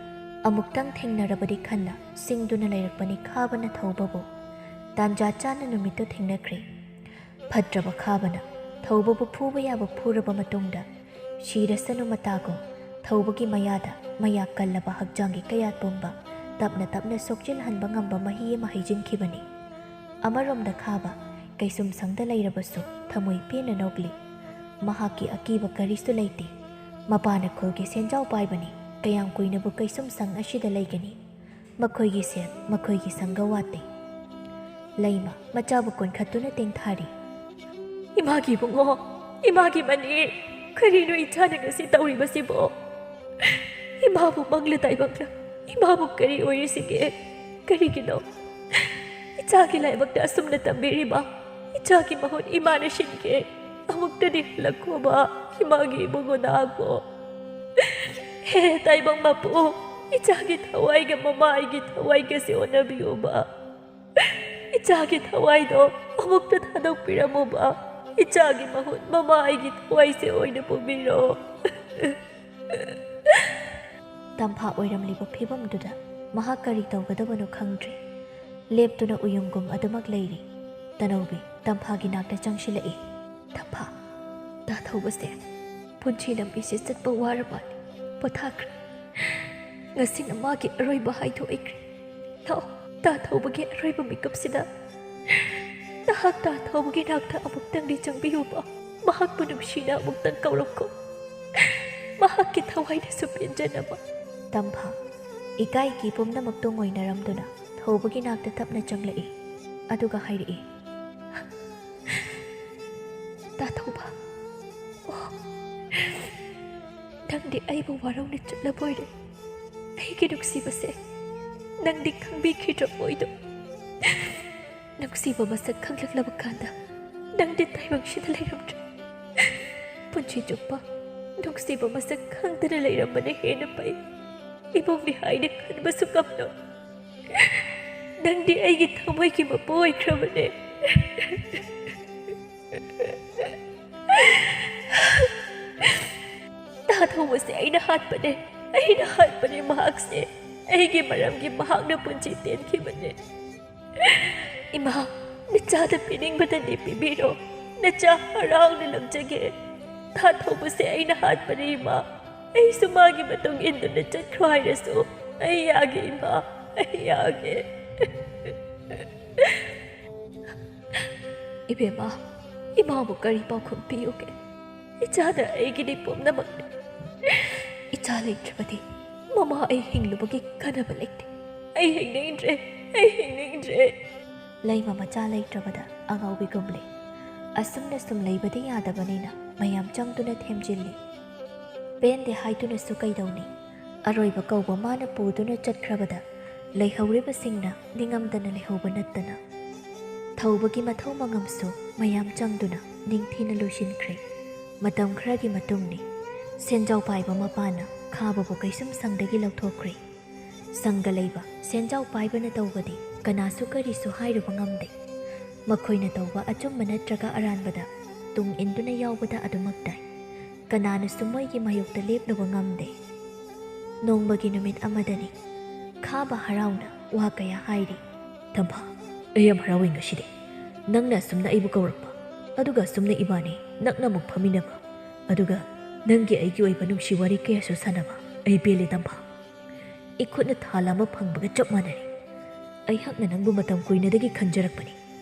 ꯑꯃꯨꯛꯇꯪ ꯊꯦꯡꯅꯔꯕꯗꯤ ꯈꯟꯅ ꯁꯤꯡꯗꯨꯅ ꯂꯩꯔꯛꯄꯅꯤ ꯈꯥꯕꯅ ꯊꯧꯕꯕꯨ꯫ ꯇꯥꯟꯖꯥ ꯆꯥꯅ ꯅꯨꯃꯤꯠꯇꯨ ꯊꯦꯡꯅꯈ꯭ꯔꯦ꯫ ꯐꯠꯇ꯭ꯔꯕ ꯈꯥꯕꯅ ꯊꯧꯕꯕꯨ ꯐꯨꯕ ꯌꯥꯕ ꯐꯨꯔꯕ ꯃꯇꯨꯡꯗ ꯁꯤꯔꯁꯅꯨ ꯃꯇꯥꯒꯨꯝ ꯊꯧꯕꯒꯤ ꯃꯌꯥꯗ ꯃꯌꯥ ꯀꯜꯂꯕ ꯍꯛꯆꯥꯡꯒꯤ ꯀꯌꯥꯠ ꯄꯨꯝꯕ ꯇꯞꯅ ꯇꯞꯅ ꯁꯣꯛꯆꯤꯜꯍꯟꯕ ꯉꯝꯕ ꯃꯍꯤ ꯑꯃ ꯍꯩꯖꯤꯟꯈꯤꯕꯅꯤ꯫ ꯑꯃꯔꯣꯝꯗ ꯈꯥꯕ ꯀꯩꯁꯨꯝꯁꯪꯗ ꯂꯩꯔꯕꯁꯨ ꯊꯃꯣꯏ ꯄꯦꯟꯅ ꯅꯣꯛꯂꯤ꯫ ꯃꯍꯥꯛꯀꯤ ꯑꯀꯤꯕ ꯀꯔꯤꯁꯨ ꯂꯩꯇꯦ꯫ ꯃꯄꯥꯅ ꯈꯨꯜꯒꯤ ꯁꯦꯟꯖꯥꯎ ꯄꯥꯏꯕꯅꯤ꯫ ꯀꯌꯥꯝ ꯀꯨꯏꯅꯕꯨ ꯀꯩꯁꯨꯝꯁꯪ ꯑꯁꯤꯗ ꯂꯩꯒꯅꯤ? ꯃꯈꯣꯏꯒꯤ ꯁꯦꯜ, ꯃꯈꯣꯏꯒꯤ ꯁꯪꯒ ꯋꯥꯠꯇꯦ꯫ ꯂꯩꯃ ꯃꯆꯥꯕꯨ ꯀꯣꯟꯈꯠꯇꯨꯅ ꯇꯦꯡꯊꯥꯔꯤ꯫ "ꯏꯃꯥꯒꯤ ꯏꯕꯨꯡꯉꯣ, ꯏꯃꯥꯒꯤ ꯃꯅꯤ, ꯀꯔꯤꯅꯣ ꯏꯆꯥꯅ ꯉꯁꯤ ꯇꯧꯔꯤꯕꯁꯤꯕꯣ? ꯏꯃꯥꯕꯨ ꯃꯪꯂ ꯇꯥꯏꯕꯪꯂ, ꯏꯃꯥꯕꯨ ꯀꯔꯤ ꯑꯣꯏꯔꯤꯁꯤꯒꯦ? ꯀꯔꯤꯒꯤꯅꯣ ꯏꯆꯥꯒꯤ ꯂꯥꯏꯕꯛꯇ ꯑꯁꯨꯝꯅ ꯇꯝꯕꯤꯔꯤꯕ? ꯏꯆꯥꯒꯤ ꯃꯍꯨꯠ ꯏꯃꯥꯅ ꯁꯤꯟꯒꯦ꯫ ꯑꯃꯨꯛꯇꯗꯤ ꯍꯜꯂꯛꯈꯣꯕ, ꯏꯃꯥꯒꯤ ꯏꯕꯨꯡꯉꯣ ꯅꯥꯕꯣ꯫ ꯍꯦ ꯇꯥꯏꯕꯪ ꯃꯄꯨ, ꯏꯆꯥꯒꯤ ꯊꯋꯥꯏꯒ ꯃꯃꯥ ꯑꯩꯒꯤ ꯊꯋꯥꯏꯒꯁꯦ ꯑꯣꯟꯅꯕꯤꯌꯣꯕ꯫ ꯏꯆꯥꯒꯤ ꯊꯋꯥꯏꯗꯣ ꯑꯃꯨꯛꯇ ꯊꯥꯗꯣꯛꯄꯤꯔꯝꯃꯣꯕ꯫ ꯏꯆꯥꯒꯤ ꯃꯍꯨꯠ ꯃꯃꯥ ꯑꯩꯒꯤ ꯊꯋꯥꯏꯁꯦ ꯑꯣꯏꯅ ꯄꯨꯕꯤꯔꯣ꯫" ꯇꯝꯐꯥ ꯑꯣꯏꯔꯝꯂꯤꯕ ꯐꯤꯕꯝꯗꯨꯗ ꯃꯍꯥꯛ ꯀꯔꯤ ꯇꯧꯒꯗꯕꯅꯣ ꯈꯪꯗ꯭ꯔꯦ꯫ ꯂꯦꯞꯇꯨꯅ ꯎꯌꯨꯡꯒꯨꯝ ꯑꯗꯨꯃꯛ ꯂꯩꯔꯤ꯫ ꯇꯅꯧꯕꯤ ꯇꯝꯐꯥꯒꯤ ꯅꯥꯛꯇ ꯆꯪꯁꯤꯜꯂꯛꯏ꯫ "ꯇꯝꯐꯥ, ꯇꯥ ꯊꯧꯕꯁꯦ ꯄꯨꯟꯁꯤ ꯂꯝꯕꯤꯁꯦ ꯆꯠꯄ ꯋꯥꯔ ꯃꯥꯜꯂꯤ꯫ ꯄꯣꯊꯥꯈ꯭ꯔꯦ꯫ ꯉꯁꯤꯅ ꯃꯥꯒꯤ ꯑꯔꯣꯏꯕ ꯍꯥꯏꯗꯣ ꯑꯣꯏꯈ꯭ꯔꯦ꯫ ꯂꯥꯛꯑꯣ, ꯇꯥ ꯊꯧꯕꯒꯤ ꯑꯔꯣꯏꯕ ꯃꯤꯀꯨꯞꯁꯤꯗ ꯅꯍꯥꯛ ꯇꯥ ꯊꯧꯕꯒꯤ ꯅꯥꯛꯇ ꯑꯃꯨꯛꯇꯪꯗꯤ ꯆꯪꯕꯤꯌꯨꯕ꯫ ꯃꯍꯥꯛꯄꯨ ꯅꯨꯡꯁꯤꯅ ꯑꯃꯨꯛꯇꯪ ꯀꯧꯔꯛꯈꯣ꯫ ꯃꯍꯥꯛꯀꯤ ꯊꯋꯥꯏꯗꯁꯨ ꯄꯦꯟꯖꯅꯕ꯫" ꯇꯝꯐꯥ ꯏꯀꯥꯏ ꯀꯤ ꯄꯨꯝꯅꯃꯛꯇꯣ ꯉꯣꯏꯅꯔꯝꯗꯨꯅ ꯊꯧꯕꯒꯤ ꯅꯥꯛꯇ ꯇꯞꯅ ꯆꯪꯂꯛꯏ꯫ ꯑꯗꯨꯒ ꯍꯥꯏꯔꯛꯏ, "ꯇꯥ ꯊꯧꯕ, ꯑꯣ, ꯅꯪꯗꯤ ꯑꯩꯕꯨ ꯋꯥꯔꯧꯅ ꯆꯠꯂꯕꯣꯏꯔꯦ꯫ ꯑꯩꯒꯤ ꯅꯨꯡꯁꯤꯕꯁꯦ ꯅꯪꯗꯤ ꯈꯪꯕꯤꯈꯤꯗ꯭ꯔꯕꯣꯏꯗꯣ? ꯅꯨꯡꯁꯤꯕ ꯃꯁꯛ ꯈꯪꯂꯛꯂꯕ ꯀꯥꯟꯗ ꯅꯪꯗꯤ ꯇꯥꯏꯕꯪꯁꯤꯗ ꯂꯩꯔꯝꯗ꯭ꯔꯦ꯫ ꯄꯨꯟꯁꯤ ꯆꯨꯞꯄ ꯅꯨꯡꯁꯤꯕ ꯃꯁꯛ ꯈꯪꯗꯅ ꯂꯩꯔꯝꯕꯅ ꯍꯦꯟꯅ ꯐꯩ꯫ ꯏꯃꯨꯡꯅꯤ ꯍꯥꯏꯅ ꯈꯟꯕꯁꯨ ꯉꯝꯂꯣꯏ꯫ ꯅꯪꯗꯤ ꯑꯩꯒꯤ ꯊꯃꯣꯏꯒꯤ ꯃꯄꯨ ꯑꯣꯏꯈ꯭ꯔꯕꯅꯦ꯫ ꯇꯥ ꯊꯧꯕꯁꯦ ꯑꯩꯅ ꯍꯥꯠꯄꯅꯦ, ꯑꯩꯅ ꯍꯥꯠꯄꯅꯦ ꯃꯍꯥꯛꯁꯦ꯫ ꯑꯩꯒꯤ ꯃꯔꯝꯒꯤ ꯃꯍꯥꯛꯅ ꯄꯨꯟꯁꯤ ꯇꯦꯟꯈꯤꯕꯅꯦ꯫ ꯏꯃꯥ, ꯅꯆꯥꯗ ꯄꯤꯅꯤꯡꯕꯗꯗꯤ ꯄꯤꯕꯤꯔꯣ, ꯅꯆꯥ ꯍꯔꯥꯎꯅ ꯂꯧꯖꯒꯦ꯫ ꯇꯥ ꯊꯧꯕꯁꯦ ꯑꯩꯅ ꯍꯥꯠꯄꯅꯦ ꯏꯃꯥ꯫ ꯑꯩꯁꯨ ꯃꯥꯒꯤ ꯃꯇꯨꯡ ꯏꯟꯗꯨꯅ ꯆꯠꯈ꯭ꯔꯣ ꯍꯥꯏꯔꯁꯨ ꯑꯩ ꯌꯥꯒꯦ ꯏꯃꯥ, ꯑꯩ ꯌꯥꯒꯦ꯫" "ꯏꯕꯦꯝꯃ, ꯏꯃꯥꯕꯨ ꯀꯔꯤ ꯄꯥꯎꯈꯨꯝ ꯄꯤꯌꯨꯒꯦ? ꯏꯆꯥꯗ ꯑꯩꯒꯤꯗꯤ ꯄꯨꯝꯅꯃꯛꯅꯤ꯫ ꯏꯆꯥ ꯂꯩꯇ꯭ꯔꯕꯗꯤ ꯃꯃꯥ ꯑꯩ ꯍꯤꯡꯂꯨꯕꯒꯤ ꯀꯥꯟꯅꯕ ꯂꯩꯇꯦ꯫ ꯑꯩ ꯍꯤꯡꯅꯤꯡꯗ꯭ꯔꯦ, ꯑꯩ ꯍꯤꯡꯅꯤꯡꯗ꯭ꯔꯦ꯫" ꯂꯩꯃ ꯃꯆꯥ ꯂꯩꯇ꯭ꯔꯕꯗ ꯑꯉꯥꯎꯕꯤꯒꯨꯝꯂꯦ꯫ ꯑꯁꯨꯝꯅ ꯁꯨꯝ ꯂꯩꯕꯗꯤ ꯌꯥꯗꯕꯅꯤꯅ ꯃꯌꯥꯝ ꯆꯪꯗꯨꯅ ꯊꯦꯝꯖꯤꯜꯂꯤ꯫ ꯄꯦꯟꯗꯦ ꯍꯥꯏꯗꯨꯅꯁꯨ ꯀꯩꯗꯧꯅꯤ? ꯑꯔꯣꯏꯕ ꯀꯧꯕ ꯃꯥꯅ ꯄꯨꯗꯨꯅ ꯆꯠꯈ꯭ꯔꯕꯗ ꯂꯩꯍꯧꯔꯤꯕꯁꯤꯡꯅ ꯅꯤꯡꯉꯝꯗꯅ ꯂꯩꯍꯧꯕ ꯅꯠꯇꯅ ꯊꯧꯕꯒꯤ ꯃꯊꯧ ꯃꯉꯝꯁꯨ ꯃꯌꯥꯝ ꯆꯪꯗꯨꯅ ꯅꯤꯡꯊꯤꯅ ꯂꯣꯏꯁꯤꯟꯈ꯭ꯔꯦ꯫ ꯃꯇꯝ ꯈꯔꯒꯤ ꯃꯇꯨꯡꯅꯤ꯫ ꯁꯦꯟꯖꯥꯎ ꯄꯥꯏꯕ ꯃꯄꯥꯅ ꯈꯥꯕꯕꯨ ꯀꯩꯁꯨꯝ ꯁꯪꯗꯒꯤ ꯂꯧꯊꯣꯛꯈ꯭ꯔꯦ꯫ ꯁꯪꯒ ꯂꯩꯕ ꯁꯦꯟꯖꯥꯎ ꯄꯥꯏꯕꯅ ꯇꯧꯕꯗꯤ ꯀꯅꯥꯁꯨ ꯀꯔꯤꯁꯨ ꯍꯥꯏꯔꯨꯕ ꯉꯝꯗꯦ꯫ ꯃꯈꯣꯏꯅ ꯇꯧꯕ ꯑꯆꯨꯝꯕ ꯅꯠꯇ꯭ꯔꯒ ꯑꯔꯥꯟꯕꯗ ꯇꯨꯡ ꯏꯟꯗꯨꯅ ꯌꯥꯎꯕꯗ ꯑꯗꯨꯃꯛ ꯇꯥꯏ꯫ ꯀꯅꯥꯅꯁꯨ ꯃꯣꯏꯒꯤ ꯃꯥꯌꯣꯛꯇ ꯂꯦꯞꯂꯨꯕ ꯉꯝꯗꯦ꯫ ꯅꯣꯡꯃꯒꯤ ꯅꯨꯃꯤꯠ ꯑꯃꯗꯅꯤ꯫ ꯈꯥꯕ ꯍꯔꯥꯎꯅ ꯋꯥ ꯀꯌꯥ ꯍꯥꯏꯔꯤ꯫ "ꯇꯝꯐꯥ, ꯑꯩ ꯌꯥꯝ ꯍꯔꯥꯎꯏ ꯉꯁꯤꯗꯤ꯫ ꯅꯪꯅ ꯑꯁꯨꯝꯅ ꯑꯩꯕꯨ ꯀꯧꯔꯛꯄ, ꯑꯗꯨꯒ ꯑꯁꯨꯝꯅ ꯏꯕꯥꯅꯤ ꯅꯛꯅ ꯑꯃꯨꯛ ꯐꯝꯃꯤꯟꯅꯕ, ꯑꯗꯨꯒ ꯅꯪꯒꯤ ꯑꯩꯒꯤ ꯑꯣꯏꯕ ꯅꯨꯡꯁꯤ ꯋꯥꯔꯤ ꯀꯌꯥꯁꯨ ꯁꯥꯟꯅꯕ꯫ ꯑꯩ ꯄꯦꯜꯂꯦ ꯇꯝꯐꯥ꯫ ꯏꯈꯨꯠꯅ ꯊꯥ ꯂꯥꯝꯕ ꯐꯪꯕꯒ ꯆꯞ ꯃꯥꯟꯅꯔꯦ꯫ ꯑꯩꯍꯥꯛꯅ ꯅꯪꯕꯨ ꯃꯇꯝ ꯀꯨꯏꯅꯗꯒꯤ ꯈꯟꯖꯔꯛꯄꯅꯤ꯫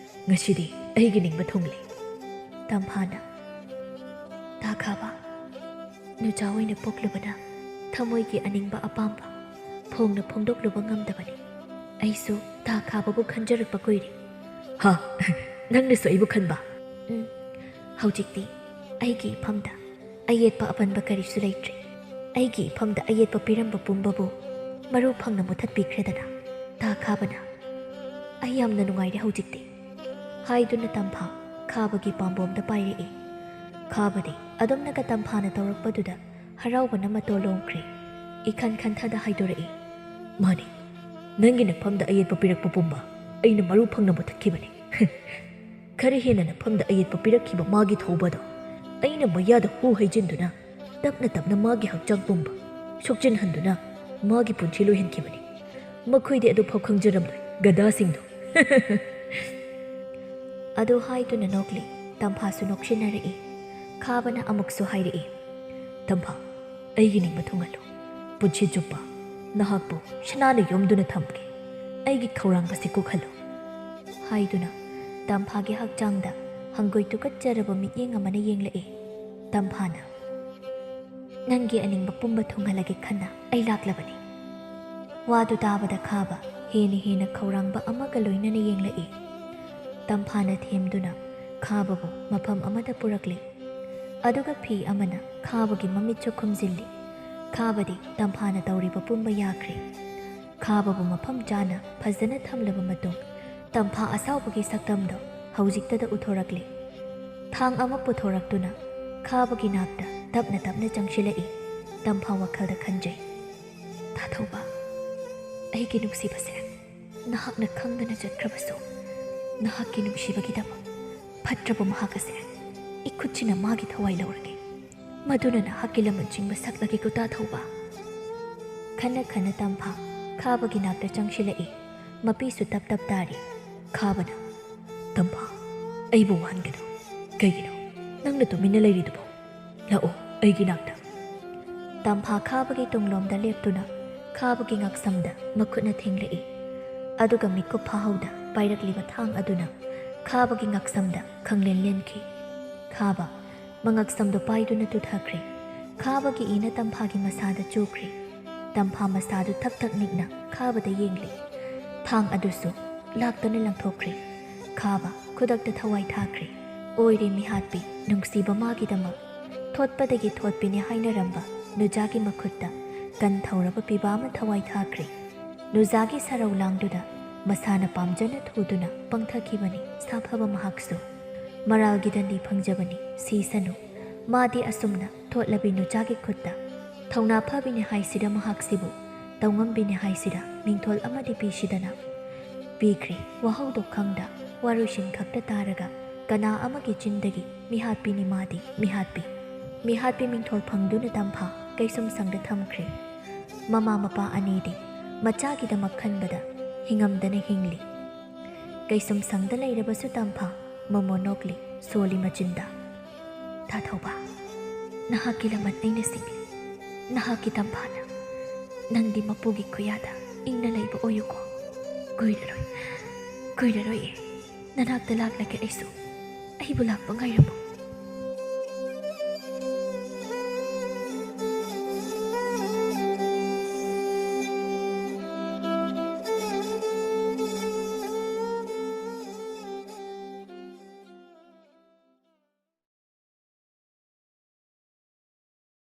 ꯉꯁꯤꯗꯤ ꯑꯩꯒꯤ ꯅꯤꯡꯕ ꯊꯨꯡꯂꯦ꯫" ꯇꯝꯐꯥꯅ, "ꯇꯥ ꯈꯥꯕ, ꯅꯨꯆꯥ ꯑꯣꯏꯅ ꯄꯣꯛꯂꯨꯕꯅ ꯊꯃꯣꯏꯒꯤ ꯑꯅꯤꯡꯕ ꯑꯄꯥꯝꯕ ꯐꯣꯡꯅ ꯐꯣꯡꯗꯣꯛꯂꯨꯕ ꯉꯝꯗꯕꯅꯤ꯫ ꯑꯩꯁꯨ ꯇꯥ ꯈꯥꯕꯕꯨ ꯈꯟꯖꯔꯛꯄ ꯀꯨꯏꯔꯦ꯫ ꯍꯥ? ꯅꯪꯅꯁꯨ ꯑꯩꯕꯨ ꯈꯟꯕ? ꯎꯝ꯫ ꯍꯧꯖꯤꯛꯇꯤ ꯑꯩꯒꯤ ꯏꯐꯝꯗ ꯑꯌꯦꯠꯄ ꯑꯄꯟꯕ ꯀꯔꯤꯁꯨ ꯂꯩꯇ꯭ꯔꯦ꯫ ꯑꯩꯒꯤ ꯏꯐꯝꯗ ꯑꯌꯦꯠꯄ ꯄꯤꯔꯝꯕ ꯄꯨꯝꯕꯕꯨ ꯃꯔꯨ ꯐꯪꯅ ꯃꯨꯊꯠꯄꯤꯈ꯭ꯔꯦꯗꯅ, ꯇꯥ ꯈꯥꯕꯅ꯫ ꯑꯩ ꯌꯥꯝꯅ ꯅꯨꯡꯉꯥꯏꯔꯦ ꯍꯧꯖꯤꯛꯇꯤ, ꯍꯥꯏꯗꯨꯅ ꯇꯝꯐꯥ ꯈꯥꯕꯒꯤ ꯄꯥꯝꯕꯣꯝꯗ ꯄꯥꯏꯔꯛꯏ꯫ ꯈꯥꯕꯗꯤ ꯑꯗꯨꯝꯅꯒ ꯇꯝꯐꯥꯅ ꯇꯧꯔꯛꯄꯗꯨꯗ ꯍꯔꯥꯎꯕꯅ ꯃꯇꯣ ꯂꯣꯝꯈ꯭ꯔꯦ꯫ ꯏꯈꯟ ꯈꯟꯊꯗ ꯍꯥꯏꯗꯣꯔꯛꯏ꯫ ꯃꯥꯅꯤ, ꯅꯪꯒꯤ ꯅꯐꯝꯗ ꯑꯌꯦꯠꯄ ꯄꯤꯔꯛꯄ ꯄꯨꯝꯕ ꯑꯩꯅ ꯃꯔꯨ ꯐꯪꯅ ꯃꯨꯊꯠꯈꯤꯕꯅꯤ꯫ ꯈꯔ ꯍꯦꯟꯅ ꯅꯐꯝꯗ ꯑꯌꯦꯠꯄ ꯄꯤꯔꯛꯈꯤꯕ ꯃꯥꯒꯤ ꯊꯧꯕꯗꯣ ꯑꯩꯅ ꯃꯌꯥꯗ ꯍꯨ ꯍꯩꯖꯤꯟꯗꯨꯅ ꯇꯞꯅ ꯇꯞꯅ ꯃꯥꯒꯤ ꯍꯛꯆꯥꯡ ꯄꯨꯝꯕ ꯁꯣꯛꯆꯤꯟꯍꯟꯗꯨꯅ ꯃꯥꯒꯤ ꯄꯨꯟꯁꯤ ꯂꯣꯏꯍꯟꯈꯤꯕꯅꯤ꯫ ꯃꯈꯣꯏꯗꯤ ꯑꯗꯨꯐꯥꯎ ꯈꯪꯖꯔꯝꯂꯣꯏ, ꯒꯙꯥꯁꯤꯡꯗꯣ꯫ ꯑꯗꯨ ꯍꯥꯏꯗꯨꯅ ꯅꯣꯛꯂꯤ꯫ ꯇꯝꯐꯥꯁꯨ ꯅꯣꯛꯁꯤꯟꯅꯔꯛꯏ꯫ ꯈꯥꯕꯅ ꯑꯃꯨꯛꯁꯨ ꯍꯥꯏꯔꯛꯏ, ꯇꯝꯐꯥ, ꯑꯩꯒꯤ ꯅꯤꯡꯕ ꯊꯨꯡꯍꯜꯂꯨ꯫ ꯄꯨꯟꯁꯤ ꯆꯨꯞꯄ ꯅꯍꯥꯛꯄꯨ ꯁꯅꯥꯅ ꯌꯣꯝꯗꯨꯅ ꯊꯝꯒꯦ꯫ ꯑꯩꯒꯤ ꯈꯧꯔꯥꯡꯕꯁꯤ ꯀꯣꯛꯍꯜꯂꯨ, ꯍꯥꯏꯗꯨꯅ ꯇꯝꯐꯥꯒꯤ ꯍꯛꯆꯥꯡꯗ ꯍꯪꯒꯣꯏ ꯇꯨꯀꯠꯆꯔꯕ ꯃꯤꯠꯌꯦꯡ ꯑꯃꯅ ꯌꯦꯡꯂꯛꯏ꯫ ꯇꯝꯐꯥꯅ, ꯅꯪꯒꯤ ꯑꯅꯤꯡꯕ ꯄꯨꯝꯕ ꯊꯨꯡꯍꯜꯂꯒꯦ ꯈꯟꯅ ꯑꯩ ꯂꯥꯛꯂꯕꯅꯤ꯫ ꯋꯥꯗꯨ ꯇꯥꯕꯗ ꯈꯥꯕ ꯍꯦꯟꯅ ꯍꯦꯟꯅ ꯈꯧꯔꯥꯡꯕ ꯑꯃꯒ ꯂꯣꯏꯅꯅ ꯌꯦꯡꯂꯛꯏ꯫ ꯇꯝꯐꯥꯅ ꯊꯦꯝꯗꯨꯅ ꯈꯥꯕꯕꯨ ꯃꯐꯝ ꯑꯃꯗ ꯄꯨꯔꯛꯂꯦ꯫ ꯑꯗꯨꯒ ꯐꯤ ꯑꯃꯅ ꯈꯥꯕꯒꯤ ꯃꯃꯤꯠꯁꯨ ꯈꯨꯝꯖꯤꯜꯂꯤ꯫ ꯈꯥꯕꯗꯤ ꯇꯝꯐꯥꯅ ꯇꯧꯔꯤꯕ ꯄꯨꯝꯕ ꯌꯥꯈ꯭ꯔꯦ꯫ ꯈꯥꯕꯕꯨ ꯃꯐꯝ ꯆꯥꯅ ꯐꯖꯅ ꯊꯝꯂꯕ ꯃꯇꯨꯡ, ꯇꯝꯐꯥ ꯑꯁꯥꯎꯕꯒꯤ ꯁꯛꯇꯝꯗꯣ ꯍꯧꯖꯤꯛꯇꯗ ꯎꯠꯊꯣꯔꯛꯂꯦ꯫ ꯊꯥꯡ ꯑꯃ ꯄꯨꯊꯣꯔꯛꯇꯨꯅ ꯈꯥꯕꯒꯤ ꯅꯥꯛꯇ ꯇꯞꯅ ꯇꯞꯅ ꯆꯪꯁꯤꯜꯂꯛꯏ꯫ ꯇꯝꯐꯥ ꯋꯥꯈꯜꯗ ꯈꯟꯖꯩ, ꯇꯥꯊꯧꯕ, ꯑꯩꯒꯤ ꯅꯨꯡꯁꯤꯕꯁꯦ, ꯅꯍꯥꯛꯅ ꯈꯪꯗꯅ ꯆꯠꯈ꯭ꯔꯕꯁꯨ, ꯅꯍꯥꯛꯀꯤ ꯅꯨꯡꯁꯤꯕꯒꯤꯗꯃꯛ ꯐꯠꯇ꯭ꯔꯕ ꯃꯍꯥꯛ ꯑꯁꯦ ꯏꯈꯨꯠꯁꯤꯅ ꯃꯥꯒꯤ ꯊꯋꯥꯏ ꯂꯧꯔꯒꯦ꯫ ꯃꯗꯨꯅ ꯅꯍꯥꯛꯀꯤ ꯂꯃꯟ ꯆꯤꯡꯕ ꯁꯛꯂꯒꯦꯀꯣ, ꯇꯥꯊꯧꯕ꯫ ꯈꯟꯅ ꯈꯟꯅ ꯇꯝꯐꯥ ꯈꯥꯕꯒꯤ ꯅꯥꯛꯇ ꯆꯪꯁꯤꯜꯂꯛꯏ꯫ ꯃꯄꯤꯁꯨ ꯇꯞ ꯇꯞ ꯇꯥꯔꯤ꯫ ꯈꯥꯕꯅ, ꯇꯝꯐꯥ, ꯑꯩꯕꯨ ꯋꯥꯍꯟꯒꯅꯨ꯫ ꯀꯩꯒꯤꯅꯣ ꯅꯪꯅ ꯇꯨꯃꯤꯟꯅ ꯂꯩꯔꯤꯗꯨꯕꯣ? ꯂꯥꯛꯑꯣ ꯑꯩꯒꯤ ꯅꯥꯛꯇ꯫ ꯇꯝꯐꯥ ꯈꯥꯕꯒꯤ ꯇꯨꯡꯂꯣꯝꯗ ꯂꯦꯞꯇꯨꯅ ꯈꯥꯕꯒꯤ ꯉꯛꯁꯝꯗ ꯃꯈꯨꯠꯅ ꯊꯦꯡꯂꯛꯏ꯫ ꯑꯗꯨꯒ ꯃꯤꯀꯨꯞ ꯐꯥꯍꯧꯗ ꯄꯥꯏꯔꯛꯂꯤꯕ ꯊꯥꯡ ꯑꯗꯨꯅ ꯈꯥꯕꯒꯤ ꯉꯛꯁꯝꯗ ꯈꯪꯂꯦꯟ ꯂꯦꯟꯈꯤ꯫ ꯈꯥꯕ ꯃꯉꯛꯁꯝꯗꯨ ꯄꯥꯏꯗꯨꯅ ꯇꯨꯊꯈ꯭ꯔꯦ꯫ ꯈꯥꯕꯒꯤ ꯏꯅ ꯇꯝꯐꯥꯒꯤ ꯃꯁꯥꯗ ꯆꯨꯈ꯭ꯔꯦ꯫ ꯇꯝꯐꯥ ꯃꯁꯥꯗꯨ ꯊꯛ ꯊꯛ ꯅꯤꯛꯅ ꯈꯥꯕꯗ ꯌꯦꯡꯂꯤ꯫ ꯊꯥꯡ ꯑꯗꯨꯁꯨ ꯂꯥꯛꯇꯅ ꯂꯪꯊꯣꯛꯈ꯭ꯔꯦ꯫ ꯈꯥꯕ ꯈꯨꯗꯛꯇ ꯊꯋꯥꯏ ꯊꯥꯈ꯭ꯔꯦ꯫ ꯑꯣꯏꯔꯦ ꯃꯤꯍꯥꯠꯄꯤ, ꯅꯨꯡꯁꯤꯕ ꯃꯥꯒꯤꯗꯃꯛ ꯊꯣꯠꯄꯗꯒꯤ ꯊꯣꯠꯄꯤꯅꯤ ꯍꯥꯏꯅꯔꯝꯕ ꯅꯨꯖꯥꯒꯤ ꯃꯈꯨꯠꯇ ꯀꯟ ꯊꯧꯔꯕ ꯄꯤꯕꯥ ꯑꯃ ꯊꯋꯥꯏ ꯊꯥꯈ꯭ꯔꯦ꯫ ꯅꯨꯖꯥꯒꯤ ꯁꯔꯧ ꯂꯥꯡꯗꯨꯅ ꯃꯁꯥꯅ ꯄꯥꯝꯖꯅ ꯊꯨꯗꯨꯅ ꯄꯪꯊꯈꯤꯕꯅꯤ ꯁꯥꯐꯕ ꯃꯍꯥꯛꯁꯨ꯫ ꯃꯔꯥꯜꯒꯤ ꯗꯟꯗꯤ ꯐꯪꯖꯕꯅꯤ, ꯁꯤꯁꯅꯨ꯫ ꯃꯥꯗꯤ ꯑꯁꯨꯝꯅ ꯊꯣꯠꯂꯕꯤ ꯅꯨꯆꯥꯒꯤ ꯈꯨꯠꯇ ꯊꯧꯅꯥ ꯐꯕꯤꯅꯤ ꯍꯥꯏꯁꯤꯔ ꯃꯍꯥꯛꯁꯤꯕꯨ, ꯇꯧꯉꯝꯕꯤꯅꯤ ꯍꯥꯏꯁꯤꯔ ꯃꯤꯡꯊꯣꯜ ꯑꯃꯗꯤ ꯄꯤꯁꯤꯗꯅ ꯄꯤꯈ꯭ꯔꯦ꯫ ꯋꯥꯍꯧꯗꯣ ꯈꯪꯗ ꯋꯥꯔꯣꯏꯁꯤꯟ ꯈꯛꯇ ꯇꯥꯔꯒ ꯀꯅꯥ ꯑꯃꯒꯤ ꯆꯤꯟꯗꯒꯤ ꯃꯤꯍꯥꯠꯄꯤꯅꯤ ꯃꯥꯗꯤ ꯃꯤꯍꯥꯠꯄꯤ꯫ ꯃꯤꯍꯥꯠꯄꯤ ꯃꯤꯡꯊꯣꯜ ꯐꯪꯗꯨꯅ ꯇꯝꯐꯥ ꯀꯩꯁꯨꯝ ꯁꯪꯗ ꯊꯝꯈ꯭ꯔꯦ꯫ ꯃꯃꯥ ꯃꯄꯥ ꯑꯅꯤꯗꯤ ꯃꯆꯥꯒꯤꯗꯃꯛ ꯈꯟꯕꯗ ꯍꯤꯡꯉꯝꯗꯅ ꯍꯤꯡꯂꯤ꯫ ꯀꯩꯁꯨꯝ ꯁꯪꯗ ꯂꯩꯔꯕꯁꯨ ꯇꯝꯐꯥ ꯃꯃꯣ ꯅꯣꯛꯂꯤ, ꯁꯣꯜꯂꯤ ꯃꯆꯤꯟꯗ꯫ ꯊꯥꯊꯧꯕ, ꯅꯍꯥꯛꯀꯤ ꯂꯃꯟ ꯑꯩꯅ ꯁꯤꯡꯂꯤ꯫ ꯅꯍꯥꯛꯀꯤ ꯇꯝꯐꯥꯅ ꯅꯪꯗꯤ ꯃꯄꯨꯒꯤ ꯈꯨꯌꯥꯗ ꯏꯪꯅ ꯂꯩꯕ ꯑꯣꯏꯌꯨꯀꯣ꯫ ꯀꯨꯏꯔꯔꯣꯏ, ꯀꯨꯏꯔꯔꯣꯏꯌꯦ꯫ ꯅꯅꯥꯛꯇ ꯂꯥꯛꯂꯒꯦ ꯑꯩꯁꯨ꯫ ꯑꯩꯕꯨ ꯂꯥꯛꯄ ꯉꯥꯏꯔꯝꯃꯨ꯫